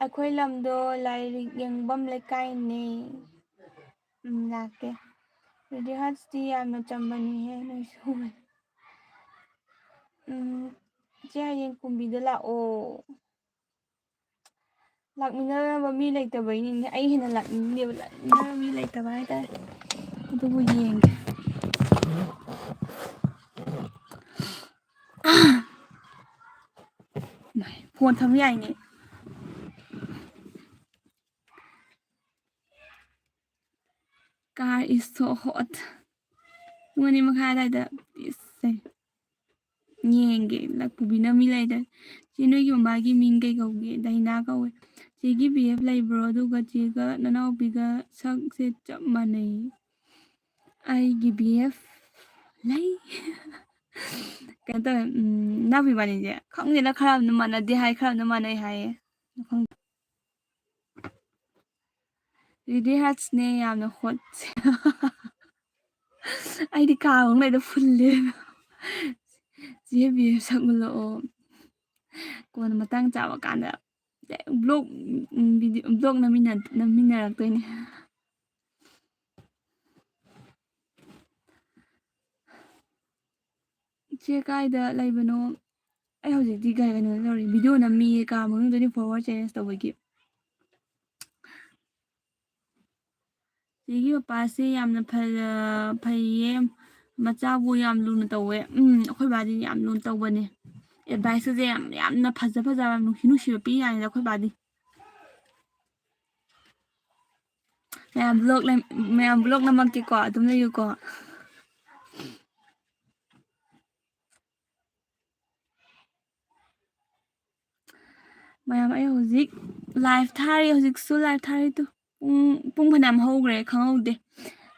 ꯑꯩꯈꯣꯏ ꯂꯝꯗꯣ ꯂꯥꯏꯔꯤꯛ ꯌꯦꯡꯐꯝ ꯂꯩꯀꯥꯏꯅꯦ꯫ ꯎꯝ, ꯂꯥꯛꯀꯦ꯫ Ready Heartsꯇꯤ ꯌꯥꯝꯅ ꯆꯝꯕꯅꯤꯍꯦ, ꯅꯣꯏꯁꯨ꯫ ꯎꯝ, ꯏꯆꯦ ꯍꯌꯦꯡ ꯀꯨꯝꯕꯤꯗ ꯂꯥꯛꯑꯣ꯫ ꯂꯥꯛꯃꯤꯟꯅꯅꯕ ꯃꯤ ꯂꯩꯇꯕꯩꯅꯤꯅꯦ, ꯑꯩ ꯍꯦꯟꯅ ꯂꯥꯛꯅꯤꯡꯗꯦꯕ, ꯂꯥꯛꯃꯤꯟꯅꯅꯕ ꯃꯤ ꯂꯩꯇꯕ ꯍꯥꯏꯇꯥꯔꯦ꯫ ꯑꯗꯨꯕꯨ ꯌꯦꯡꯒꯦ꯫ Phone ꯊꯝ ꯌꯥꯏꯅꯦ꯫ Car is so hot. ꯄꯨꯡ ꯑꯅꯤ ꯃꯈꯥꯏ ꯑꯗꯥꯏꯗ ꯄꯤꯁꯁꯦ ꯌꯦꯡꯒꯦ꯫ ꯂꯛꯄꯨꯕꯤꯅ ꯃꯤ ꯂꯩꯗ꯫ "ꯆꯦ, ꯅꯣꯏꯒꯤ ꯃꯃꯥꯒꯤ ꯃꯤꯡ ꯀꯩ ꯀꯧꯒꯦ?" "ꯗꯥꯏꯅꯥ ꯀꯧꯋꯦ꯫" "ꯆꯦꯒꯤ B F ꯂꯩꯕ꯭ꯔꯣ? ꯑꯗꯨꯒ ꯆꯦꯒ ꯅꯅꯥꯎꯄꯤꯒ ꯁꯛꯁꯦ ꯆꯞ ꯃꯥꯟꯅꯩ꯫" ꯑꯩꯒꯤ B F ꯂꯩ꯫ ꯀꯩꯅꯣ ꯇꯧꯋꯦ, ꯎꯝ, ꯏꯅꯥꯎꯄꯤ ꯏꯕꯥꯅꯤꯁꯦ ꯈꯪꯗꯦꯗ, ꯈꯔ ꯑꯃꯅ ꯃꯥꯟꯅꯗꯦ ꯍꯥꯏ, ꯈꯔ ꯑꯃꯅ ꯃꯥꯟꯅꯩ ꯍꯥꯏꯌꯦ꯫ ꯈꯪꯗꯦ꯫ Ready Heartsꯅꯦ ꯌꯥꯝꯅ hot꯫ ꯑꯩꯗꯤ ꯀꯥ ꯃꯅꯨꯡꯗ ꯐꯨꯜꯂꯦ꯫ ꯆꯦ ꯕꯤ ꯁꯛꯂꯛꯑꯣ꯫ ꯀꯣꯟꯅ ꯃꯇꯥꯡ ꯆꯥꯕ ꯀꯥꯟꯗ ꯕ꯭ꯂꯣꯛ, ꯎꯝ, ꯚꯤꯗꯤꯑꯣ, ꯕ꯭ꯂꯣꯛ ꯅꯝꯃꯤꯟꯅ-, ꯅꯝꯃꯤꯟꯅꯔꯛꯇꯣꯏꯅꯦ꯫ ꯏꯆꯦ ꯀꯥꯏꯗ ꯂꯩꯕꯅꯣ? ꯑꯩ ꯍꯧꯖꯤꯛꯇꯤ ꯀꯩ-, ꯀꯩꯅꯣ ꯇꯧꯔꯤ, ꯚꯤꯗꯤꯑꯣ ꯅꯝꯃꯤꯌꯦ ꯀꯥ ꯃꯅꯨꯡꯗ ꯇ꯭ꯋꯦꯟꯇꯤ ꯐꯣꯔ ꯑꯋꯥꯔ ꯆꯦꯂꯦꯟꯖ ꯇꯧꯕꯒꯤ꯫ ꯆꯦꯒꯤ ꯃꯄꯥꯁꯦ ꯌꯥꯝꯅ ꯐ-, ꯐꯩꯌꯦ, ꯃꯆꯥꯕꯨ ꯌꯥꯝ ꯂꯨꯅ ꯇꯧꯋꯦ꯫ ꯎꯝ, ꯑꯩꯈꯣꯏ ꯕꯥꯗꯤ ꯌꯥꯝ ꯂꯨꯅ ꯇꯧꯕꯅꯦ꯫ ꯑꯦꯗꯚꯥꯏꯁꯀꯁꯦ ꯌꯥꯝ, ꯌꯥꯝꯅ ꯐꯖ ꯐꯖꯕ, ꯌꯥꯝ ꯅꯨꯡꯁꯤ ꯅꯨꯡꯁꯤꯕ ꯄꯤ ꯌꯥꯅꯤꯗ ꯑꯩꯈꯣꯏ ꯕꯥꯗꯤ꯫ ꯃꯌꯥꯝ ꯕ꯭ꯂꯣꯛ ꯂꯩ-, ꯃꯌꯥꯝ ꯕ꯭ꯂꯣꯛ ꯅꯝꯃꯛꯀꯦꯀꯣ, ꯑꯗꯨꯝ ꯂꯩꯌꯨꯀꯣ꯫ ꯃꯌꯥꯝ, ꯑꯩ ꯍꯧꯖꯤꯛ ꯂꯥꯏꯚ ꯊꯥꯔꯤ, ꯍꯧꯖꯤꯛꯁꯨ ꯂꯥꯏꯚ ꯊꯥꯔꯤ꯫ ꯇꯨ, ꯄꯨꯡ, ꯄꯨꯡ ꯐꯅꯌꯥꯝ ꯍꯧꯈ꯭ꯔꯦ, ꯈꯪꯍꯧꯗꯦ꯫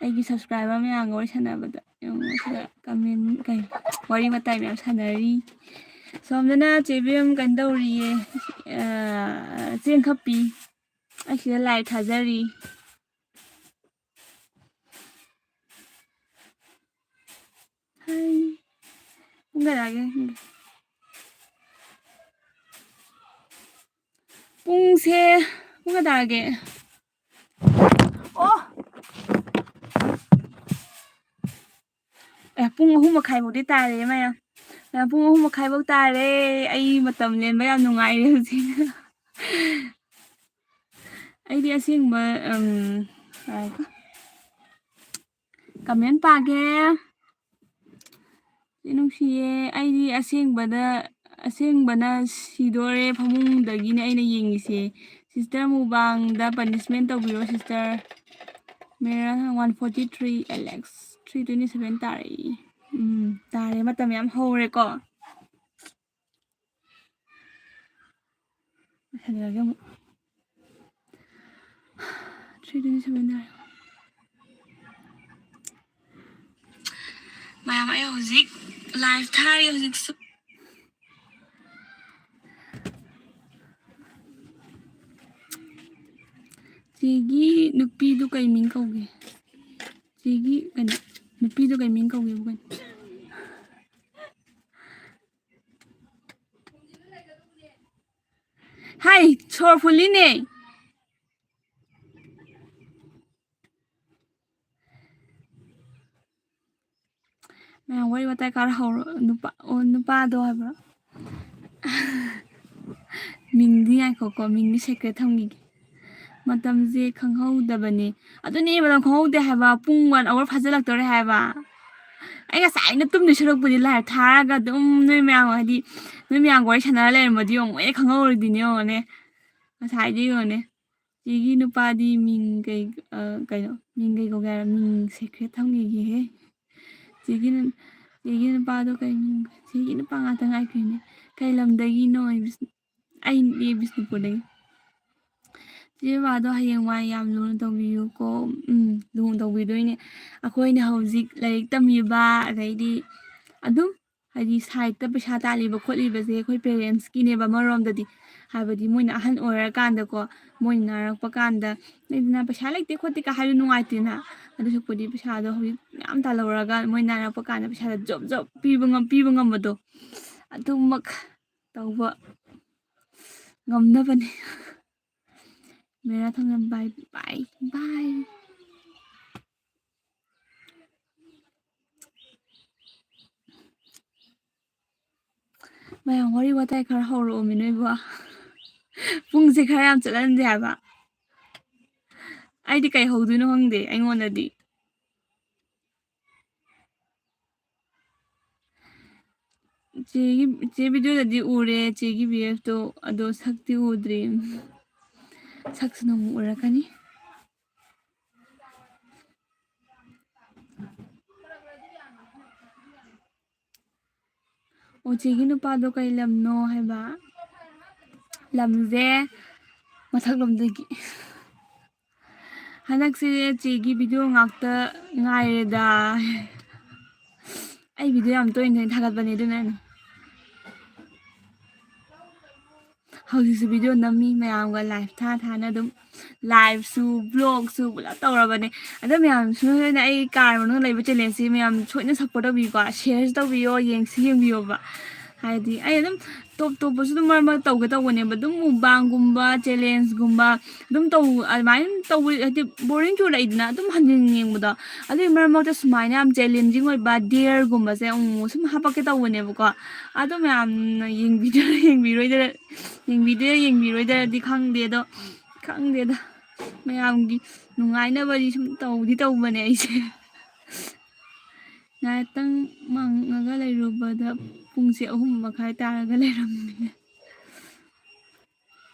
ꯑꯩꯒꯤ ꯁꯕꯁꯀ꯭ꯔꯥꯏꯕꯔ ꯃꯌꯥꯝꯒ ꯋꯥꯔꯤ ꯁꯥꯟꯅꯕꯗ ꯌꯦꯡꯉꯨ, ꯁꯤꯗ ꯀꯃꯦꯟ, ꯀꯩ, ꯋꯥꯔꯤ ꯋꯥꯇꯥꯏ ꯃꯌꯥꯝ ꯁꯥꯟꯅꯔꯤ꯫ ꯁꯣꯝꯗꯅ ꯆꯦ ꯏꯕꯦꯝ ꯀꯩꯅꯣ ꯇꯧꯔꯤꯌꯦ, ꯑ, ꯆꯦꯡ ꯈꯞꯄꯤ꯫ ꯑꯩ ꯁꯤꯗ ꯂꯥꯏꯚ ꯊꯥꯖꯔꯤ꯫ ꯍꯥꯏ꯫ ꯄꯨꯡ ꯀꯌꯥ ꯇꯥꯒꯦ? ꯄꯨꯡꯁꯦ ꯄꯨꯡ ꯀꯌꯥ ꯇꯥꯔꯒꯦ? ꯑꯣ! ꯑꯦ, ꯄꯨꯡ ꯑꯍꯨꯝ ꯃꯈꯥꯏ ꯐꯥꯎꯗꯤ ꯇꯥꯔꯦ ꯃꯌꯥꯝ꯫ ꯃꯌꯥꯝ, ꯄꯨꯡ ꯑꯍꯨꯝ ꯃꯈꯥꯏ ꯐꯥꯎ ꯇꯥꯔꯦ꯫ ꯑꯩ ꯃꯇꯝ ꯂꯦꯟꯕ ꯌꯥꯝ ꯅꯨꯡꯉꯥꯏꯔꯦ ꯍꯧꯖꯤꯛ꯫ ꯑꯩꯗꯤ ꯑꯁꯦꯡꯕ, ꯎꯝ, ꯉꯥꯏꯈꯣ꯫ ꯀꯃꯦꯟ ꯄꯥꯒꯦ꯫ ꯆꯦ ꯅꯨꯡꯁꯤꯌꯦ, ꯑꯩꯗꯤ ꯑꯁꯦꯡꯕꯗ, ꯑꯁꯦꯡꯕꯅ ꯁꯤꯗꯣꯔꯦ ꯐꯃꯨꯡꯗꯒꯤꯅꯦ ꯑꯩꯅ ꯌꯦꯡꯉꯤꯁꯦ꯫ Sister ꯃꯨꯛꯕꯥꯡꯗ punishment ꯇꯧꯕꯤꯔꯣ sister꯫ ꯃꯦꯔꯥ one forty three, Alex three twenty seven ꯇꯥꯔꯛꯏ꯫ ꯎꯝ, ꯇꯥꯔꯦ, ꯃꯇꯝ ꯌꯥꯝ ꯍꯧꯔꯦꯀꯣ꯫ ꯂꯣꯏꯁꯤꯜꯂꯒꯦ ꯑꯃꯨꯛ꯫ Three twenty seven ꯇꯥꯔꯦ꯫ ꯃꯌꯥꯝ, ꯑꯩ ꯍꯧꯖꯤꯛ ꯂꯥꯏꯚ ꯊꯥꯔꯤ ꯍꯧꯖꯤꯛꯁꯨ꯫ ꯆꯦꯒꯤ ꯅꯨꯄꯤꯗꯨ ꯀꯩ ꯃꯤꯡ ꯀꯧꯒꯦ? ꯆꯦꯒꯤ ꯀꯩꯅꯣ, ꯅꯨꯄꯤꯗꯣ ꯀꯩ ꯃꯤꯡ ꯀꯧꯒꯦꯕꯨ ꯀꯩꯅꯣ? ꯍꯥꯏ, ꯁꯣꯔ ꯐꯨꯜꯂꯤꯅꯦ꯫ ꯃꯌꯥꯝ ꯋꯥꯔꯤ ꯋꯥꯇꯥꯏ ꯈꯔ ꯍꯧꯔꯣ꯫ ꯅꯨꯄꯥ, ꯑꯣ, ꯅꯨꯄꯥꯗꯣ ꯍꯥꯏꯕ꯭ꯔꯣ? ꯃꯤꯡꯗꯤ ꯉꯥꯏꯈꯣꯀꯣ, ꯃꯤꯡꯗꯤ secret ꯊꯝꯈꯤꯒꯦ꯫ ꯃꯇꯝꯁꯦ ꯈꯪꯍꯧꯗꯕꯅꯦ꯫ ꯑꯗꯨꯅꯦ, ꯃꯇꯝ ꯈꯪꯍꯧꯗꯦ ꯍꯥꯏꯕ꯫ ꯄꯨꯡ one hour ꯐꯥꯖꯤꯜꯂꯛꯇꯧꯔꯦ ꯍꯥꯏꯕ꯫ ꯑꯩ ꯉꯁꯥꯏꯅ ꯇꯨꯝꯗꯣꯏ ꯁꯔꯨꯛꯄꯨꯗꯤ live ꯊꯥꯔꯒ ꯑꯗꯨꯝ ꯅꯣꯏ ꯃꯌꯥꯝ, ꯍꯥꯏꯗꯤ, ꯅꯣꯏ ꯃꯌꯥꯝꯒ ꯋꯥꯔꯤ ꯁꯥꯟꯅꯔ ꯂꯩꯔꯝꯃꯗꯤ ꯌꯦꯡꯉꯨ, ꯑꯩ ꯈꯪꯍꯧꯔꯣꯏꯗꯣꯏꯅꯦ, ꯌꯦꯡꯉꯨꯅꯦ꯫ ꯉꯁꯥꯏꯗꯤ ꯌꯦꯡꯉꯨꯅꯦ꯫ ꯆꯦꯒꯤ ꯅꯨꯄꯥꯗꯤ ꯃꯤꯡ ꯀꯩ, ꯑ, ꯀꯩꯅꯣ, ꯃꯤꯡ ꯀꯩ ꯀꯧꯒꯦ ꯍꯥꯏꯔ? ꯃꯤꯡ secret ꯊꯝꯈꯤꯒꯦꯍꯦ꯫ ꯆꯦꯒꯤ ꯅꯨ-, ꯆꯦꯒꯤ ꯅꯨꯄꯥꯗꯣ ꯀꯩ ꯃꯤꯡ? ꯆꯦꯒꯤ ꯅꯨꯄꯥ ꯉꯥꯛꯇ ꯉꯥꯏꯈ꯭ꯔꯦꯅꯦ꯫ ꯀꯩ ꯂꯝꯗꯒꯤꯅꯣ? ꯑꯩ ꯕꯤꯁ-, ꯑꯩꯗꯤ ꯕꯤꯁꯅꯨꯄꯨꯔꯗꯒꯤ꯫ ꯆꯦ ꯕꯕꯥꯗꯣ ꯍꯌꯦꯡꯋꯥꯏ ꯌꯥꯝ ꯂꯨꯅ ꯇꯧꯕꯤꯌꯨꯀꯣ꯫ ꯎꯝ, ꯂꯨꯅ ꯇꯧꯕꯤꯗꯣꯏꯅꯦ꯫ ꯑꯩꯈꯣꯏꯅ ꯍꯧꯖꯤꯛ ꯂꯥꯏꯔꯤꯛ ꯇꯝꯃꯤꯕ, ꯑꯗꯩꯗꯤ ꯑꯗꯨꯝ ꯍꯥꯏꯗꯤ sideꯇ ꯄꯩꯁꯥ ꯇꯥꯜꯂꯤꯕ ꯈꯣꯠꯂꯤꯕꯁꯦ ꯑꯩꯈꯣꯏ parentsꯀꯤꯅꯦꯕ ꯑꯃꯔꯣꯝꯗꯗꯤ꯫ ꯍꯥꯏꯕꯗꯤ ꯃꯣꯏꯅ ꯑꯍꯟ ꯑꯣꯏꯔꯀꯥꯟꯗꯀꯣ, ꯃꯣꯏ ꯅꯥꯔꯛꯄ ꯀꯥꯟꯗ, ꯂꯩꯗꯅ, ꯄꯩꯁꯥ ꯂꯩꯇꯦ ꯈꯣꯠꯇꯦ ꯀꯥ ꯍꯥꯏꯕꯗꯨ ꯅꯨꯡꯉꯥꯏꯇꯦꯅ꯫ ꯑꯗꯨ ꯁꯔꯨꯛꯄꯨꯗꯤ ꯄꯩꯁꯥꯗꯣ ꯍꯧꯖꯤꯛ ꯃꯌꯥꯝ ꯇꯥꯜꯍꯧꯔꯒ ꯃꯣꯏ ꯅꯥꯔꯛꯄ ꯀꯥꯟꯗ ꯄꯩꯁꯥꯗꯣ ꯖꯣꯕ ꯖꯣꯕ ꯄꯤꯕ ꯉꯝ-, ꯄꯤꯕ ꯉꯝꯕꯗꯣ, ꯑꯗꯨꯃꯛ ꯇꯧꯕ ꯉꯝꯅꯕꯅꯦ꯫ ꯃꯦꯔꯥ ꯊꯣꯡꯖꯝ, bye bye bye꯫ ꯃꯌꯥꯝ ꯋꯥꯔꯤ ꯋꯥꯇꯥꯏ ꯈꯔ ꯍꯧꯔꯛꯑꯣꯃꯤ ꯅꯣꯏꯕꯨ꯫ ꯄꯨꯡꯁꯦ ꯈꯔ ꯌꯥꯝ ꯆꯠꯍꯟꯁꯦ ꯍꯥꯏꯕ꯫ ꯑꯩꯗꯤ ꯀꯩ ꯍꯧꯗꯣꯏꯅꯣ ꯈꯪꯗꯦ ꯑꯩꯉꯣꯟꯗꯗꯤ꯫ ꯆꯦꯒꯤ, ꯆꯦ videoꯗꯗꯤ ꯎꯔꯦ, ꯆꯦꯒꯤ BFꯇꯣ, ꯑꯗꯣ ꯁꯛꯇꯤ ꯎꯗ꯭ꯔꯤ꯫ ꯁꯛꯁꯨ ꯅꯣꯡꯃ ꯎꯔꯛꯀꯅꯤ꯫ ꯑꯣ, ꯆꯦꯒꯤ ꯅꯨꯄꯥꯗꯣ ꯀꯩ ꯂꯝꯅꯣ ꯍꯥꯏꯕ? ꯂꯝꯁꯦ ꯃꯊꯛꯂꯣꯝꯗꯒꯤ꯫ ꯍꯟꯗꯛꯁꯦ ꯆꯦꯒꯤ video ꯉꯥꯛꯇ ꯉꯥꯏꯔꯦꯗ꯫ ꯑꯩ video ꯌꯥꯝ ꯇꯣꯏꯅ ꯇꯣꯏꯅ ꯊꯥꯒꯠꯄꯅꯦ, ꯑꯗꯨꯅꯅꯦ꯫ ꯍꯧꯖꯤꯛꯁꯨ ꯚꯤꯗꯤꯑꯣ ꯅꯝꯃꯤ ꯃꯌꯥꯝꯒ, ꯂꯥꯏꯐ ꯊꯥ ꯊꯥꯅ ꯑꯗꯨꯝ ꯂꯥꯏꯐꯁꯨ ꯕ꯭ꯂꯣꯒꯁꯨ ꯄꯨꯂꯞ ꯇꯧꯔꯕꯅꯦ꯫ ꯑꯗꯣ ꯃꯌꯥꯝ ꯁꯣꯏꯗꯅ ꯑꯩ ꯀꯥꯔ ꯃꯅꯨꯡꯗ ꯂꯩꯕ ꯆꯦꯂꯦꯟꯖꯁꯤ ꯃꯌꯥꯝ ꯁꯣꯏꯗꯅ ꯁꯞꯄꯣꯔꯠ ꯇꯧꯕꯤꯌꯨꯀꯣ, ꯁꯤꯌꯔꯁꯨ ꯇꯧꯕꯤꯌꯣ, ꯌꯦꯡꯁꯨ ꯌꯦꯡꯕꯤꯌꯣꯕ꯫ ꯍꯥꯏꯗꯤ ꯑꯩ ꯑꯗꯨꯝ ꯇꯣꯞ ꯇꯣꯞꯄꯁꯨ ꯑꯗꯨꯝ ꯃꯔꯛ ꯃꯔꯛ ꯇꯧꯒꯦ ꯇꯧꯕꯅꯦꯕ, ꯑꯗꯨꯝ ꯃꯨꯛꯕꯥꯡꯒꯨꯝꯕ ꯆꯦꯂꯦꯟꯖꯒꯨꯝꯕ ꯑꯗꯨꯝ ꯇꯧ, ꯑꯗꯨꯃꯥꯏꯅ ꯇꯧꯕ ꯍꯥꯏꯗꯤ ꯕꯣꯔꯤꯡ ꯆꯨꯔꯛꯏꯗꯅ ꯑꯗꯨꯝ ꯍꯟꯖꯤꯟ ꯌꯦꯡꯕꯗꯣ꯫ ꯑꯗꯨꯒꯤ ꯃꯔꯛ ꯃꯔꯛꯇ ꯁꯨꯃꯥꯏꯅ ꯌꯥꯝ ꯆꯦꯂꯦꯟꯖꯤꯡ ꯑꯣꯏꯕ ꯗꯦꯌꯔꯒꯨꯝꯕꯁꯦ ꯑꯃꯨꯛ ꯑꯃꯨꯛ ꯁꯨꯝ ꯍꯥꯄꯛꯀꯦ ꯇꯧꯕꯅꯦꯕꯀꯣ꯫ ꯑꯗꯣ ꯃꯌꯥꯝꯅ ꯌꯦꯡꯕꯤꯗꯣꯏꯔꯥ ꯌꯦꯡꯕꯤꯔꯣꯏꯗꯣꯏꯔꯥ, ꯌꯦꯡꯕꯤꯗꯣꯏꯔꯥ ꯌꯦꯡꯕꯤꯔꯣꯏꯗꯣꯏꯔꯗꯤ ꯈꯪꯗꯦ꯫ ꯑꯗꯣ ꯈꯪꯗꯦꯗ, ꯃꯌꯥꯝꯒꯤ ꯅꯨꯡꯉꯥꯏꯅꯕꯗꯤ ꯁꯨꯝ ꯇꯧꯗꯤ ꯇꯧꯕꯅꯦ ꯑꯩꯁꯦ꯫ ꯉꯥꯏꯍꯥꯛꯇꯪ ꯃꯪꯉꯒ ꯂꯩꯔꯨꯕꯗ ꯄꯨꯡꯁꯦ ꯑꯍꯨꯝ ꯃꯈꯥꯏ ꯇꯥꯔꯒ ꯂꯩꯔꯝꯃꯦ꯫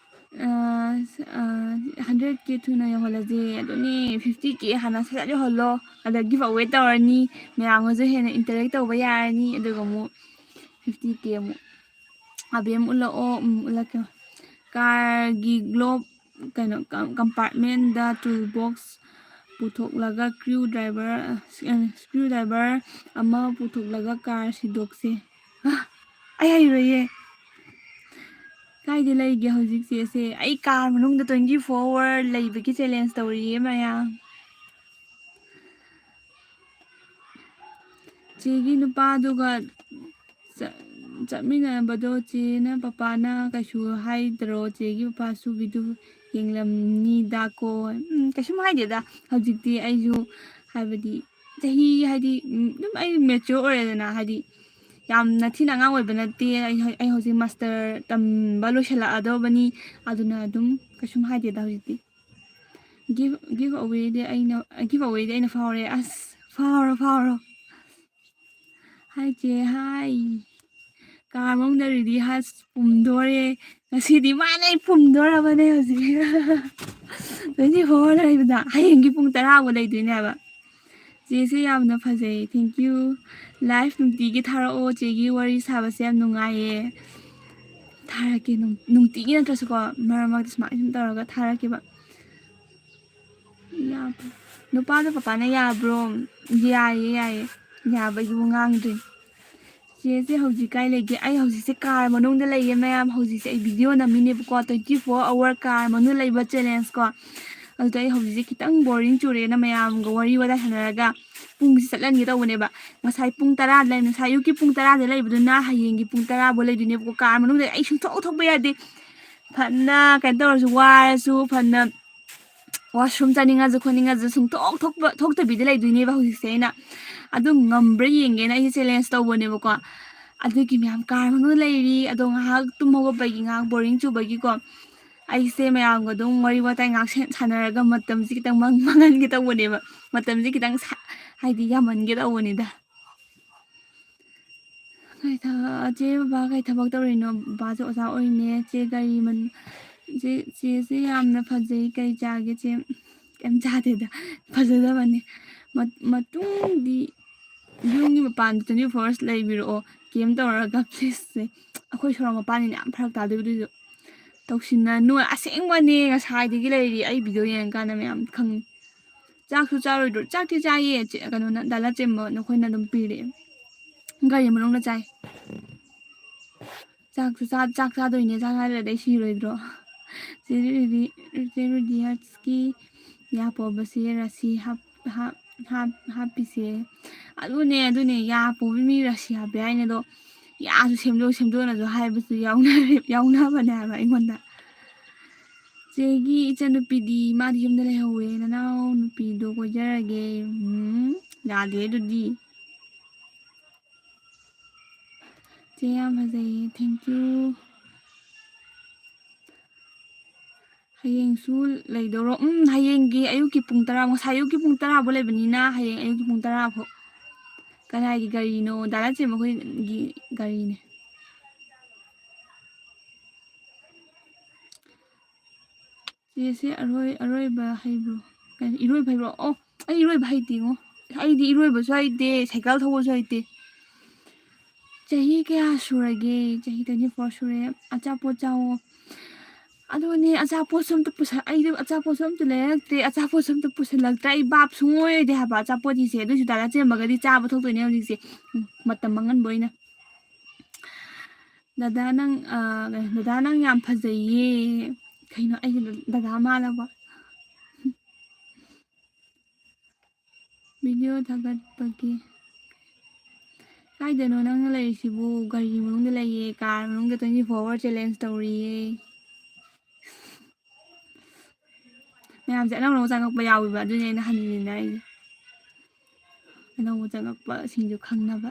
ꯍꯟꯗ꯭ꯔꯦꯠ ꯀꯦ ꯊꯨꯅ ꯌꯧꯍꯜꯂꯁꯦ꯫ ꯑꯗꯨꯅꯦ, ꯐꯤꯐꯇꯤ ꯀꯦ ꯍꯥꯟꯅ ꯁꯠ ꯁꯠ ꯌꯧꯍꯜꯂꯣ꯫ ꯑꯗ ꯒꯤꯐ ꯑꯋꯦ ꯇꯧꯔꯅꯤ, ꯃꯌꯥꯝꯒꯁꯨ ꯍꯦꯟꯅ ꯏꯟꯇꯔꯦꯛ ꯇꯧꯕ ꯌꯥꯔꯅꯤ꯫ ꯑꯗꯨꯒ ꯑꯃꯨꯛ ꯐꯤꯐꯇꯤ ꯀꯦ ꯑꯃꯨꯛ ꯑꯕꯦꯝ ꯎꯠꯂꯛꯑꯣ꯫ ꯎꯝ, ꯎꯠꯂꯛꯀꯦ꯫ ꯀꯥꯔꯒꯤ ꯒ꯭ꯂꯣꯞ, ꯀꯩꯅꯣ, ꯀꯝꯄꯥꯔꯠꯃꯦꯟꯗ ꯇꯨꯜ ꯕꯣꯛꯁ ꯄꯨꯊꯣꯛꯂꯒ ꯀ꯭ꯔꯤꯎ ꯗ꯭ꯔꯥꯏꯚꯔ, ꯁ꯭ꯀ꯭ꯔꯨ ꯗ꯭ꯔꯥꯏꯚꯔ ꯑꯃ ꯄꯨꯊꯣꯛꯂꯒ ꯀꯥꯔ ꯁꯤꯗꯣꯛꯁꯦ꯫ ꯑꯩ ꯍꯩꯔꯣꯏꯌꯦ꯫ ꯀꯥꯏꯗ ꯂꯩꯒꯦ ꯍꯧꯖꯤꯛ ꯆꯦꯁꯦ? ꯑꯩ ꯀꯥꯔ ꯃꯅꯨꯡꯗ twenty four hour ꯂꯩꯕꯒꯤ ꯆꯦꯂꯦꯟꯖ ꯇꯧꯔꯤꯌꯦ ꯃꯌꯥꯝ꯫ ꯆꯦꯒꯤ ꯅꯨꯄꯥꯗꯨꯒ ꯆ-, ꯆꯠꯃꯤꯟꯅꯕꯗꯣ ꯆꯦꯅ ꯄꯄꯥꯅ ꯀꯩꯁꯨ ꯍꯥꯏꯗ꯭ꯔꯣ? ꯆꯦꯒꯤ ꯄꯄꯥꯁꯨ ꯚꯤꯗꯤꯑꯣ ꯌꯦꯡꯂꯝꯅꯤꯗꯀꯣ꯫ ꯎꯝ, ꯀꯩꯁꯨꯝ ꯍꯥꯏꯗꯦꯗ꯫ ꯍꯧꯖꯤꯛꯇꯤ ꯑꯩꯁꯨ ꯍꯥꯏꯕꯗꯤ ꯆꯍꯤ ꯍꯥꯏꯗꯤ, ꯎꯝ, ꯑꯗꯨꯝ ꯑꯩ ꯃꯦꯆ꯭ꯌꯣꯔ ꯑꯣꯏꯔꯦꯗꯅ, ꯍꯥꯏꯗꯤ ꯌꯥꯝꯅ ꯊꯤꯅ ꯑꯉꯥꯡ ꯑꯣꯏꯕ ꯅꯠꯇꯦ꯫ ꯑꯩ ꯍꯧ-, ꯑꯩ ꯍꯧꯖꯤꯛ ꯃꯥꯁꯇꯔ ꯇꯝꯕ ꯂꯣꯏꯁꯤꯜꯂꯛꯑꯗꯧꯕꯅꯤ꯫ ꯑꯗꯨꯅ ꯑꯗꯨꯝ ꯀꯩꯁꯨꯝ ꯍꯥꯏꯗꯦꯗ ꯍꯧꯖꯤꯛꯇꯤ꯫ ꯒꯤꯐ, ꯒꯤꯐ ꯑꯋꯦꯗꯤ ꯑꯩꯅ, ꯒꯤꯐ ꯑꯋꯦꯗꯤ ꯑꯩꯅ ꯐꯥꯎꯔꯦ꯫ ꯑꯁ, ꯐꯥꯎꯔꯣ, ꯐꯥꯎꯔꯣ꯫ ꯍꯥꯏ ꯆꯦ, ꯍꯥꯏ꯫ ꯀꯥꯔ ꯃꯅꯨꯡꯗ ꯔꯤꯗꯤ ꯍꯥꯏꯁ ꯄꯨꯝꯗꯣꯔꯦ꯫ ꯉꯁꯤꯗꯤ ꯃꯥꯅ ꯑꯩ ꯄꯨꯝꯗꯣꯔꯕꯅꯦ ꯍꯧꯖꯤꯛ꯫ Twenty four hour ꯂꯩꯕꯗ ꯍꯌꯦꯡꯒꯤ ꯄꯨꯡ ꯇꯔꯥ ꯐꯥꯎ ꯂꯩꯗꯣꯏꯅꯦ ꯍꯥꯏꯕ꯫ ꯆꯦꯁꯦ ꯌꯥꯝꯅ ꯐꯖꯩ, thank you꯫ ꯂꯥꯏꯐ ꯅꯨꯡꯇꯤꯒꯤ ꯊꯥꯔꯛꯑꯣ, ꯆꯦꯒꯤ ꯋꯥꯔꯤ ꯁꯥꯕꯁꯦ ꯌꯥꯝ ꯅꯨꯡꯉꯥꯏꯌꯦ꯫ ꯊꯥꯔꯛꯀꯦ, ꯅꯨꯡ-, ꯅꯨꯡꯇꯤꯒꯤ ꯅꯠꯇ꯭ꯔꯁꯨꯀꯣ, ꯃꯔꯛ ꯃꯔꯛꯇ ꯁꯨꯃꯥꯏꯅ ꯁꯨꯝ ꯇꯧꯔꯒ ꯊꯥꯔꯛꯀꯦꯕ꯫ ꯌꯥꯕ꯭ꯔꯣ? ꯅꯨꯄꯥꯗꯣ ꯄꯄꯥꯅ ꯌꯥꯕ꯭ꯔꯣ? ꯌꯥꯏꯌꯦ, ꯌꯥꯏꯌꯦ꯫ ꯌꯥꯕꯒꯤꯕꯨ ꯉꯥꯡꯗ꯭ꯔꯤ꯫ ꯆꯦꯁꯦ ꯍꯧꯖꯤꯛ ꯀꯥꯏ ꯂꯩꯒꯦ? ꯑꯩ ꯍꯧꯖꯤꯛꯁꯦ car ꯃꯅꯨꯡꯗ ꯂꯩꯌꯦ ꯃꯌꯥꯝ꯫ ꯍꯧꯖꯤꯛꯁꯦ ꯑꯩ video ꯅꯝꯃꯤꯅꯦꯕꯀꯣ, twenty four hour car ꯃꯅꯨꯡꯗ ꯂꯩꯕ challenge ꯀꯣ꯫ ꯑꯗꯨꯗ ꯑꯩ ꯍꯧꯖꯤꯛꯁꯦ ꯈꯤꯇꯪ boring ꯆꯨꯔꯦꯅ ꯃꯌꯥꯝꯒ ꯋꯥꯔꯤ ꯋꯥꯇꯥꯏ ꯁꯥꯟꯅꯔꯒ ꯄꯨꯡꯁꯦ ꯆꯠꯍꯟꯒꯦ ꯇꯧꯕꯅꯦꯕ꯫ ꯉꯁꯥꯏ ꯄꯨꯡ ꯇꯔꯥꯗ ꯂꯩ, ꯉꯁꯥꯏ ꯑꯌꯨꯛꯀꯤ ꯄꯨꯡ ꯇꯔꯥꯗ ꯂꯩꯕꯗꯨꯅ ꯍꯌꯦꯡꯒꯤ ꯄꯨꯡ ꯇꯔꯥ ꯐꯥꯎ ꯂꯩꯗꯣꯏꯅꯦꯕꯀꯣ꯫ Car ꯃꯅꯨꯡꯗ ꯑꯩ ꯁꯨꯡꯊꯣꯛ ꯊꯣꯛꯄ ꯌꯥꯗꯦ꯫ ꯐꯅ ꯀꯩꯅꯣ ꯇꯧꯔꯁꯨ, ꯋꯥꯔꯁꯨ, ꯐꯅ washroom ꯆꯥꯅꯤꯡꯉꯁꯨ ꯈꯣꯠꯅꯤꯡꯉꯁꯨ ꯁꯨꯡꯊꯣꯛ ꯊꯣꯛꯄ, ꯊꯣꯛꯇꯕꯤꯗ ꯂꯩꯗꯣꯏꯅꯦꯕ ꯍꯧꯖꯤꯛꯁꯦ ꯑꯩꯅ꯫ ꯑꯗꯨꯝ ꯉꯝꯕ꯭ꯔꯥ ꯌꯦꯡꯒꯦꯅ ꯑꯩꯁꯦ challenge ꯇꯧꯕꯅꯦꯕꯀꯣ꯫ ꯑꯗꯨꯒꯤ ꯃꯌꯥꯝ car ꯃꯅꯨꯡꯗ ꯂꯩꯔꯤ꯫ ꯑꯗꯣ ꯉꯥꯏꯍꯥꯛ ꯇꯨꯝ ꯍꯧꯒꯠꯄꯒꯤ ꯉꯥꯏꯍꯥꯛ boring ꯆꯨꯕꯒꯤꯀꯣ, ꯑꯩꯁꯦ ꯃꯌꯥꯝꯒ ꯑꯗꯨꯝ ꯋꯥꯔꯤ ꯋꯥꯇꯥꯏ ꯉꯥꯏꯍꯥꯛ ꯁꯦ-, ꯁꯥꯟꯅꯔꯒ ꯃꯇꯝꯁꯦ ꯈꯤꯇꯪ ꯃꯥꯡ-, ꯃꯥꯡꯍꯟꯒꯦ ꯇꯧꯕꯅꯦꯕ꯫ ꯃꯇꯝꯁꯦ ꯈꯤꯇꯪ ꯁꯥ-, ꯍꯥꯏꯗꯤ ꯌꯥꯝꯍꯟꯒꯦ ꯇꯧꯕꯅꯤꯗ꯫ ꯀꯩ ꯊ-, ꯆꯦ ꯕꯕꯥ ꯀꯩ ꯊꯕꯛ ꯇꯧꯔꯤꯅꯣ? ꯕꯕꯥꯁꯨ ꯑꯣꯖꯥ ꯑꯣꯏꯔꯤꯅꯦ꯫ ꯆꯦ ꯒꯥꯔꯤ ꯃꯟ-, ꯆꯦ, ꯆꯦꯁꯦ ꯌꯥꯝꯅ ꯐꯖꯩ꯫ ꯀꯩ ꯆꯥꯒꯦ ꯆꯦ? ꯀꯩꯝ ꯆꯥꯗꯦꯗ꯫ ꯐꯖꯗꯕꯅꯦ꯫ ꯃ-, ꯃꯇꯨꯡꯗꯤ ꯌꯨꯝꯒꯤ ꯃꯄꯥꯟꯗ twenty four hours ꯂꯩꯕꯤꯔꯛꯑꯣ꯫ Camp ꯇꯧꯔꯒ please ꯁꯦ꯫ ꯑꯩꯈꯣꯏ ꯁꯣꯔꯣꯛ ꯃꯄꯥꯟꯅꯤꯅ ꯌꯥꯝ ꯐꯔꯛ ꯇꯥꯗꯣꯏꯕ ꯑꯗꯨꯏꯁꯨ꯫ ꯇꯧꯁꯤꯟꯅꯅꯨ꯫ ꯑꯁꯦꯡꯕꯅꯦ, ꯉꯁꯥꯏꯗꯒꯤ ꯂꯩꯔꯤ꯫ ꯑꯩ video ꯌꯦꯡꯉꯀꯥꯟꯗ ꯃꯌꯥꯝ ꯈꯪꯉꯤ꯫ ꯆꯥꯛꯁꯨ ꯆꯥꯔꯣꯏꯗ꯭ꯔꯣ? ꯆꯥꯛꯇꯤ ꯆꯥꯏꯌꯦ꯫ ꯆꯦ-, ꯀꯩꯅꯣꯅ, ꯗꯥ ꯂꯥꯆꯦꯝꯕ ꯅꯈꯣꯏꯅ ꯑꯗꯨꯝ ꯄꯤꯔꯛꯑꯦ꯫ ꯒꯥꯔꯤ ꯃꯅꯨꯡꯗ ꯆꯥꯏ꯫ ꯆꯥꯛꯁꯨ ꯆꯥ-, ꯆꯥꯛ ꯆꯥꯗꯣꯏꯅꯦ꯫ ꯆꯥꯛ ꯆꯥꯗ꯭ꯔꯗꯤ ꯑꯩ ꯁꯤꯔꯣꯏꯗ꯭ꯔꯣ? ꯆꯦ ꯔꯨꯗꯤ-, ꯆꯦ ꯔꯨꯗꯤꯌꯥꯁꯀꯤ ꯌꯥ ꯄꯣꯕꯁꯦ ꯔꯥꯁꯤ ꯍꯥꯞ-, ꯍꯥꯞ-, ꯍꯥꯞ-, ꯍꯥꯞꯄꯤꯁꯦ꯫ ꯑꯗꯨꯅꯦ, ꯑꯗꯨꯅꯦ, ꯌꯥ ꯄꯣꯕ ꯃꯤ ꯔꯥꯁꯤ ꯍꯥꯞꯄꯦ ꯍꯥꯏꯅꯦ꯫ ꯑꯗꯣ ꯌꯥꯁꯨ ꯁꯦꯝꯗꯣꯛ, ꯁꯦꯝꯗꯣꯛꯅꯁꯨ ꯍꯥꯏꯕꯁꯨ ꯌꯥꯎꯅꯔꯦ-, ꯌꯥꯎꯅꯕꯅꯦ ꯍꯥꯏꯕ ꯑꯩꯉꯣꯟꯗ꯫ ꯆꯦꯒꯤ ꯏꯆꯟꯅꯨꯄꯤꯗꯤ ꯃꯥꯗꯤ ꯌꯨꯝꯗ ꯂꯩꯍꯧꯋꯦ꯫ ꯅꯅꯥꯎ ꯅꯨꯄꯤꯗꯣ ꯀꯣꯏꯖꯔꯒꯦ꯫ ꯎꯝ, ꯌꯥꯗꯦ ꯑꯗꯨꯗꯤ꯫ ꯆꯦ ꯌꯥꯝ ꯐꯖꯩꯌꯦ, thank you꯫ ꯍꯌꯦꯡꯁꯨ ꯂꯩꯗꯧꯔꯣ? ꯎꯝ, ꯍꯌꯦꯡꯒꯤ ꯑꯌꯨꯛꯀꯤ ꯄꯨꯡ ꯇꯔꯥ, ꯉꯁꯥꯏ ꯑꯌꯨꯛꯀꯤ ꯄꯨꯡ ꯇꯔꯥ ꯐꯥꯎ ꯂꯩꯕꯅꯤꯅ ꯍꯌꯦꯡ ꯑꯌꯨꯛꯀꯤ ꯄꯨꯡ ꯇꯔꯥ ꯐꯥꯎ꯫ ꯀꯅꯥꯒꯤ ꯒꯥꯔꯤꯅꯣ? ꯗꯥ ꯂꯥꯆꯦꯝꯕ ꯈꯣꯏꯒꯤ ꯒꯥꯔꯤꯅꯦ꯫ ꯆꯦꯁꯦ ꯑꯔꯣꯏ-, ꯑꯔꯣꯏꯕ ꯍꯩꯕ꯭ꯔꯣ? ꯀꯩꯅꯣ, ꯏꯔꯣꯏꯕ ꯍꯩꯕ꯭ꯔꯣ? ꯑꯣ, ꯑꯩ ꯏꯔꯣꯏꯕ ꯍꯩꯇꯦꯉꯣ꯫ ꯑꯩꯗꯤ ꯏꯔꯣꯏꯕꯁꯨ ꯍꯩꯇꯦ, ꯁꯥꯏꯀꯜ ꯊꯧꯕꯁꯨ ꯍꯩꯇꯦ꯫ ꯆꯍꯤ ꯀꯌꯥ ꯁꯨꯔꯒꯦ? ꯆꯍꯤ twenty four ꯁꯨꯔꯦ꯫ ꯑꯆꯥꯄꯣꯠ ꯆꯥꯎꯋꯣ꯫ ꯑꯗꯨꯅꯦ, ꯑꯆꯥꯄꯣꯠꯁꯨ ꯑꯝꯇ ꯄꯨꯁꯜ-, ꯑꯩꯗꯣ ꯑꯆꯥꯄꯣꯠꯁꯨ ꯑꯝꯇ ꯂꯩꯔꯛꯇ꯭ꯔꯦ, ꯑꯆꯥꯄꯣꯠꯁꯨ ꯑꯝꯇ ꯄꯨꯁꯜꯂꯛꯇ꯭ꯔꯦ꯫ ꯑꯩ ꯚꯥꯞ ꯁꯨꯡꯑꯣꯏ ꯑꯣꯏꯗꯦ ꯍꯥꯏꯕ ꯑꯆꯥꯄꯣꯠꯁꯤꯡꯁꯦ꯫ ꯑꯗꯨꯏꯁꯨ ꯗꯥ ꯂꯥꯆꯦꯝꯕꯒꯗꯤ ꯆꯥꯕ ꯊꯣꯛꯇꯣꯏꯅꯦ ꯍꯧꯖꯤꯛꯁꯦ꯫ ꯎꯝ, ꯃꯇꯝ ꯃꯥꯡꯍꯟꯕ ꯑꯣꯏꯅ꯫ ꯗꯗꯥ ꯅꯪ, ꯑ, ꯀꯩꯅꯣ, ꯗꯗꯥ ꯅꯪ ꯌꯥꯝ ꯐꯖꯩꯌꯦ꯫ ꯀꯩꯅꯣ, ꯑꯩꯁꯦ ꯗꯗꯥ ꯃꯥꯜꯂꯕ? ꯚꯤꯗꯤꯑꯣ ꯊꯥꯒꯠꯄꯒꯤ꯫ ꯀꯥꯏꯗꯅꯣ ꯅꯪꯅ ꯂꯩꯔꯤꯁꯤꯕꯨ? ꯒꯥꯔꯤ ꯃꯅꯨꯡꯗ ꯂꯩꯌꯦ, ꯀꯥꯔ ꯃꯅꯨꯡꯗ twenty four hour challenge ꯇꯧꯔꯤꯌꯦ꯫ ꯃꯌꯥꯝꯁꯦ ꯑꯅꯧ ꯑꯅꯧꯕ ꯆꯪꯉꯛꯄ ꯌꯥꯎꯋꯦꯕ, ꯑꯗꯨꯅꯦ ꯑꯩꯅ ꯍꯟꯖꯤꯟꯅ ꯍꯥꯏꯁꯦ꯫ ꯑꯅꯧꯕ ꯆꯪꯉꯛꯄꯁꯤꯡꯗꯨ ꯈꯪꯅꯕ꯫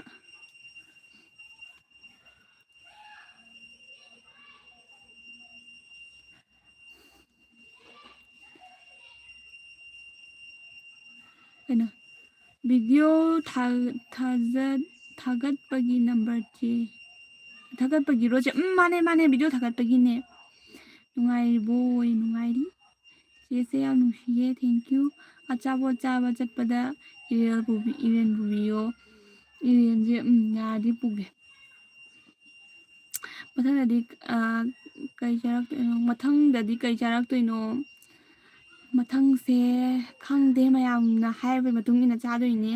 ꯀꯩꯅꯣ, ꯚꯤꯗꯤꯑꯣ ꯊꯥ-, ꯊꯥꯖꯠ-, ꯊꯥꯒꯠꯄꯒꯤ ꯅꯝꯕꯔ ꯆꯦ꯫ ꯊꯥꯒꯠꯄꯒꯤꯔꯣ ꯆꯦ? ꯎꯝ, ꯃꯥꯅꯦ, ꯃꯥꯅꯦ, ꯚꯤꯗꯤꯑꯣ ꯊꯥꯒꯠꯄꯒꯤꯅꯦ꯫ ꯅꯨꯡꯉꯥꯏꯔꯤꯕꯣ? ꯅꯨꯡꯉꯥꯏꯔꯤ꯫ ꯆꯦꯁꯦ ꯌꯥꯝ ꯅꯨꯡꯁꯤꯌꯦ, thank you꯫ ꯑꯆꯥꯄꯣꯠ ꯆꯥꯕ ꯆꯠꯄꯗ ꯏꯔꯦꯜ ꯄꯨꯕꯤ-, ꯏꯔꯦꯟ ꯄꯨꯕꯤꯌꯣ꯫ ꯏꯔꯦꯟꯁꯦ, ꯎꯝ, ꯌꯥꯔꯗꯤ ꯄꯨꯒꯦ꯫ ꯃꯊꯪꯗꯗꯤ, ꯑ, ꯀꯩ ꯆꯥꯔꯛꯇꯣꯏꯅꯣ? ꯃꯊꯪꯗꯗꯤ ꯀꯩ ꯆꯥꯔꯛꯇꯣꯏꯅꯣ? ꯃꯊꯪꯁꯦ ꯈꯪꯗꯦ, ꯃꯌꯥꯝꯅ ꯍꯥꯏꯔꯕꯒꯤ ꯃꯇꯨꯡ ꯏꯟꯅ ꯆꯥꯗꯣꯏꯅꯦ꯫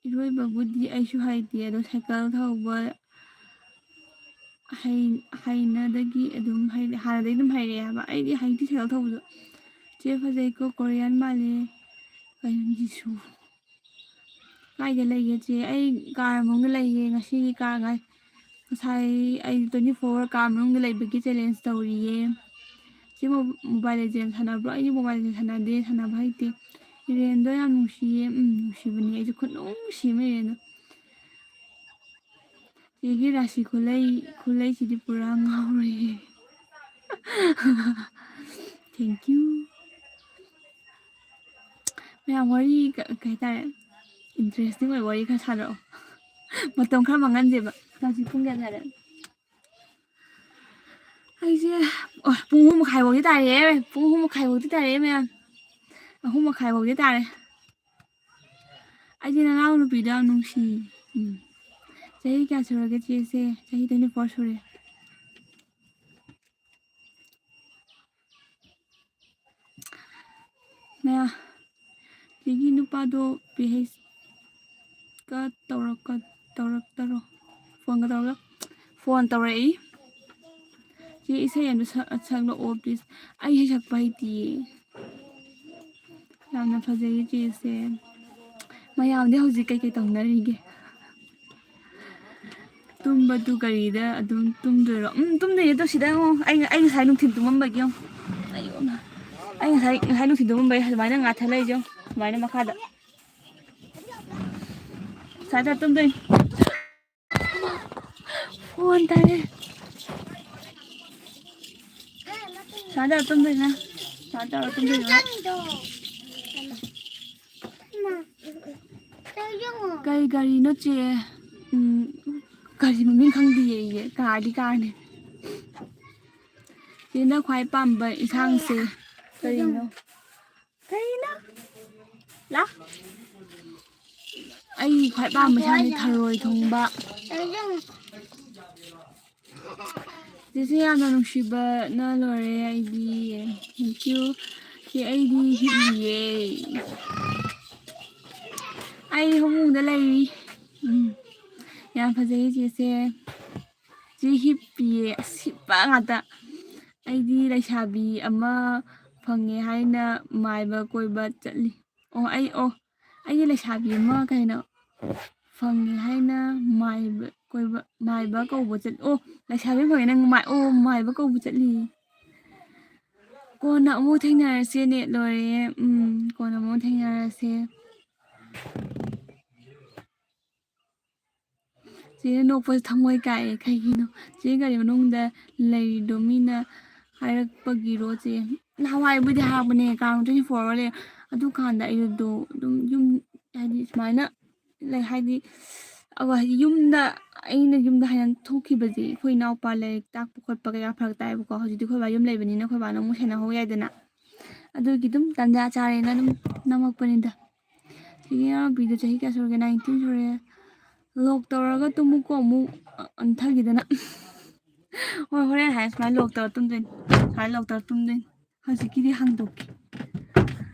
ꯏꯔꯣꯏꯕꯕꯨꯗꯤ ꯑꯩꯁꯨ ꯍꯩꯇꯦ, ꯑꯗꯣ ꯁꯥꯏꯀꯜ ꯊꯧꯕ ꯍꯩ-, ꯍꯩꯅꯗꯒꯤ ꯑꯗꯨꯝ ꯍꯩꯔꯦ, ꯍꯥꯟꯅꯗꯒꯤ ꯑꯗꯨꯝ ꯍꯩꯔꯛꯑꯦ ꯍꯥꯏꯕ꯫ ꯑꯩꯗꯤ ꯍꯩꯇꯦ ꯁꯥꯏꯀꯜ ꯊꯧꯕꯗꯣ꯫ ꯆꯦ ꯐꯖꯩꯀꯣ, ꯀꯣꯔꯤꯌꯥꯟ ꯃꯥꯜꯂꯦ꯫ ꯀꯩꯅꯣ ꯖꯤꯁꯨ? ꯀꯥꯏꯗ ꯂꯩꯒꯦ ꯆꯦ? ꯑꯩ ꯀꯥꯔ ꯃꯅꯨꯡꯗ ꯂꯩꯌꯦ꯫ ꯉꯁꯤꯒꯤ ꯀꯥꯔ ꯉꯥꯏ-, ꯉꯁꯥꯏ ꯑꯩ twenty four hour ꯀꯥꯔ ꯃꯅꯨꯡꯗ ꯂꯩꯕꯒꯤ challenge ꯇꯧꯔꯤꯌꯦ꯫ ꯆꯦ ꯃꯣ-, Mobile Legend ꯁꯥꯟꯅꯕ꯭ꯔꯣ? ꯑꯩꯗꯤ Mobile Legend ꯁꯥꯟꯅꯗꯦ, ꯁꯥꯟꯅꯕ ꯍꯩꯇꯦ꯫ ꯏꯔꯦꯟꯗꯣ ꯌꯥꯝ ꯅꯨꯡꯁꯤꯌꯦ꯫ ꯎꯝ, ꯅꯨꯡꯁꯤꯕꯅꯦ꯫ ꯑꯩꯁꯨ ꯈꯨꯅꯨꯡꯁꯤ ꯑꯃ ꯏꯔꯦꯟꯗꯣ꯫ ꯆꯦꯒꯤ ꯔꯥꯁꯤ ꯈꯨꯂꯩ, ꯈꯨꯂꯩꯁꯤꯗꯤ ꯄꯨꯔꯥ ꯉꯥꯎꯔꯦꯍꯦ꯫ Thank you꯫ ꯃꯌꯥꯝ ꯋꯥꯔꯤ ꯀ-, ꯀꯩ ꯍꯥꯏꯇꯥꯔꯦ, interesting ꯑꯣꯏꯕ ꯋꯥꯔꯤ ꯈꯔ ꯁꯥꯟꯅꯔꯛꯑꯣ꯫ ꯃꯇꯝ ꯈꯔ ꯃꯥꯡꯍꯟꯁꯦꯕ꯫ ꯍꯧꯖꯤꯛ ꯄꯨꯡ ꯀꯌꯥ ꯇꯥꯔꯦ? ꯑꯩꯁꯦ, ꯑꯣ, ꯄꯨꯡ ꯑꯍꯨꯝ ꯃꯈꯥꯏ ꯐꯥꯎꯗꯤ ꯇꯥꯔꯦ, ꯄꯨꯡ ꯑꯍꯨꯝ ꯃꯈꯥꯏ ꯐꯥꯎꯗꯤ ꯇꯥꯔꯦ ꯃꯌꯥꯝ꯫ ꯑꯍꯨꯝ ꯃꯈꯥꯏ ꯐꯥꯎꯗꯤ ꯇꯥꯔꯦ꯫ ꯑꯩꯗꯤ ꯅꯅꯥꯎ ꯅꯨꯄꯤꯗꯣ ꯌꯥꯝ ꯅꯨꯡꯁꯤ꯫ ꯎꯝ꯫ ꯆꯍꯤ ꯀꯌꯥ ꯁꯨꯔꯒꯦ ꯆꯦꯁꯦ? ꯆꯍꯤ twenty four ꯁꯨꯔꯦ꯫ ꯃꯌꯥ-, ꯆꯦꯒꯤ ꯅꯨꯄꯥꯗꯣ P H, ꯀ ꯇꯧꯔꯛꯀ ꯇꯧꯔꯛꯇꯔꯣ? ꯐꯣꯟꯒ ꯇꯧꯔꯒ ꯐꯣꯟ ꯇꯧꯔꯛꯏ꯫ "ꯆꯦ, ꯏꯁꯩ ꯑꯃ ꯁꯛ-, ꯁꯛꯂꯛꯑꯣ please"꯫ ꯑꯩ ꯏꯁꯩ ꯁꯛꯄ ꯍꯩꯇꯤꯌꯦ꯫ ꯌꯥꯝꯅ ꯐꯖꯩꯌꯦ ꯆꯦꯁꯦ꯫ ꯃꯌꯥꯝꯗꯤ ꯍꯧꯖꯤꯛ ꯀꯩꯀꯩ ꯇꯧꯅꯔꯤꯒꯦ? ꯇꯨꯝꯕꯗꯨ ꯒꯥꯔꯤꯗ ꯑꯗꯨꯝ ꯇꯨꯝꯗꯣꯏꯔꯣ? ꯎꯝ, ꯇꯨꯝꯗꯣꯏꯅꯦ꯫ ꯑꯗꯣ ꯁꯤꯗ ꯌꯦꯡꯉꯣ, ꯑꯩ, ꯑꯩ ꯉꯁꯥꯏ ꯅꯨꯡꯊꯤꯜ ꯇꯨꯝꯃꯝꯕꯒꯤ ꯌꯦꯡꯉꯣ꯫ ꯑꯩ ꯉꯁꯥꯏ, ꯉꯁꯥꯏ ꯅꯨꯡꯊꯤꯜ ꯇꯨꯝꯃꯝꯕꯩ ꯑꯗꯨꯃꯥꯏꯅ ꯉꯥꯊ ꯂꯩꯁꯦ ꯌꯦꯡꯉꯣ꯫ ꯑꯗꯨꯃꯥꯏꯅ ꯃꯈꯥꯗ꯫ ꯁꯨꯃꯥꯏꯅ ꯇꯧꯔ ꯇꯨꯝꯗꯣꯏꯅꯤ꯫ ꯐꯣꯟ ꯇꯥꯔꯦ꯫ ꯁꯨꯃꯥꯏꯅ ꯇꯧꯔ ꯇꯨꯝꯗꯣꯏꯅꯦ꯫ ꯁꯨꯃꯥꯏꯅ ꯇꯧꯔ ꯇꯨꯝꯗꯣꯏꯅꯦ꯫ ꯀꯩ ꯒꯥꯔꯤꯅꯣ ꯆꯦ? ꯎꯝ, ꯒꯥꯔꯤ ꯃꯃꯤꯡ ꯈꯪꯗꯤꯌꯦ ꯑꯩ꯫ ꯀꯥꯔꯗꯤ ꯀꯥꯔꯅꯦ꯫ ꯆꯦꯅ ꯈ꯭ꯋꯥꯏ ꯄꯥꯝꯕ ꯏꯟꯁꯥꯡꯁꯦ ꯀꯔꯤꯅꯣ? ꯀꯔꯤꯅꯣ? ꯂꯥ? ꯑꯩ ꯈ꯭ꯋꯥꯏ ꯄꯥꯝꯕ ꯏꯟꯁꯥꯡꯁꯦ ꯊꯔꯣꯏ ꯊꯣꯡꯕ꯫ ꯆꯦꯁꯦ ꯌꯥꯝꯅ ꯅꯨꯡꯁꯤꯕꯅ ꯂꯣꯏꯔꯦ ꯑꯩꯗꯤ꯫ Thank you꯫ ꯆꯦ, ꯑꯩꯗꯤ ꯍꯤꯞꯂꯤꯌꯦ꯫ ꯑꯩ ꯐꯃꯨꯡꯗ ꯂꯩꯔꯤ꯫ ꯎꯝ꯫ ꯌꯥꯝ ꯐꯖꯩꯌꯦ ꯆꯦꯁꯦ꯫ ꯆꯦ ꯍꯤꯞꯄꯤꯌꯦ꯫ ꯑꯁ, ꯍꯤꯞꯄ ꯉꯥꯛꯇ꯫ ꯑꯩꯗꯤ ꯂꯩꯁꯥꯕꯤ ꯑꯃ ꯐꯪꯉꯦ ꯍꯥꯏꯅ ꯃꯥꯏꯕ ꯀꯣꯏꯕ ꯆꯠꯂꯤ꯫ ꯑꯣ, ꯑꯩ, ꯑꯣ, ꯑꯩꯒꯤ ꯂꯩꯁꯥꯕꯤ ꯑꯃ ꯀꯩꯅꯣ ꯐꯪꯉꯦ ꯍꯥꯏꯅ ꯃꯥꯏꯕ ꯀꯣꯏꯕ, ꯃꯥꯏꯕ ꯀꯧꯕ ꯆꯠ-, ꯑꯣ, ꯂꯩꯁꯥꯕꯤ ꯑꯃ ꯐꯪꯉꯦ ꯅꯪ ꯃꯥꯏ-, ꯑꯣ, ꯃꯥꯏꯕ ꯀꯧꯕ ꯆꯠꯂꯤ꯫ ꯀꯣꯟꯅ ꯑꯃꯨꯛ ꯊꯦꯡꯅꯔꯁꯦ, ꯅꯦꯠ ꯂꯣꯏꯔꯦ꯫ ꯎꯝ, ꯀꯣꯟꯅ ꯑꯃꯨꯛ ꯊꯦꯡꯅꯔꯁꯦ꯫ ꯆꯦꯅ ꯅꯣꯛꯄꯁꯦ ꯊꯃꯣꯏ ꯀꯥꯏꯌꯦ꯫ ꯀꯩꯒꯤꯅꯣ? ꯆꯦ ꯒꯥꯔꯤ ꯃꯅꯨꯡꯗ ꯂꯩꯔꯤꯗꯣ ꯃꯤꯅ ꯍꯥꯏꯔꯛꯄꯒꯤꯔꯣ ꯆꯦ? ꯅꯍꯥꯟꯋꯥꯏꯕꯨꯗꯤ ꯍꯥꯏꯔꯛꯄꯅꯦ, ꯀꯥꯡ twenty four hour ꯂꯩ-, ꯑꯗꯨꯀꯥꯟꯗ ꯑꯩꯗꯣ ꯑꯗꯨꯝ ꯌꯨꯝ, ꯍꯥꯏꯗꯤ ꯁꯨꯃꯥꯏꯅ ꯂꯩ, ꯍꯥꯏꯗꯤ, ꯑꯧ, ꯍꯥꯏꯗꯤ ꯌꯨꯝꯗ, ꯑꯩꯅ ꯌꯨꯝꯗ ꯍꯥꯏꯅ ꯊꯣꯛꯈꯤꯕꯁꯦ ꯑꯩꯈꯣꯏ ꯏꯅꯥꯎꯄꯥ ꯂꯥꯏꯔꯤꯛ ꯇꯥꯛꯄ ꯈꯣꯠꯄ ꯀꯩꯀꯥ ꯐꯔꯛ ꯇꯥꯏꯕꯀꯣ꯫ ꯍꯧꯖꯤꯛꯇꯤ ꯑꯩꯈꯣꯏ ꯕꯥ ꯌꯨꯝ ꯂꯩꯕꯅꯤꯅ ꯑꯩꯈꯣꯏ ꯕꯥꯅ ꯑꯃꯨꯛ ꯁꯦꯟꯅꯍꯧ ꯌꯥꯏꯗꯅ꯫ ꯑꯗꯨꯒꯤ ꯑꯗꯨꯝ ꯇꯟꯖꯥ ꯆꯥꯔꯦꯅ ꯑꯗꯨꯝ ꯅꯝꯃꯛꯄꯅꯤꯗ꯫ ꯁꯤꯒꯤ ꯏꯅꯥꯎꯅꯨꯄꯤꯗꯣ ꯆꯍꯤ ꯀꯌꯥ ꯁꯨꯔꯒꯦ? Nineteen ꯁꯨꯔꯦ꯫ Lock ꯇꯧꯔꯒ ꯇꯨꯝꯃꯨꯀꯣ ꯑꯃꯨꯛ, ꯑ, ꯑꯟꯊꯈꯤꯗꯅ꯫ ꯍꯣꯏ, ꯍꯣꯔꯦꯟ ꯍꯥꯏ ꯁꯨꯃꯥꯏꯅ lock ꯇꯧꯔ ꯇꯨꯝꯗꯣꯏꯅꯤ꯫ ꯁꯨꯃꯥꯏꯅ lock ꯇꯧꯔ ꯇꯨꯝꯗꯣꯏꯅꯤ꯫ ꯍꯧꯖꯤꯛꯀꯤꯗꯤ ꯍꯥꯡꯗꯣꯛꯀꯦ꯫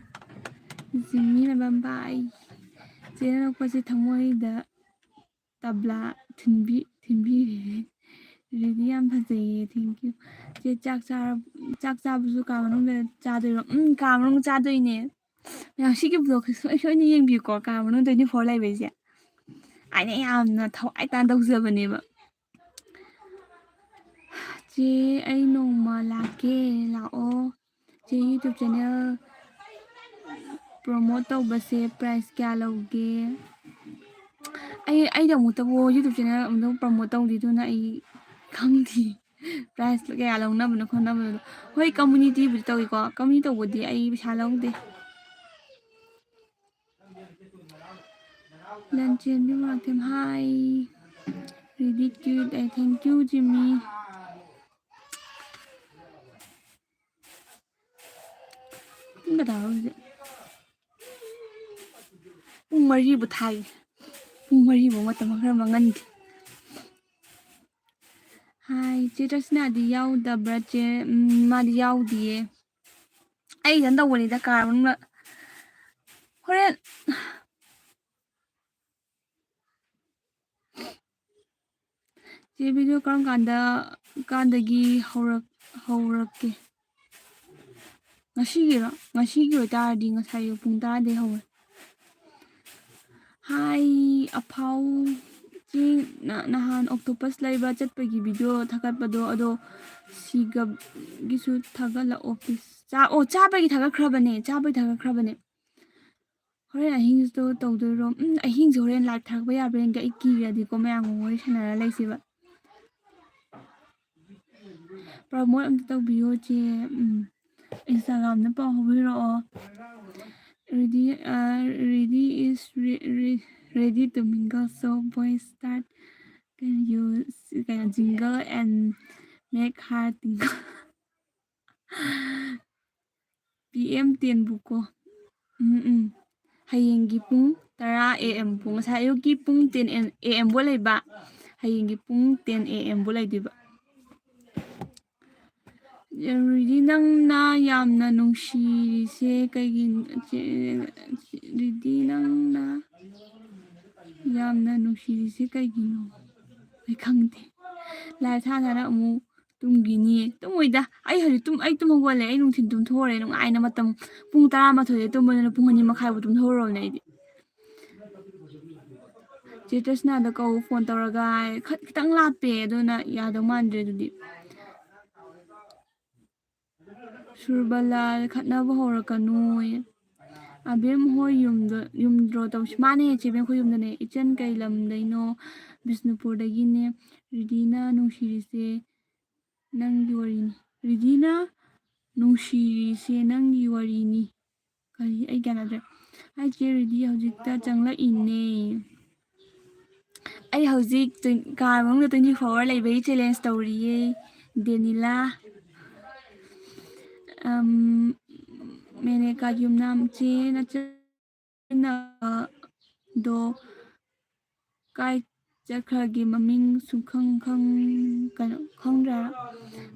ꯖꯤꯃꯤ ꯃꯦꯝꯕꯝ bye꯫ ꯆꯦ ꯅꯛꯄꯁꯦ ꯊꯃꯣꯏꯗ ꯇꯕ꯭ꯂꯥ ꯊꯤꯟꯕꯤ ꯊꯤꯟꯕꯤꯔꯦ꯫ ꯔꯦꯗꯤ ꯌꯥꯝ ꯐꯖꯩꯌꯦ, thank you꯫ ꯆꯦ ꯆꯥꯛ ꯆꯥꯔ ꯆꯥꯛ ꯆꯥꯕꯁꯨ ꯀꯥ ꯃꯅꯨꯡꯗ ꯆꯥꯗꯣꯏꯔꯣ? ꯎꯝ, ꯀꯥ ꯃꯅꯨꯡ ꯆꯥꯗꯣꯏꯅꯦ꯫ ꯃꯌꯥꯝ ꯁꯤꯒꯤ vlogꯁꯦ ꯁꯣꯏ ꯁꯣꯏꯅ ꯌꯦꯡꯕꯤꯌꯨꯀꯣ, ꯀꯥ ꯃꯅꯨꯡ twenty four ꯂꯩꯕꯩꯁꯦ꯫ ꯑꯩꯅ ꯌꯥꯝꯅ ꯊꯋꯥꯏ ꯇꯥꯅ ꯇꯧꯖꯕꯅꯦꯕ꯫ ꯆꯦ, ꯑꯩ ꯅꯣꯡꯃ ꯂꯥꯛꯀꯦ, ꯂꯥꯛꯑꯣ꯫ ꯆꯦ, YouTube channel promote ꯇꯧꯕꯁꯦ price ꯀꯌꯥ ꯂꯧꯒꯦ? ꯑꯩ ꯑꯩꯗꯤ ꯑꯃꯨꯛꯇꯕꯨ YouTube channel ꯑꯃꯨꯛꯇꯕꯨ promote ꯇꯧꯗꯦ, ꯑꯗꯨꯅ ꯑꯩ ꯈꯪꯗꯦ price ꯀꯌꯥ ꯂꯧꯅꯕꯅꯣ ꯈꯣꯠꯅꯕꯅꯣ꯫ ꯍꯣꯏ, communityꯕꯨꯗꯤ ꯇꯧꯏꯀꯣ, community ꯇꯧꯕꯗꯤ ꯑꯩ ꯄꯩꯁꯥ ꯂꯧꯗꯦ꯫ ꯂꯟꯆꯦꯟꯕꯤ Moirangthem, hi꯫ Really cute, I thank you, Jimmy꯫ ꯄꯨꯡ ꯀꯌꯥ ꯇꯥꯔꯦ ꯍꯧꯖꯤꯛ? ꯄꯨꯡ ꯃꯔꯤꯕꯨ ꯊꯥꯏ꯫ ꯄꯨꯡ ꯃꯔꯤꯕꯨ ꯃꯇꯝ ꯈꯔ ꯃꯥꯡꯍꯟꯒꯦ꯫ Hi, ꯆꯦ ꯇ꯭ꯔꯁꯅꯥꯗꯤ ꯌꯥꯎꯗꯕ꯭ꯔꯥ, ꯆꯦ? ꯎꯝ, ꯃꯥꯗꯤ ꯌꯥꯎꯗꯤꯌꯦ꯫ ꯑꯩ ꯏꯊꯟ ꯇꯧꯕꯅꯤꯗ, ꯀꯥ ꯃꯅꯨꯡꯗ꯫ ꯍꯣꯔꯦꯟ ꯆꯦ, video ꯀꯔꯝ ꯀꯥꯟꯗ, ꯀꯥꯟꯗꯒꯤ ꯍꯧꯔꯛ-, ꯍꯧꯔꯛꯀꯦ? ꯉꯁꯤꯒꯤꯔꯣ? ꯉꯁꯤꯒꯤ ꯑꯣꯏꯇꯥꯔꯗꯤ ꯉꯁꯥꯏ ꯑꯌꯨꯛ ꯄꯨꯡ ꯇꯔꯥꯗꯩ ꯍꯧꯔꯦ꯫ Hi, ꯑꯐꯥꯎ꯫ ꯆꯦ, ꯅ-, ꯅꯍꯥꯟ octopus ꯂꯩꯕ ꯆꯠꯄꯒꯤ video ꯊꯥꯒꯠꯄꯗꯣ, ꯑꯗꯣ ꯁꯤꯒꯞꯒꯤꯁꯨ ꯊꯥꯒꯠꯂꯛꯑꯣ, please꯫ ꯆꯥ-, ꯑꯣ, ꯆꯥꯕꯒꯤ ꯊꯥꯒꯠꯈ꯭ꯔꯕꯅꯦ, ꯆꯥꯕꯒꯤ ꯊꯥꯒꯠꯈ꯭ꯔꯕꯅꯦ꯫ ꯍꯣꯔꯦꯟ ꯑꯍꯤꯡꯁꯤꯗ ꯇꯧꯗꯣꯏꯔꯣ? ꯎꯝ, ꯑꯍꯤꯡꯁꯦ ꯍꯣꯔꯦꯟ live ꯊꯥꯔꯛꯄ ꯌꯥꯕ꯭ꯔꯥ ꯌꯦꯡꯒꯦ꯫ ꯑꯩ ꯀꯤꯔꯗꯤꯀꯣ ꯃꯌꯥꯝꯒ ꯋꯥꯔꯤ ꯁꯥꯟꯅꯔ ꯂꯩꯁꯦꯕ꯫ Promote ꯑꯝꯇ ꯇꯧꯕꯤꯌꯣ, ꯆꯦ꯫ ꯎꯝ, Instagramꯗ ꯄꯥꯎ ꯐꯥꯎꯕꯤꯔꯛꯑꯣ꯫ Ready, uh, Ready is re-, re-, ready to mingle, so boys start, can you, ꯀꯩꯅꯣ, jingle and make heart tingle꯫ P M ten ꯕꯨꯀꯣ꯫ ꯎꯝ, ꯎꯝ꯫ ꯍꯌꯦꯡꯒꯤ ꯄꯨꯡ ꯇꯔꯥ A M ꯕꯨ, ꯉꯁꯥꯏ ꯑꯌꯨꯛꯀꯤ ꯄꯨꯡ ten A M ꯕꯨ ꯂꯩꯕ, ꯍꯌꯦꯡꯒꯤ ꯄꯨꯡ ten A M ꯕꯨ ꯂꯩꯗꯣꯏꯕ꯫ ꯔꯤꯗꯤ, ꯅꯪꯅ ꯌꯥꯝꯅ ꯅꯨꯡꯁꯤꯔꯤꯁꯦ ꯀꯩꯒꯤꯅꯣ? ꯆꯦ-, ꯔꯤꯗꯤ, ꯅꯪꯅ ꯌꯥꯝꯅ ꯅꯨꯡꯁꯤꯔꯤꯁꯦ ꯀꯩꯒꯤꯅꯣ? ꯑꯩ ꯈꯪꯗꯦ꯫ ꯂꯥꯏ ꯊꯥ ꯊꯥꯅ ꯑꯃꯨꯛ ꯇꯨꯝꯈꯤꯅꯤ꯫ ꯇꯨꯝꯃꯣꯏꯗ꯫ ꯑꯩ ꯍꯧꯖꯤꯛ ꯇꯨꯝ-, ꯑꯩ ꯇꯨꯝ ꯍꯧꯒꯠꯂꯦ꯫ ꯑꯩ ꯅꯨꯡꯊꯤꯟ ꯇꯨꯝꯊꯣꯛꯎꯔꯦ ꯅꯨꯡꯉꯥꯏꯅ꯫ ꯃꯇꯝ ꯄꯨꯡ ꯇꯔꯥꯃꯥꯊꯣꯏꯗ ꯇꯨꯝꯕꯗꯨꯅ ꯄꯨꯡ ꯑꯅꯤ ꯃꯈꯥꯏꯐꯥꯎ ꯇꯨꯝꯊꯣꯛꯎꯔꯕꯅꯦ ꯑꯩꯗꯤ꯫ ꯆꯦ ꯇ꯭ꯔꯁꯅꯥꯗ ꯀꯧ ꯐꯣꯟ ꯇꯧꯔꯒ꯫ ꯈꯠ-, ꯈꯤꯇꯪ ꯂꯥꯞꯄꯦ, ꯑꯗꯨꯅ ꯌꯥꯗꯧ ꯃꯥꯟꯗ꯭ꯔꯦ ꯑꯗꯨꯗꯤ꯫ ꯁꯨꯔꯕꯂꯥ, ꯈꯠꯅꯕ ꯍꯧꯔꯛꯀꯅꯨꯌꯦ꯫ ꯑꯕꯦꯝ ꯍꯣꯏ ꯌꯨꯝꯗ, ꯌꯨꯝꯗ꯭ꯔꯣ ꯇꯧꯁꯤ? ꯃꯥꯅꯦ, ꯆꯦꯕꯦꯝ ꯈꯣꯏ ꯌꯨꯝꯗꯅꯦ꯫ ꯏꯆꯟ ꯀꯩ ꯂꯝꯗꯩꯅꯣ? ꯕꯤꯁꯅꯨꯄꯨꯔꯗꯒꯤꯅꯦ꯫ ꯔꯤꯗꯤꯅ ꯅꯨꯡꯁꯤꯔꯤꯁꯦ ꯅꯪꯒꯤ ꯋꯥꯔꯤꯅꯤ꯫ ꯔꯤꯗꯤꯅ ꯅꯨꯡꯁꯤꯔꯤꯁꯦ ꯅꯪꯒꯤ ꯋꯥꯔꯤꯅꯤ꯫ ꯀꯔꯤ? ꯑꯩ ꯒ꯭ꯌꯥꯟ ꯇꯥꯗ꯭ꯔꯦ꯫ ꯑꯩ ꯆꯦ ꯔꯤꯗꯤ ꯍꯧꯖꯤꯛꯇ ꯆꯪꯂꯛꯏꯅꯦ꯫ ꯑꯩ ꯍꯧꯖꯤꯛ ꯇ꯭ꯋꯦꯟ-, ꯀꯥ ꯃꯅꯨꯡꯗ twenty four hour ꯂꯩꯕꯒꯤ challenge ꯇꯧꯔꯤꯌꯦ, ꯗꯦꯅꯤꯂꯥ꯫ ꯑꯝ, ꯃꯦꯅꯦꯀꯥ ꯌꯨꯝꯅꯥꯝ ꯆꯦ ꯅꯆꯟ ꯗꯣ ꯀꯥꯏ ꯆꯠꯈ꯭ꯔꯒꯦ? ꯃꯃꯤꯡ ꯁꯨꯡꯈꯪ ꯈꯪ-, ꯀꯩꯅꯣ, ꯈꯪꯗ꯭ꯔꯦ꯫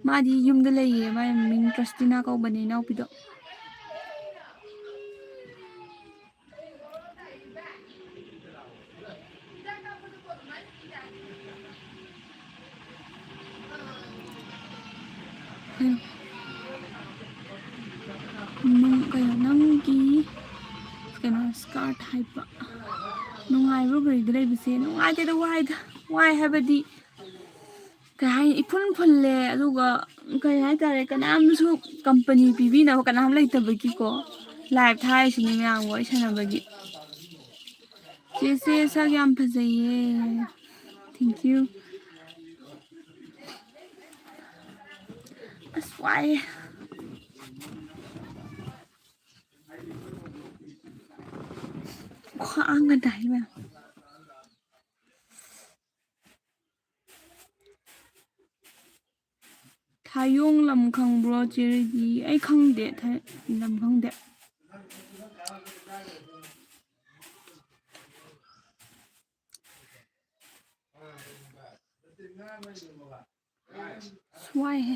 ꯃꯥꯗꯤ ꯌꯨꯝꯗ ꯂꯩꯌꯦ꯫ ꯃꯥꯏ ꯃꯃꯤꯡ ꯇ꯭ꯔꯁꯇꯤꯅꯥ ꯀꯧꯕꯅꯦ, ꯏꯅꯥꯎꯄꯤꯗꯣ꯫ ꯀꯩꯅꯣ, ꯅꯪ-, ꯀꯩꯅꯣ, ꯅꯪꯒꯤ, ꯀꯩꯅꯣ, skirt ꯍꯥꯏꯕ꯫ ꯅꯨꯡꯉꯥꯏꯕ꯭ꯔꯣ ꯒꯥꯔꯤꯗ ꯂꯩꯕꯁꯦ? ꯅꯨꯡꯉꯥꯏꯇꯦꯗ, ꯋꯥꯏꯗ꯫ ꯋꯥꯏ ꯍꯥꯏꯕꯗꯤ, ꯀꯩ ꯍꯥꯏꯅꯤ, ꯏꯐꯨꯟ ꯐꯨꯜꯂꯦ, ꯑꯗꯨꯒ, ꯀꯩ ꯍꯥꯏꯇꯥꯔꯦ, ꯀꯅꯥꯝꯁꯨ company ꯄꯤꯕꯤꯅꯕ ꯀꯅꯥꯝ ꯂꯩꯇꯕꯒꯤꯀꯣ꯫ Live ꯊꯥꯔꯤꯁꯤꯅꯦ, ꯃꯌꯥꯝꯒ ꯋꯥꯔꯤ ꯁꯥꯟꯅꯕꯒꯤ꯫ ꯆꯦꯁꯦ ꯁꯛ ꯌꯥꯝ ꯐꯖꯩꯌꯦ꯫ Thank you꯫ ꯑꯁ, ꯋꯥꯏꯌꯦ꯫ ꯈ꯭ꯋꯥꯡꯒ ꯅꯥꯏ ꯃꯌꯥꯝ꯫ ꯊꯥꯌꯣꯡ ꯂꯝ ꯈꯪꯕ꯭ꯔꯣ, ꯆꯦ ꯔꯤꯗꯤ? ꯑꯩ ꯈꯪꯗꯦ, ꯊꯥ-, ꯂꯝ ꯈꯪꯗꯦ꯫ ꯑꯁ, ꯋꯥꯏꯍꯦ꯫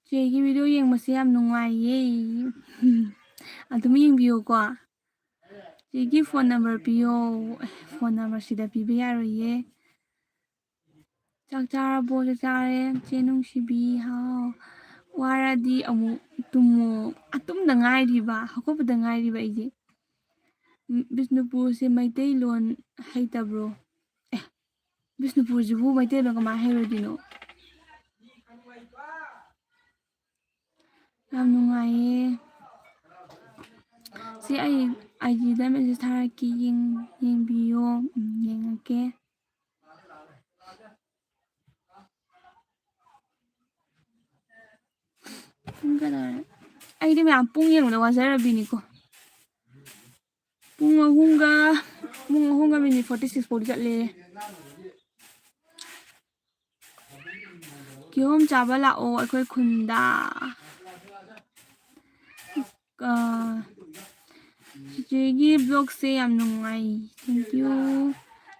ꯆꯦꯒꯤ video ꯌꯦꯡꯕꯁꯦ ꯌꯥꯝ ꯅꯨꯡꯉꯥꯏꯌꯦ꯫ ꯑꯗꯨꯝ ꯌꯦꯡꯕꯤꯌꯨꯀꯣ꯫ ꯆꯦꯒꯤ phone number ꯄꯤꯌꯣ꯫ Phone number ꯁꯤꯗ ꯄꯤꯕ ꯌꯥꯔꯣꯏꯌꯦ꯫ ꯆꯥꯛ ꯆꯥꯔꯕꯣ? ꯆꯥꯛ ꯆꯥꯔꯦ꯫ ꯆꯦ ꯅꯨꯡꯁꯤꯕꯤ, ꯍꯥꯎ꯫ ꯋꯥꯔꯗꯤ ꯑꯃꯨꯛ ꯇꯨꯝꯃꯣ꯫ ꯑ, ꯇꯨꯝꯗ ꯉꯥꯏꯔꯤꯕ, ꯍꯧꯒꯠꯄꯗ ꯉꯥꯏꯔꯤꯕ ꯑꯩꯁꯦ꯫ ꯎꯝ, ꯕꯤꯁꯅꯨꯄꯨꯔꯁꯦ ꯃꯩꯇꯩꯂꯣꯟ ꯍꯩꯇꯕ꯭ꯔꯣ? ꯑꯦ, ꯕꯤꯁꯅꯨꯄꯨꯔꯁꯤꯕꯨ ꯃꯩꯇꯩꯂꯣꯟ ꯀꯃꯥꯏꯅ ꯍꯩꯔꯣꯏꯗꯣꯏꯅꯣ? ꯌꯥꯝ ꯅꯨꯡꯉꯥꯏꯌꯦ꯫ ꯁꯤ ꯑꯩ I G ꯗ message ꯊꯥꯔꯛꯀꯦ, ꯌꯦꯡ-, ꯌꯦꯡꯕꯤꯌꯣ꯫ ꯎꯝ, ꯌꯦꯡꯉꯛꯀꯦ꯫ ꯄꯨꯡ ꯀꯌꯥ ꯇꯥꯔꯦ? ꯑꯩꯗꯤ ꯃꯌꯥꯝ ꯄꯨꯡ ꯌꯦꯡꯕꯗ ꯋꯥꯖꯔꯕꯤꯅꯤꯀꯣ꯫ ꯄꯨꯡ ꯑꯍꯨꯝꯒ, ꯄꯨꯡ ꯑꯍꯨꯝꯒ minute forty six ꯐꯥꯎꯗꯤ ꯆꯠꯂꯦ꯫ ꯀꯤꯍꯣꯝ ꯆꯥꯕ ꯂꯥꯛꯑꯣ ꯑꯩꯈꯣꯏ ꯈꯨꯟꯗ꯫ ꯑ, ꯆꯤꯆꯦꯒꯤ vlogꯁꯦ ꯌꯥꯝ ꯅꯨꯡꯉꯥꯏ꯫ Thank you꯫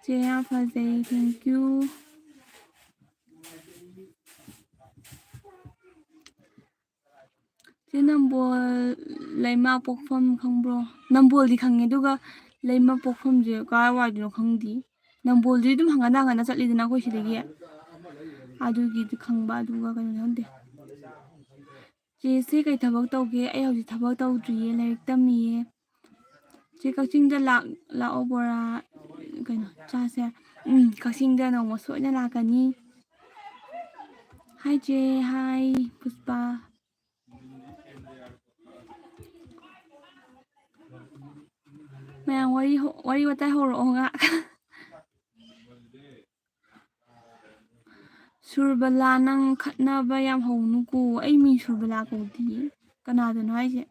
ꯆꯦ ꯌꯥꯝ ꯐꯖꯩ꯫ Thank you꯫ ꯆꯦ ꯅꯝꯕꯣꯜ ꯂꯩꯃ ꯄꯣꯛꯐꯝ ꯈꯪꯕ꯭ꯔꯣ? ꯅꯝꯕꯣꯜꯗꯤ ꯈꯪꯉꯦ, ꯑꯗꯨꯒ ꯂꯩꯃ ꯄꯣꯛꯐꯝꯁꯦ ꯀꯥꯏꯋꯥꯏꯗꯅꯣ ꯈꯪꯗꯦ꯫ ꯅꯝꯕꯣꯜꯗꯤ ꯑꯗꯨꯝ ꯍꯪꯒꯠ ꯍꯟꯗ ꯍꯪꯒꯠ ꯍꯟꯗ ꯆꯠꯂꯤꯗꯅ ꯑꯩꯈꯣꯏ ꯁꯤꯗꯒꯤ, ꯑꯗꯨꯒꯤꯗꯤ ꯈꯪꯕ, ꯑꯗꯨꯒ ꯀꯩꯅꯣ ꯈꯪꯗꯦ꯫ ꯆꯦꯁꯦ ꯀꯩ ꯊꯕꯛ ꯇꯧꯒꯦ? ꯑꯩ ꯍꯧꯖꯤꯛ ꯊꯕꯛ ꯇꯧꯗ꯭ꯔꯤꯌꯦ, ꯂꯥꯏꯔꯤꯛ ꯇꯝꯃꯤꯌꯦ꯫ ꯆꯦ ꯀꯛꯆꯤꯡꯗ ꯂꯥꯛ-, ꯂꯥꯛꯑꯣ ꯕꯣꯔꯥ, ꯀꯩꯅꯣ, ꯆꯥꯁꯦ꯫ ꯎꯝ, ꯀꯛꯆꯤꯡꯗ ꯅꯣꯡꯃ ꯁꯣꯏꯗꯅ ꯂꯥꯛꯀꯅꯤ꯫ Hi ꯆꯦ, hi ꯄꯨꯁꯄꯥ꯫ ꯃꯌꯥꯝ ꯋꯥꯔꯤ ꯍꯧ-, ꯋꯥꯔꯤ ꯋꯥꯇꯥꯏ ꯍꯧꯔꯛꯑꯣ ꯉꯥꯛ꯫ ꯁꯨꯔꯕꯂꯥ, ꯅꯪ ꯈꯠꯅꯕ ꯌꯥꯝ ꯍꯧꯅꯨꯀꯣ꯫ ꯑꯩ ꯃꯤ ꯁꯨꯔꯕꯂꯥ ꯀꯧꯗꯤꯌꯦ꯫ ꯀꯅꯥꯗꯅꯣ ꯍꯥꯏꯁꯦ?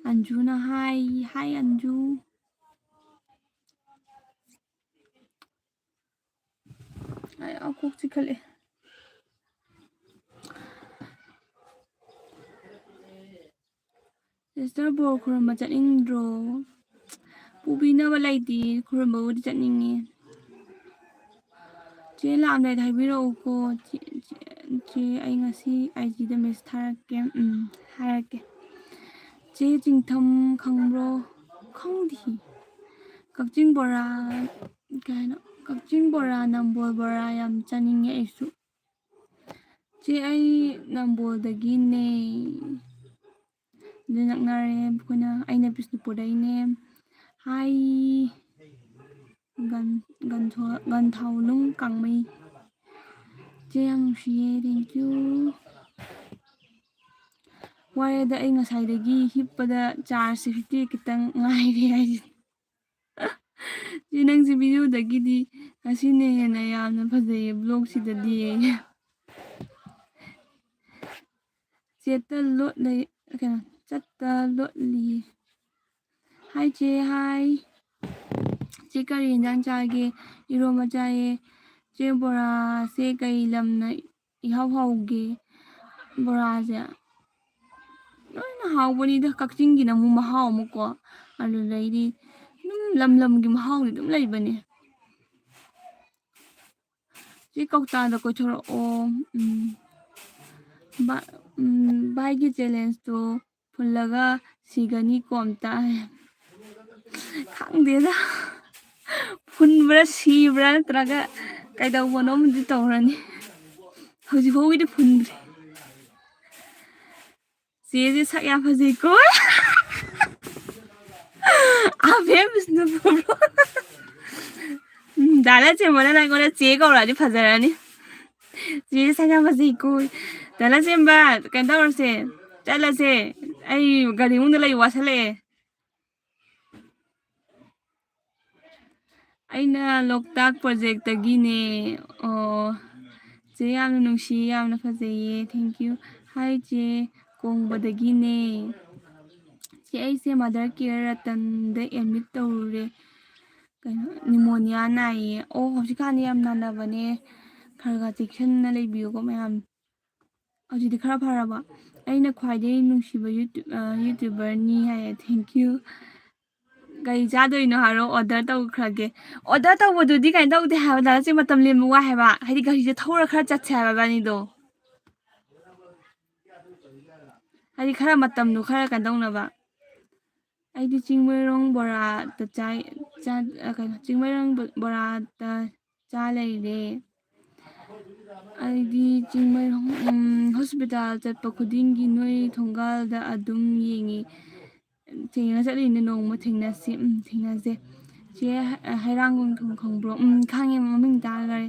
ꯑꯟꯖꯨꯅ ꯍꯥꯏ, hi ꯑꯟꯖꯨ꯫ ꯑꯩ ꯑ ꯀꯣꯛ ꯆꯤꯛꯈꯠꯂꯛꯑꯦ꯫ Sister ꯕꯣꯔ ꯈꯨꯔꯨꯝꯕ ꯆꯠꯅꯤꯡꯗ꯭ꯔꯣ? ꯄꯨꯕꯤꯅꯕ ꯂꯩꯇꯦ꯫ ꯈꯨꯔꯨꯝꯕꯕꯨꯗꯤ ꯆꯠꯅꯤꯡꯉꯦ꯫ ꯆꯦ, ꯂꯥꯛꯑꯝꯗꯥꯏꯗ ꯍꯥꯏꯕꯤꯔꯛꯎꯀꯣ꯫ ꯆꯦ, ꯆꯦ, ꯆꯦ, ꯑꯩ ꯉꯁꯤ ꯑꯥꯏ ꯖꯤꯗ ꯃꯦꯁꯦꯖ ꯊꯥꯔꯛꯀꯦ꯫ ꯎꯝ, ꯍꯥꯏꯔꯛꯀꯦ꯫ ꯆꯦ ꯆꯤꯡꯊꯝ ꯈꯪꯕ꯭ꯔꯣ? ꯈꯪꯗꯦ꯫ ꯀꯛꯆꯤꯡ ꯕꯣꯔꯥ, ꯀꯩ ꯍꯥꯏꯅꯣ? ꯀꯛꯆꯤꯡ ꯕꯣꯔꯥ, ꯅꯝꯕꯣꯜ ꯕꯣꯔꯥ ꯌꯥꯝ ꯆꯥꯅꯤꯡꯉꯦ ꯑꯩꯁꯨ꯫ ꯆꯦ, ꯑꯩ ꯅꯝꯕꯣꯜꯗꯒꯤꯅꯦ꯫ ꯑꯗꯨ ꯅꯛꯅꯔꯦ ꯑꯩꯈꯣꯏꯅ꯫ ꯑꯩꯅ ꯕꯤꯁꯅꯨꯄꯨꯔꯗꯩꯅꯦ꯫ ꯍꯥꯏ꯫ ꯒꯟ-, ꯒꯟꯊꯣ-, ꯒꯟꯊꯥꯎꯂꯨꯡ ꯀꯥꯡꯃꯩ꯫ ꯆꯦ, ꯌꯥꯝ ꯅꯨꯡꯁꯤꯌꯦ꯫ Thank you꯫ ꯋꯥꯔꯦꯗ, ꯑꯩ ꯉꯁꯥꯏꯗꯒꯤ ꯍꯤꯞꯄꯗ ꯆꯥꯔꯖꯁꯦ fifty ꯈꯤꯇꯪ ꯉꯥꯏꯔꯦ ꯍꯥꯏꯁꯦ꯫ ꯆꯦ, ꯅꯪꯁꯦ ꯚꯤꯗꯤꯑꯣꯗꯒꯤꯗꯤ ꯉꯁꯤꯅ ꯍꯦꯟꯅ ꯌꯥꯝꯅ ꯐꯖꯩꯌꯦ ꯕ꯭ꯂꯣꯛꯁꯤꯗꯗꯤ꯫ ꯆꯦꯠꯇ ꯂꯣꯠꯂꯦ, ꯀꯩꯅꯣ, ꯆꯠꯇ ꯂꯣꯠꯂꯤ꯫ ꯍꯥꯏ ꯆꯦ, ꯍꯥꯏ꯫ ꯆꯦ, ꯀꯔꯤ ꯌꯦꯟꯖꯥꯡ ꯆꯥꯒꯦ? ꯏꯔꯣꯝꯕ ꯆꯥꯏꯌꯦ꯫ ꯆꯦ, ꯕꯣꯔꯥꯁꯦ ꯀꯩ ꯂꯝꯅ ꯏꯍꯥꯎ ꯍꯥꯎꯒꯦ? ꯕꯣꯔꯥꯁꯦ ꯂꯣꯏꯅ ꯍꯥꯎꯕꯅꯤꯗ꯫ ꯀꯛꯆꯤꯡꯒꯤꯅ ꯑꯃꯨꯛ ꯃꯍꯥꯎ ꯑꯃꯀꯣ, ꯑꯗꯨꯗꯩꯗꯤ ꯑꯗꯨꯝ ꯂꯝ ꯂꯝꯒꯤ ꯃꯍꯥꯎꯗꯤ ꯑꯗꯨꯝ ꯂꯩꯕꯅꯦ꯫ ꯁꯤ ꯀꯧꯇꯥꯗ ꯀꯣꯏꯊꯣꯔꯛꯑꯣ꯫ ꯎꯝ꯫ ꯚꯥ-, ꯎꯝ, ꯚꯥꯏꯒꯤ ꯆꯦꯂꯦꯟꯖꯇꯣ ꯐꯨꯜꯂꯒ ꯁꯤꯒꯅꯤꯀꯣ ꯑꯝꯇ꯫ ꯈꯪꯗꯦꯗ꯫ ꯐꯨꯟꯕ꯭ꯔꯥ, ꯁꯤꯕ꯭ꯔꯥ, ꯅꯠꯇ꯭ꯔꯒ ꯀꯩꯗꯧꯕꯅꯣ ꯑꯃꯗꯤ ꯇꯧꯔꯅꯤ꯫ ꯍꯧꯖꯤꯛ ꯐꯥꯎꯒꯤꯗꯤ ꯐꯨꯟꯗ꯭ꯔꯤ꯫ ꯆꯦꯁꯦ ꯁꯛ ꯌꯥꯝ ꯐꯖꯩꯀꯣ꯫ ꯑꯕꯦ ꯕꯤꯁꯅꯨꯄꯨꯔ꯫ ꯎꯝ, ꯗꯥ ꯂꯟꯆꯦꯟꯕꯅ ꯅꯪꯉꯣꯟꯗ ꯆꯦ ꯀꯧꯔꯛꯑꯗꯤ ꯐꯖꯔꯅꯤ꯫ ꯆꯦ ꯁꯛ ꯌꯥꯝ ꯐꯖꯩꯀꯣ꯫ ꯗꯥ ꯂꯟꯆꯦꯟꯕ, ꯀꯩꯅꯣ ꯇꯧꯔꯁꯦ, ꯆꯠꯂꯁꯦ꯫ ꯑꯩ ꯒꯥꯔꯤ ꯃꯅꯨꯡꯗ ꯂꯩ ꯋꯥꯁꯜꯂꯛꯑꯦ꯫ ꯑꯩꯅ ꯂꯣꯛꯇꯥꯛ ꯄ꯭ꯔꯣꯖꯦꯛꯇꯒꯤꯅꯦ꯫ ꯑꯣ, ꯆꯦ, ꯌꯥꯝꯅ ꯅꯨꯡꯁꯤ, ꯌꯥꯝꯅ ꯐꯖꯩꯌꯦ꯫ Thank you꯫ ꯍꯥꯏ ꯆꯦ, ꯀꯣꯡꯕꯗꯒꯤꯅꯦ꯫ ꯆꯦ, ꯑꯩꯁꯦ ꯃꯥꯗꯔ ꯀꯦꯌꯔ ꯔꯇꯟꯗ ꯑꯦꯗꯃꯤꯠ ꯇꯧꯔꯨꯔꯦ꯫ ꯀꯩꯅꯣ, ꯅꯤꯃꯣꯅꯤꯌꯥ ꯅꯥꯏꯌꯦ꯫ ꯑꯣ, ꯍꯧꯖꯤꯛꯀꯥꯟꯗꯤ ꯌꯥꯝ ꯅꯥꯅꯕꯅꯦ꯫ ꯈꯔ ꯈꯔ ꯆꯦꯛꯁꯤꯟꯅ ꯂꯩꯕꯤꯌꯨꯀꯣ ꯃꯌꯥꯝ꯫ ꯍꯧꯖꯤꯛꯇꯤ ꯈꯔ ꯐꯔꯕ? ꯑꯩꯅ ꯈ꯭ꯋꯥꯏꯗꯒꯤ ꯅꯨꯡꯁꯤꯕ ꯌꯨꯇ꯭ꯌꯨ-, ꯑ, ꯌꯨꯇ꯭ꯌꯨꯕꯔꯅꯤ ꯍꯥꯏꯌꯦ꯫ Thank you꯫ ꯀꯩ ꯆꯥꯗꯣꯏꯅꯣ ꯍꯥꯏꯔꯣ, ꯑꯣꯔꯗꯔ ꯇꯧꯈ꯭ꯔꯒꯦ꯫ ꯑꯣꯔꯗꯔ ꯇꯧꯕꯗꯨꯗꯤ ꯀꯩꯅꯣ ꯇꯧꯗꯦ ꯍꯥꯏꯕ, ꯗꯥꯗꯥꯁꯦ ꯃꯇꯝ ꯂꯦꯟꯕ ꯋꯥꯏ ꯍꯥꯏꯕ꯫ ꯍꯥꯏꯗꯤ ꯒꯥꯔꯤꯁꯦ ꯊꯧꯔ ꯈꯔ ꯆꯠꯁꯦ ꯍꯥꯏꯕ ꯏꯕꯥꯅꯤꯗꯣ꯫ ꯍꯥꯏꯗꯤ ꯈꯔ ꯃꯇꯝꯗꯣ ꯈꯔ ꯀꯩꯅꯣ ꯇꯧꯅꯕ꯫ ꯑꯩꯗꯤ ꯆꯤꯡꯃꯩꯔꯣꯡ ꯕꯣꯔꯥꯗ ꯆꯥꯏ, ꯆꯥ-, ꯑ, ꯀꯩꯅꯣ, ꯆꯤꯡꯃꯩꯔꯣꯡ ꯕꯣ-, ꯕꯣꯔꯥꯗ ꯆꯥ ꯂꯩꯔꯦ꯫ ꯑꯩꯗꯤ ꯆꯤꯡꯃꯩꯔꯣꯡ, ꯎꯝ, ꯍꯣꯁꯄꯤꯇꯥꯜ ꯆꯠꯄ ꯈꯨꯗꯤꯡꯒꯤ ꯅꯣꯏ ꯊꯣꯡꯒꯥꯜꯗ ꯑꯗꯨꯝ ꯌꯦꯡꯉꯤ꯫ ꯊꯦꯡꯅ ꯆꯠꯂꯤꯅꯦ, ꯅꯣꯡꯃ ꯊꯦꯡꯅꯁꯤ꯫ ꯎꯝ, ꯊꯦꯡꯅꯁꯦ꯫ ꯆꯦ ꯍ-, ꯍꯩꯔꯥꯡꯒꯣꯏ ꯊꯣꯡ ꯈꯪꯕ꯭ꯔꯣ? ꯎꯝ, ꯈꯪꯉꯦ, ꯃꯃꯤꯡ ꯇꯥꯈꯔꯦ꯫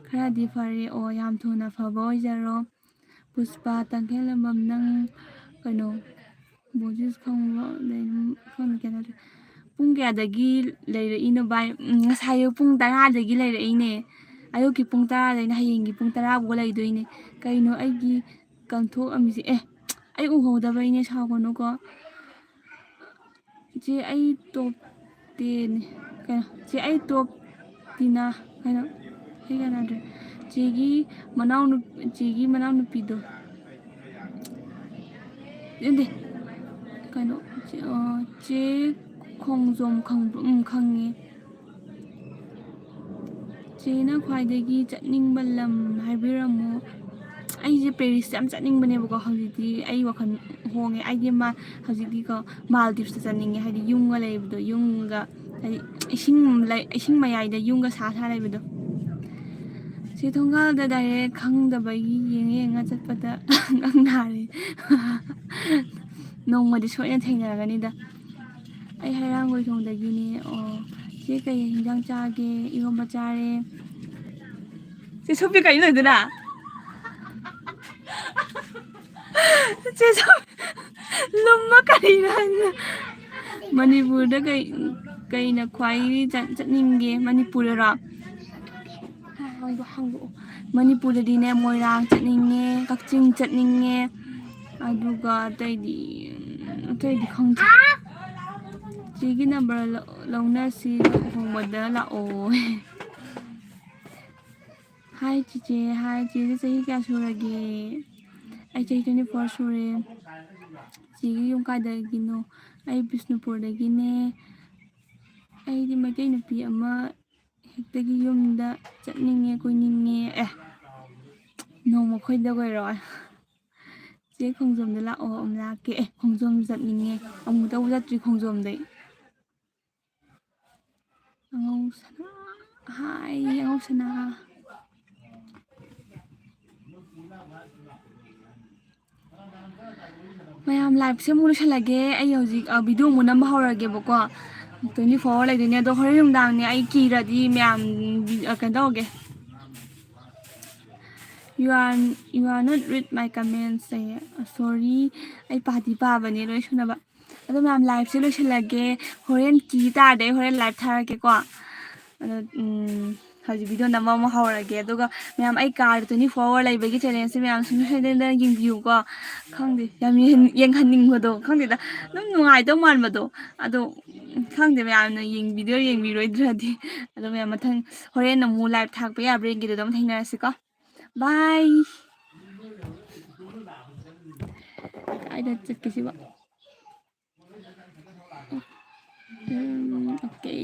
ꯈꯔꯗꯤ ꯐꯔꯦ꯫ ꯑꯣ, ꯌꯥꯝ ꯊꯨꯅ ꯐꯕ ꯑꯣꯏꯖꯔꯣ꯫ ꯄꯨꯁꯄꯥ ꯇꯈꯦꯜꯂꯝꯕꯝ, ꯅꯪ ꯀꯩꯅꯣ, ꯕꯣꯖꯤꯁ ꯈꯪꯕ꯭ꯔꯣ? ꯂꯩ-, ꯈꯪꯗꯦ, ꯀꯩꯅꯣ ꯇꯧ-, ꯄꯨꯡ ꯀꯌꯥꯗꯒꯤ ꯂꯩꯔꯛꯏꯅꯣ ꯚꯥꯏ? ꯎꯝ, ꯉꯁꯥꯏ ꯑꯌꯨꯛ ꯄꯨꯡ ꯇꯔꯥꯗꯒꯤ ꯂꯩꯔꯛꯏꯅꯦ꯫ ꯑꯌꯨꯛꯀꯤ ꯄꯨꯡ ꯇꯔꯥꯗꯩꯅ ꯍꯌꯦꯡꯒꯤ ꯄꯨꯡ ꯇꯔꯥ ꯐꯥꯎ ꯂꯩꯗꯣꯏꯅꯦ꯫ ꯀꯩꯅꯣ ꯑꯩꯒꯤ ꯀꯟꯊꯣꯛꯑꯝꯃꯤꯁꯦ? ꯑꯦ, ꯑꯩ ꯎꯍꯧꯗꯕꯩꯅꯦ, ꯁꯥꯎꯒꯅꯨꯀꯣ꯫ ꯆꯦ, ꯑꯩ ꯇꯣꯞ ꯇꯦꯟꯅꯦ꯫ ꯀꯩꯅꯣ, ꯆꯦ, ꯑꯩ ꯇꯣꯞ ꯇꯤꯅꯥ꯫ ꯀꯩꯅꯣ, ꯑꯩ ꯒ꯭ꯌꯥꯟ ꯇꯥꯗ꯭ꯔꯦ꯫ ꯆꯦꯒꯤ ꯃꯅꯥꯎꯅꯨ-, ꯆꯦꯒꯤ ꯃꯅꯥꯎꯅꯨꯄꯤꯗꯣ꯫ ꯅꯠꯇꯦ꯫ ꯀꯩꯅꯣ, ꯆꯦ, ꯑ, ꯆꯦ ꯈꯣꯡꯖꯣꯝ ꯈꯪꯕ꯭ꯔꯣ? ꯎꯝ, ꯈꯪꯉꯦ꯫ ꯆꯦꯅ ꯈ꯭ꯋꯥꯏꯗꯒꯤ ꯆꯠꯅꯤꯡꯕ ꯂꯝ ꯍꯥꯏꯕꯤꯔꯝꯃꯣ꯫ ꯑꯩꯁꯦ ꯄꯦꯔꯤꯁꯁꯦ ꯌꯥꯝ ꯆꯠꯅꯤꯡꯕꯅꯦꯕꯀꯣ, ꯍꯧꯖꯤꯛꯇꯤ ꯑꯩ ꯋꯥꯈꯜ ꯍꯣꯡꯉꯦ꯫ ꯑꯩꯗꯤ ꯃꯥ-, ꯍꯧꯖꯤꯛꯇꯤꯀꯣ ꯃꯥꯜꯗꯤꯞꯁꯇ ꯆꯠꯅꯤꯡꯉꯦ, ꯍꯥꯏꯗꯤ ꯌꯨꯝꯒ ꯂꯩꯕꯗꯣ, ꯌꯨꯝꯒ, ꯍꯥꯏꯗꯤ ꯏꯁꯤꯡ ꯂꯩ-, ꯏꯁꯤꯡ ꯃꯌꯥꯏꯗ ꯌꯨꯝꯒ ꯁꯥ ꯁꯥ ꯂꯩꯕꯗꯣ꯫ ꯁꯤ ꯊꯣꯡꯒꯥꯜꯗ ꯗꯥꯏꯔꯦꯛ ꯈꯪꯗꯕꯒꯤ ꯌꯦꯡꯉ ꯌꯦꯡꯉ ꯆꯠꯄꯗ ꯉꯛ ꯅꯥꯔꯦ꯫ ꯅꯣꯡꯃꯗꯤ ꯁꯣꯏꯅ ꯊꯦꯡꯅꯒꯅꯤꯗ꯫ ꯑꯩ ꯍꯩꯔꯥꯡꯒꯣꯏꯊꯣꯡꯗꯒꯤꯅꯦ꯫ ꯑꯣ, ꯆꯦ ꯀꯩ ꯍꯤꯟꯖꯥꯡ ꯆꯥꯒꯦ? ꯏꯔꯣꯝꯕ ꯆꯥꯔꯦ꯫ ꯆꯦ ꯁꯣꯐꯤ ꯀꯩꯅꯣ ꯇꯧꯗꯨꯅ? ꯆꯦ ꯁꯣ-, ꯂꯨꯝꯃ ꯀꯔꯤꯅꯣ ꯍꯥꯏꯁꯤꯅ? ꯃꯅꯤꯄꯨꯔꯗ ꯀꯩ, ꯀꯩꯅ ꯈ꯭ꯋꯥꯏꯗꯒꯤ ꯆꯠ-, ꯆꯠꯅꯤꯡꯒꯦ? ꯃꯅꯤꯄꯨꯔꯗꯔꯣ? ꯍꯪꯕ ꯍꯪꯕ-, ꯃꯅꯤꯄꯨꯔꯗꯗꯤꯅꯦ, ꯃꯣꯏꯔꯥꯡ ꯆꯠꯅꯤꯡꯉꯦ, ꯀꯛꯆꯤꯡ ꯆꯠꯅꯤꯡꯉꯦ, ꯑꯗꯨꯒ ꯑꯇꯩꯗꯤ, ꯑꯇꯩꯗꯤ ꯈꯪꯗꯦ꯫ ꯆꯦꯒꯤ ꯅꯝꯕꯔ ꯂꯧ-, ꯂꯧꯅꯁꯤ, ꯂꯨꯍꯣꯡꯕꯗ ꯂꯥꯛꯑꯣ꯫ ꯍꯥꯏ ꯆꯤꯆꯦ, ꯍꯥꯏ ꯆꯦꯁꯦ, ꯆꯍꯤ ꯀꯌꯥ ꯁꯨꯔꯒꯦ? ꯑꯩ ꯆꯍꯤ twenty four ꯁꯨꯔꯦ꯫ ꯆꯦꯒꯤ ꯌꯨꯝ ꯀꯥꯏꯗꯒꯤꯅꯣ? ꯑꯩ ꯕꯤꯁꯅꯨꯄꯨꯔꯗꯒꯤꯅꯦ꯫ ꯑꯩꯗꯤ ꯃꯩꯇꯩ ꯅꯨꯄꯤ ꯑꯃ ꯍꯦꯛꯇꯒꯤ ꯌꯨꯝꯗ ꯆꯠꯅꯤꯡꯉꯦ, ꯀꯣꯏꯅꯤꯡꯉꯦ꯫ ꯑꯦ, ꯅꯣꯡꯃ ꯑꯩꯈꯣꯏꯗ ꯀꯣꯏꯔꯛꯑꯣ꯫ ꯆꯦ, ꯈꯣꯡꯖꯣꯝꯗ ꯂꯥꯛꯑꯣ꯫ ꯑꯃ ꯂꯥꯛꯀꯦ꯫ ꯑꯦ, ꯈꯣꯡꯖꯣꯝ ꯆꯠꯅꯤꯡꯉꯦ꯫ ꯑꯃꯨꯛꯇꯕꯨ ꯆꯠꯇ꯭ꯔꯤ ꯈꯣꯡꯖꯣꯝꯗꯩ꯫ ꯑꯉꯧ ꯁꯅꯥ꯫ ꯍꯥꯏ, ꯑꯉꯧ ꯁꯅꯥ꯫ ꯃꯌꯥꯝ, liveꯁꯦ ꯑꯃꯨꯛ ꯂꯣꯏꯁꯤꯜꯂꯒꯦ꯫ ꯑꯩ ꯍꯧꯖꯤꯛ, ꯑ, video ꯑꯃꯨꯛ ꯅꯝꯕ ꯍꯧꯔꯒꯦꯕꯀꯣ꯫ Twenty four hour ꯂꯩꯗꯣꯏꯅꯦ꯫ ꯑꯗꯣ ꯍꯣꯔꯦꯟ ꯅꯨꯡꯗꯥꯡꯅꯦ ꯑꯩ ꯀꯤꯔꯗꯤ ꯃꯌꯥꯝ, ꯑ, ꯀꯩꯅꯣ ꯇꯧꯔꯒꯦ꯫ You are, you are not read my comments say. Sorry, ꯑꯩ ꯄꯥꯗꯤ ꯄꯥꯕꯅꯦ ꯂꯣꯏ ꯁꯨꯅꯕ꯫ ꯑꯗꯣ ꯃꯌꯥꯝ, liveꯁꯦ ꯂꯣꯏꯁꯤꯜꯂꯒꯦ꯫ ꯍꯣꯔꯦꯟ ꯀꯤ ꯇꯥꯔꯗꯤ ꯑꯩ ꯍꯣꯔꯦꯟ live ꯊꯥꯔꯛꯀꯦꯀꯣ꯫ ꯑꯗꯣ, ꯎꯝ, ꯍꯧꯖꯤꯛ video ꯅꯝꯕ ꯑꯃꯨꯛ ꯍꯧꯔꯒꯦ꯫ ꯑꯗꯨꯒ ꯃꯌꯥꯝ, ꯑꯩ ꯀꯥꯔꯗ twenty four hour ꯂꯩꯕꯒꯤ challengeꯁꯦ ꯃꯌꯥꯝ ꯁꯨꯡꯁꯣꯏ ꯁꯣꯏꯗꯅ ꯌꯦꯡꯕꯤꯌꯨꯀꯣ꯫ ꯈꯪꯗꯦ, ꯌꯥꯝ ꯌꯦꯡꯍꯟ-, ꯌꯦꯡꯍꯟꯅꯤꯡꯕꯗꯣ, ꯈꯪꯗꯦꯗ, ꯑꯗꯨꯝ ꯅꯨꯡꯉꯥꯏꯗꯧ ꯃꯥꯟꯕꯗꯣ꯫ ꯑꯗꯣ, ꯎꯝ, ꯈꯪꯗꯦ, ꯃꯌꯥꯝꯅ ꯌꯦꯡ-, video ꯌꯦꯡꯕꯤꯔꯣꯏꯗ꯭ꯔꯗꯤ꯫ ꯑꯗꯣ ꯃꯌꯥꯝ, ꯃꯊꯪ ꯍꯣꯔꯦꯟ ꯑꯃꯨꯛ live ꯊꯥꯔꯛꯄ ꯌꯥꯕ꯭ꯔꯥ ꯌꯦꯡꯒꯦ, ꯑꯗꯨꯗ ꯑꯃꯨꯛ ꯊꯦꯡꯅꯔꯁꯤꯀꯣ꯫ Bye꯫ ꯀꯥꯏꯗ ꯆꯠꯀꯦ ꯁꯤꯕꯣ? ꯎꯝ꯫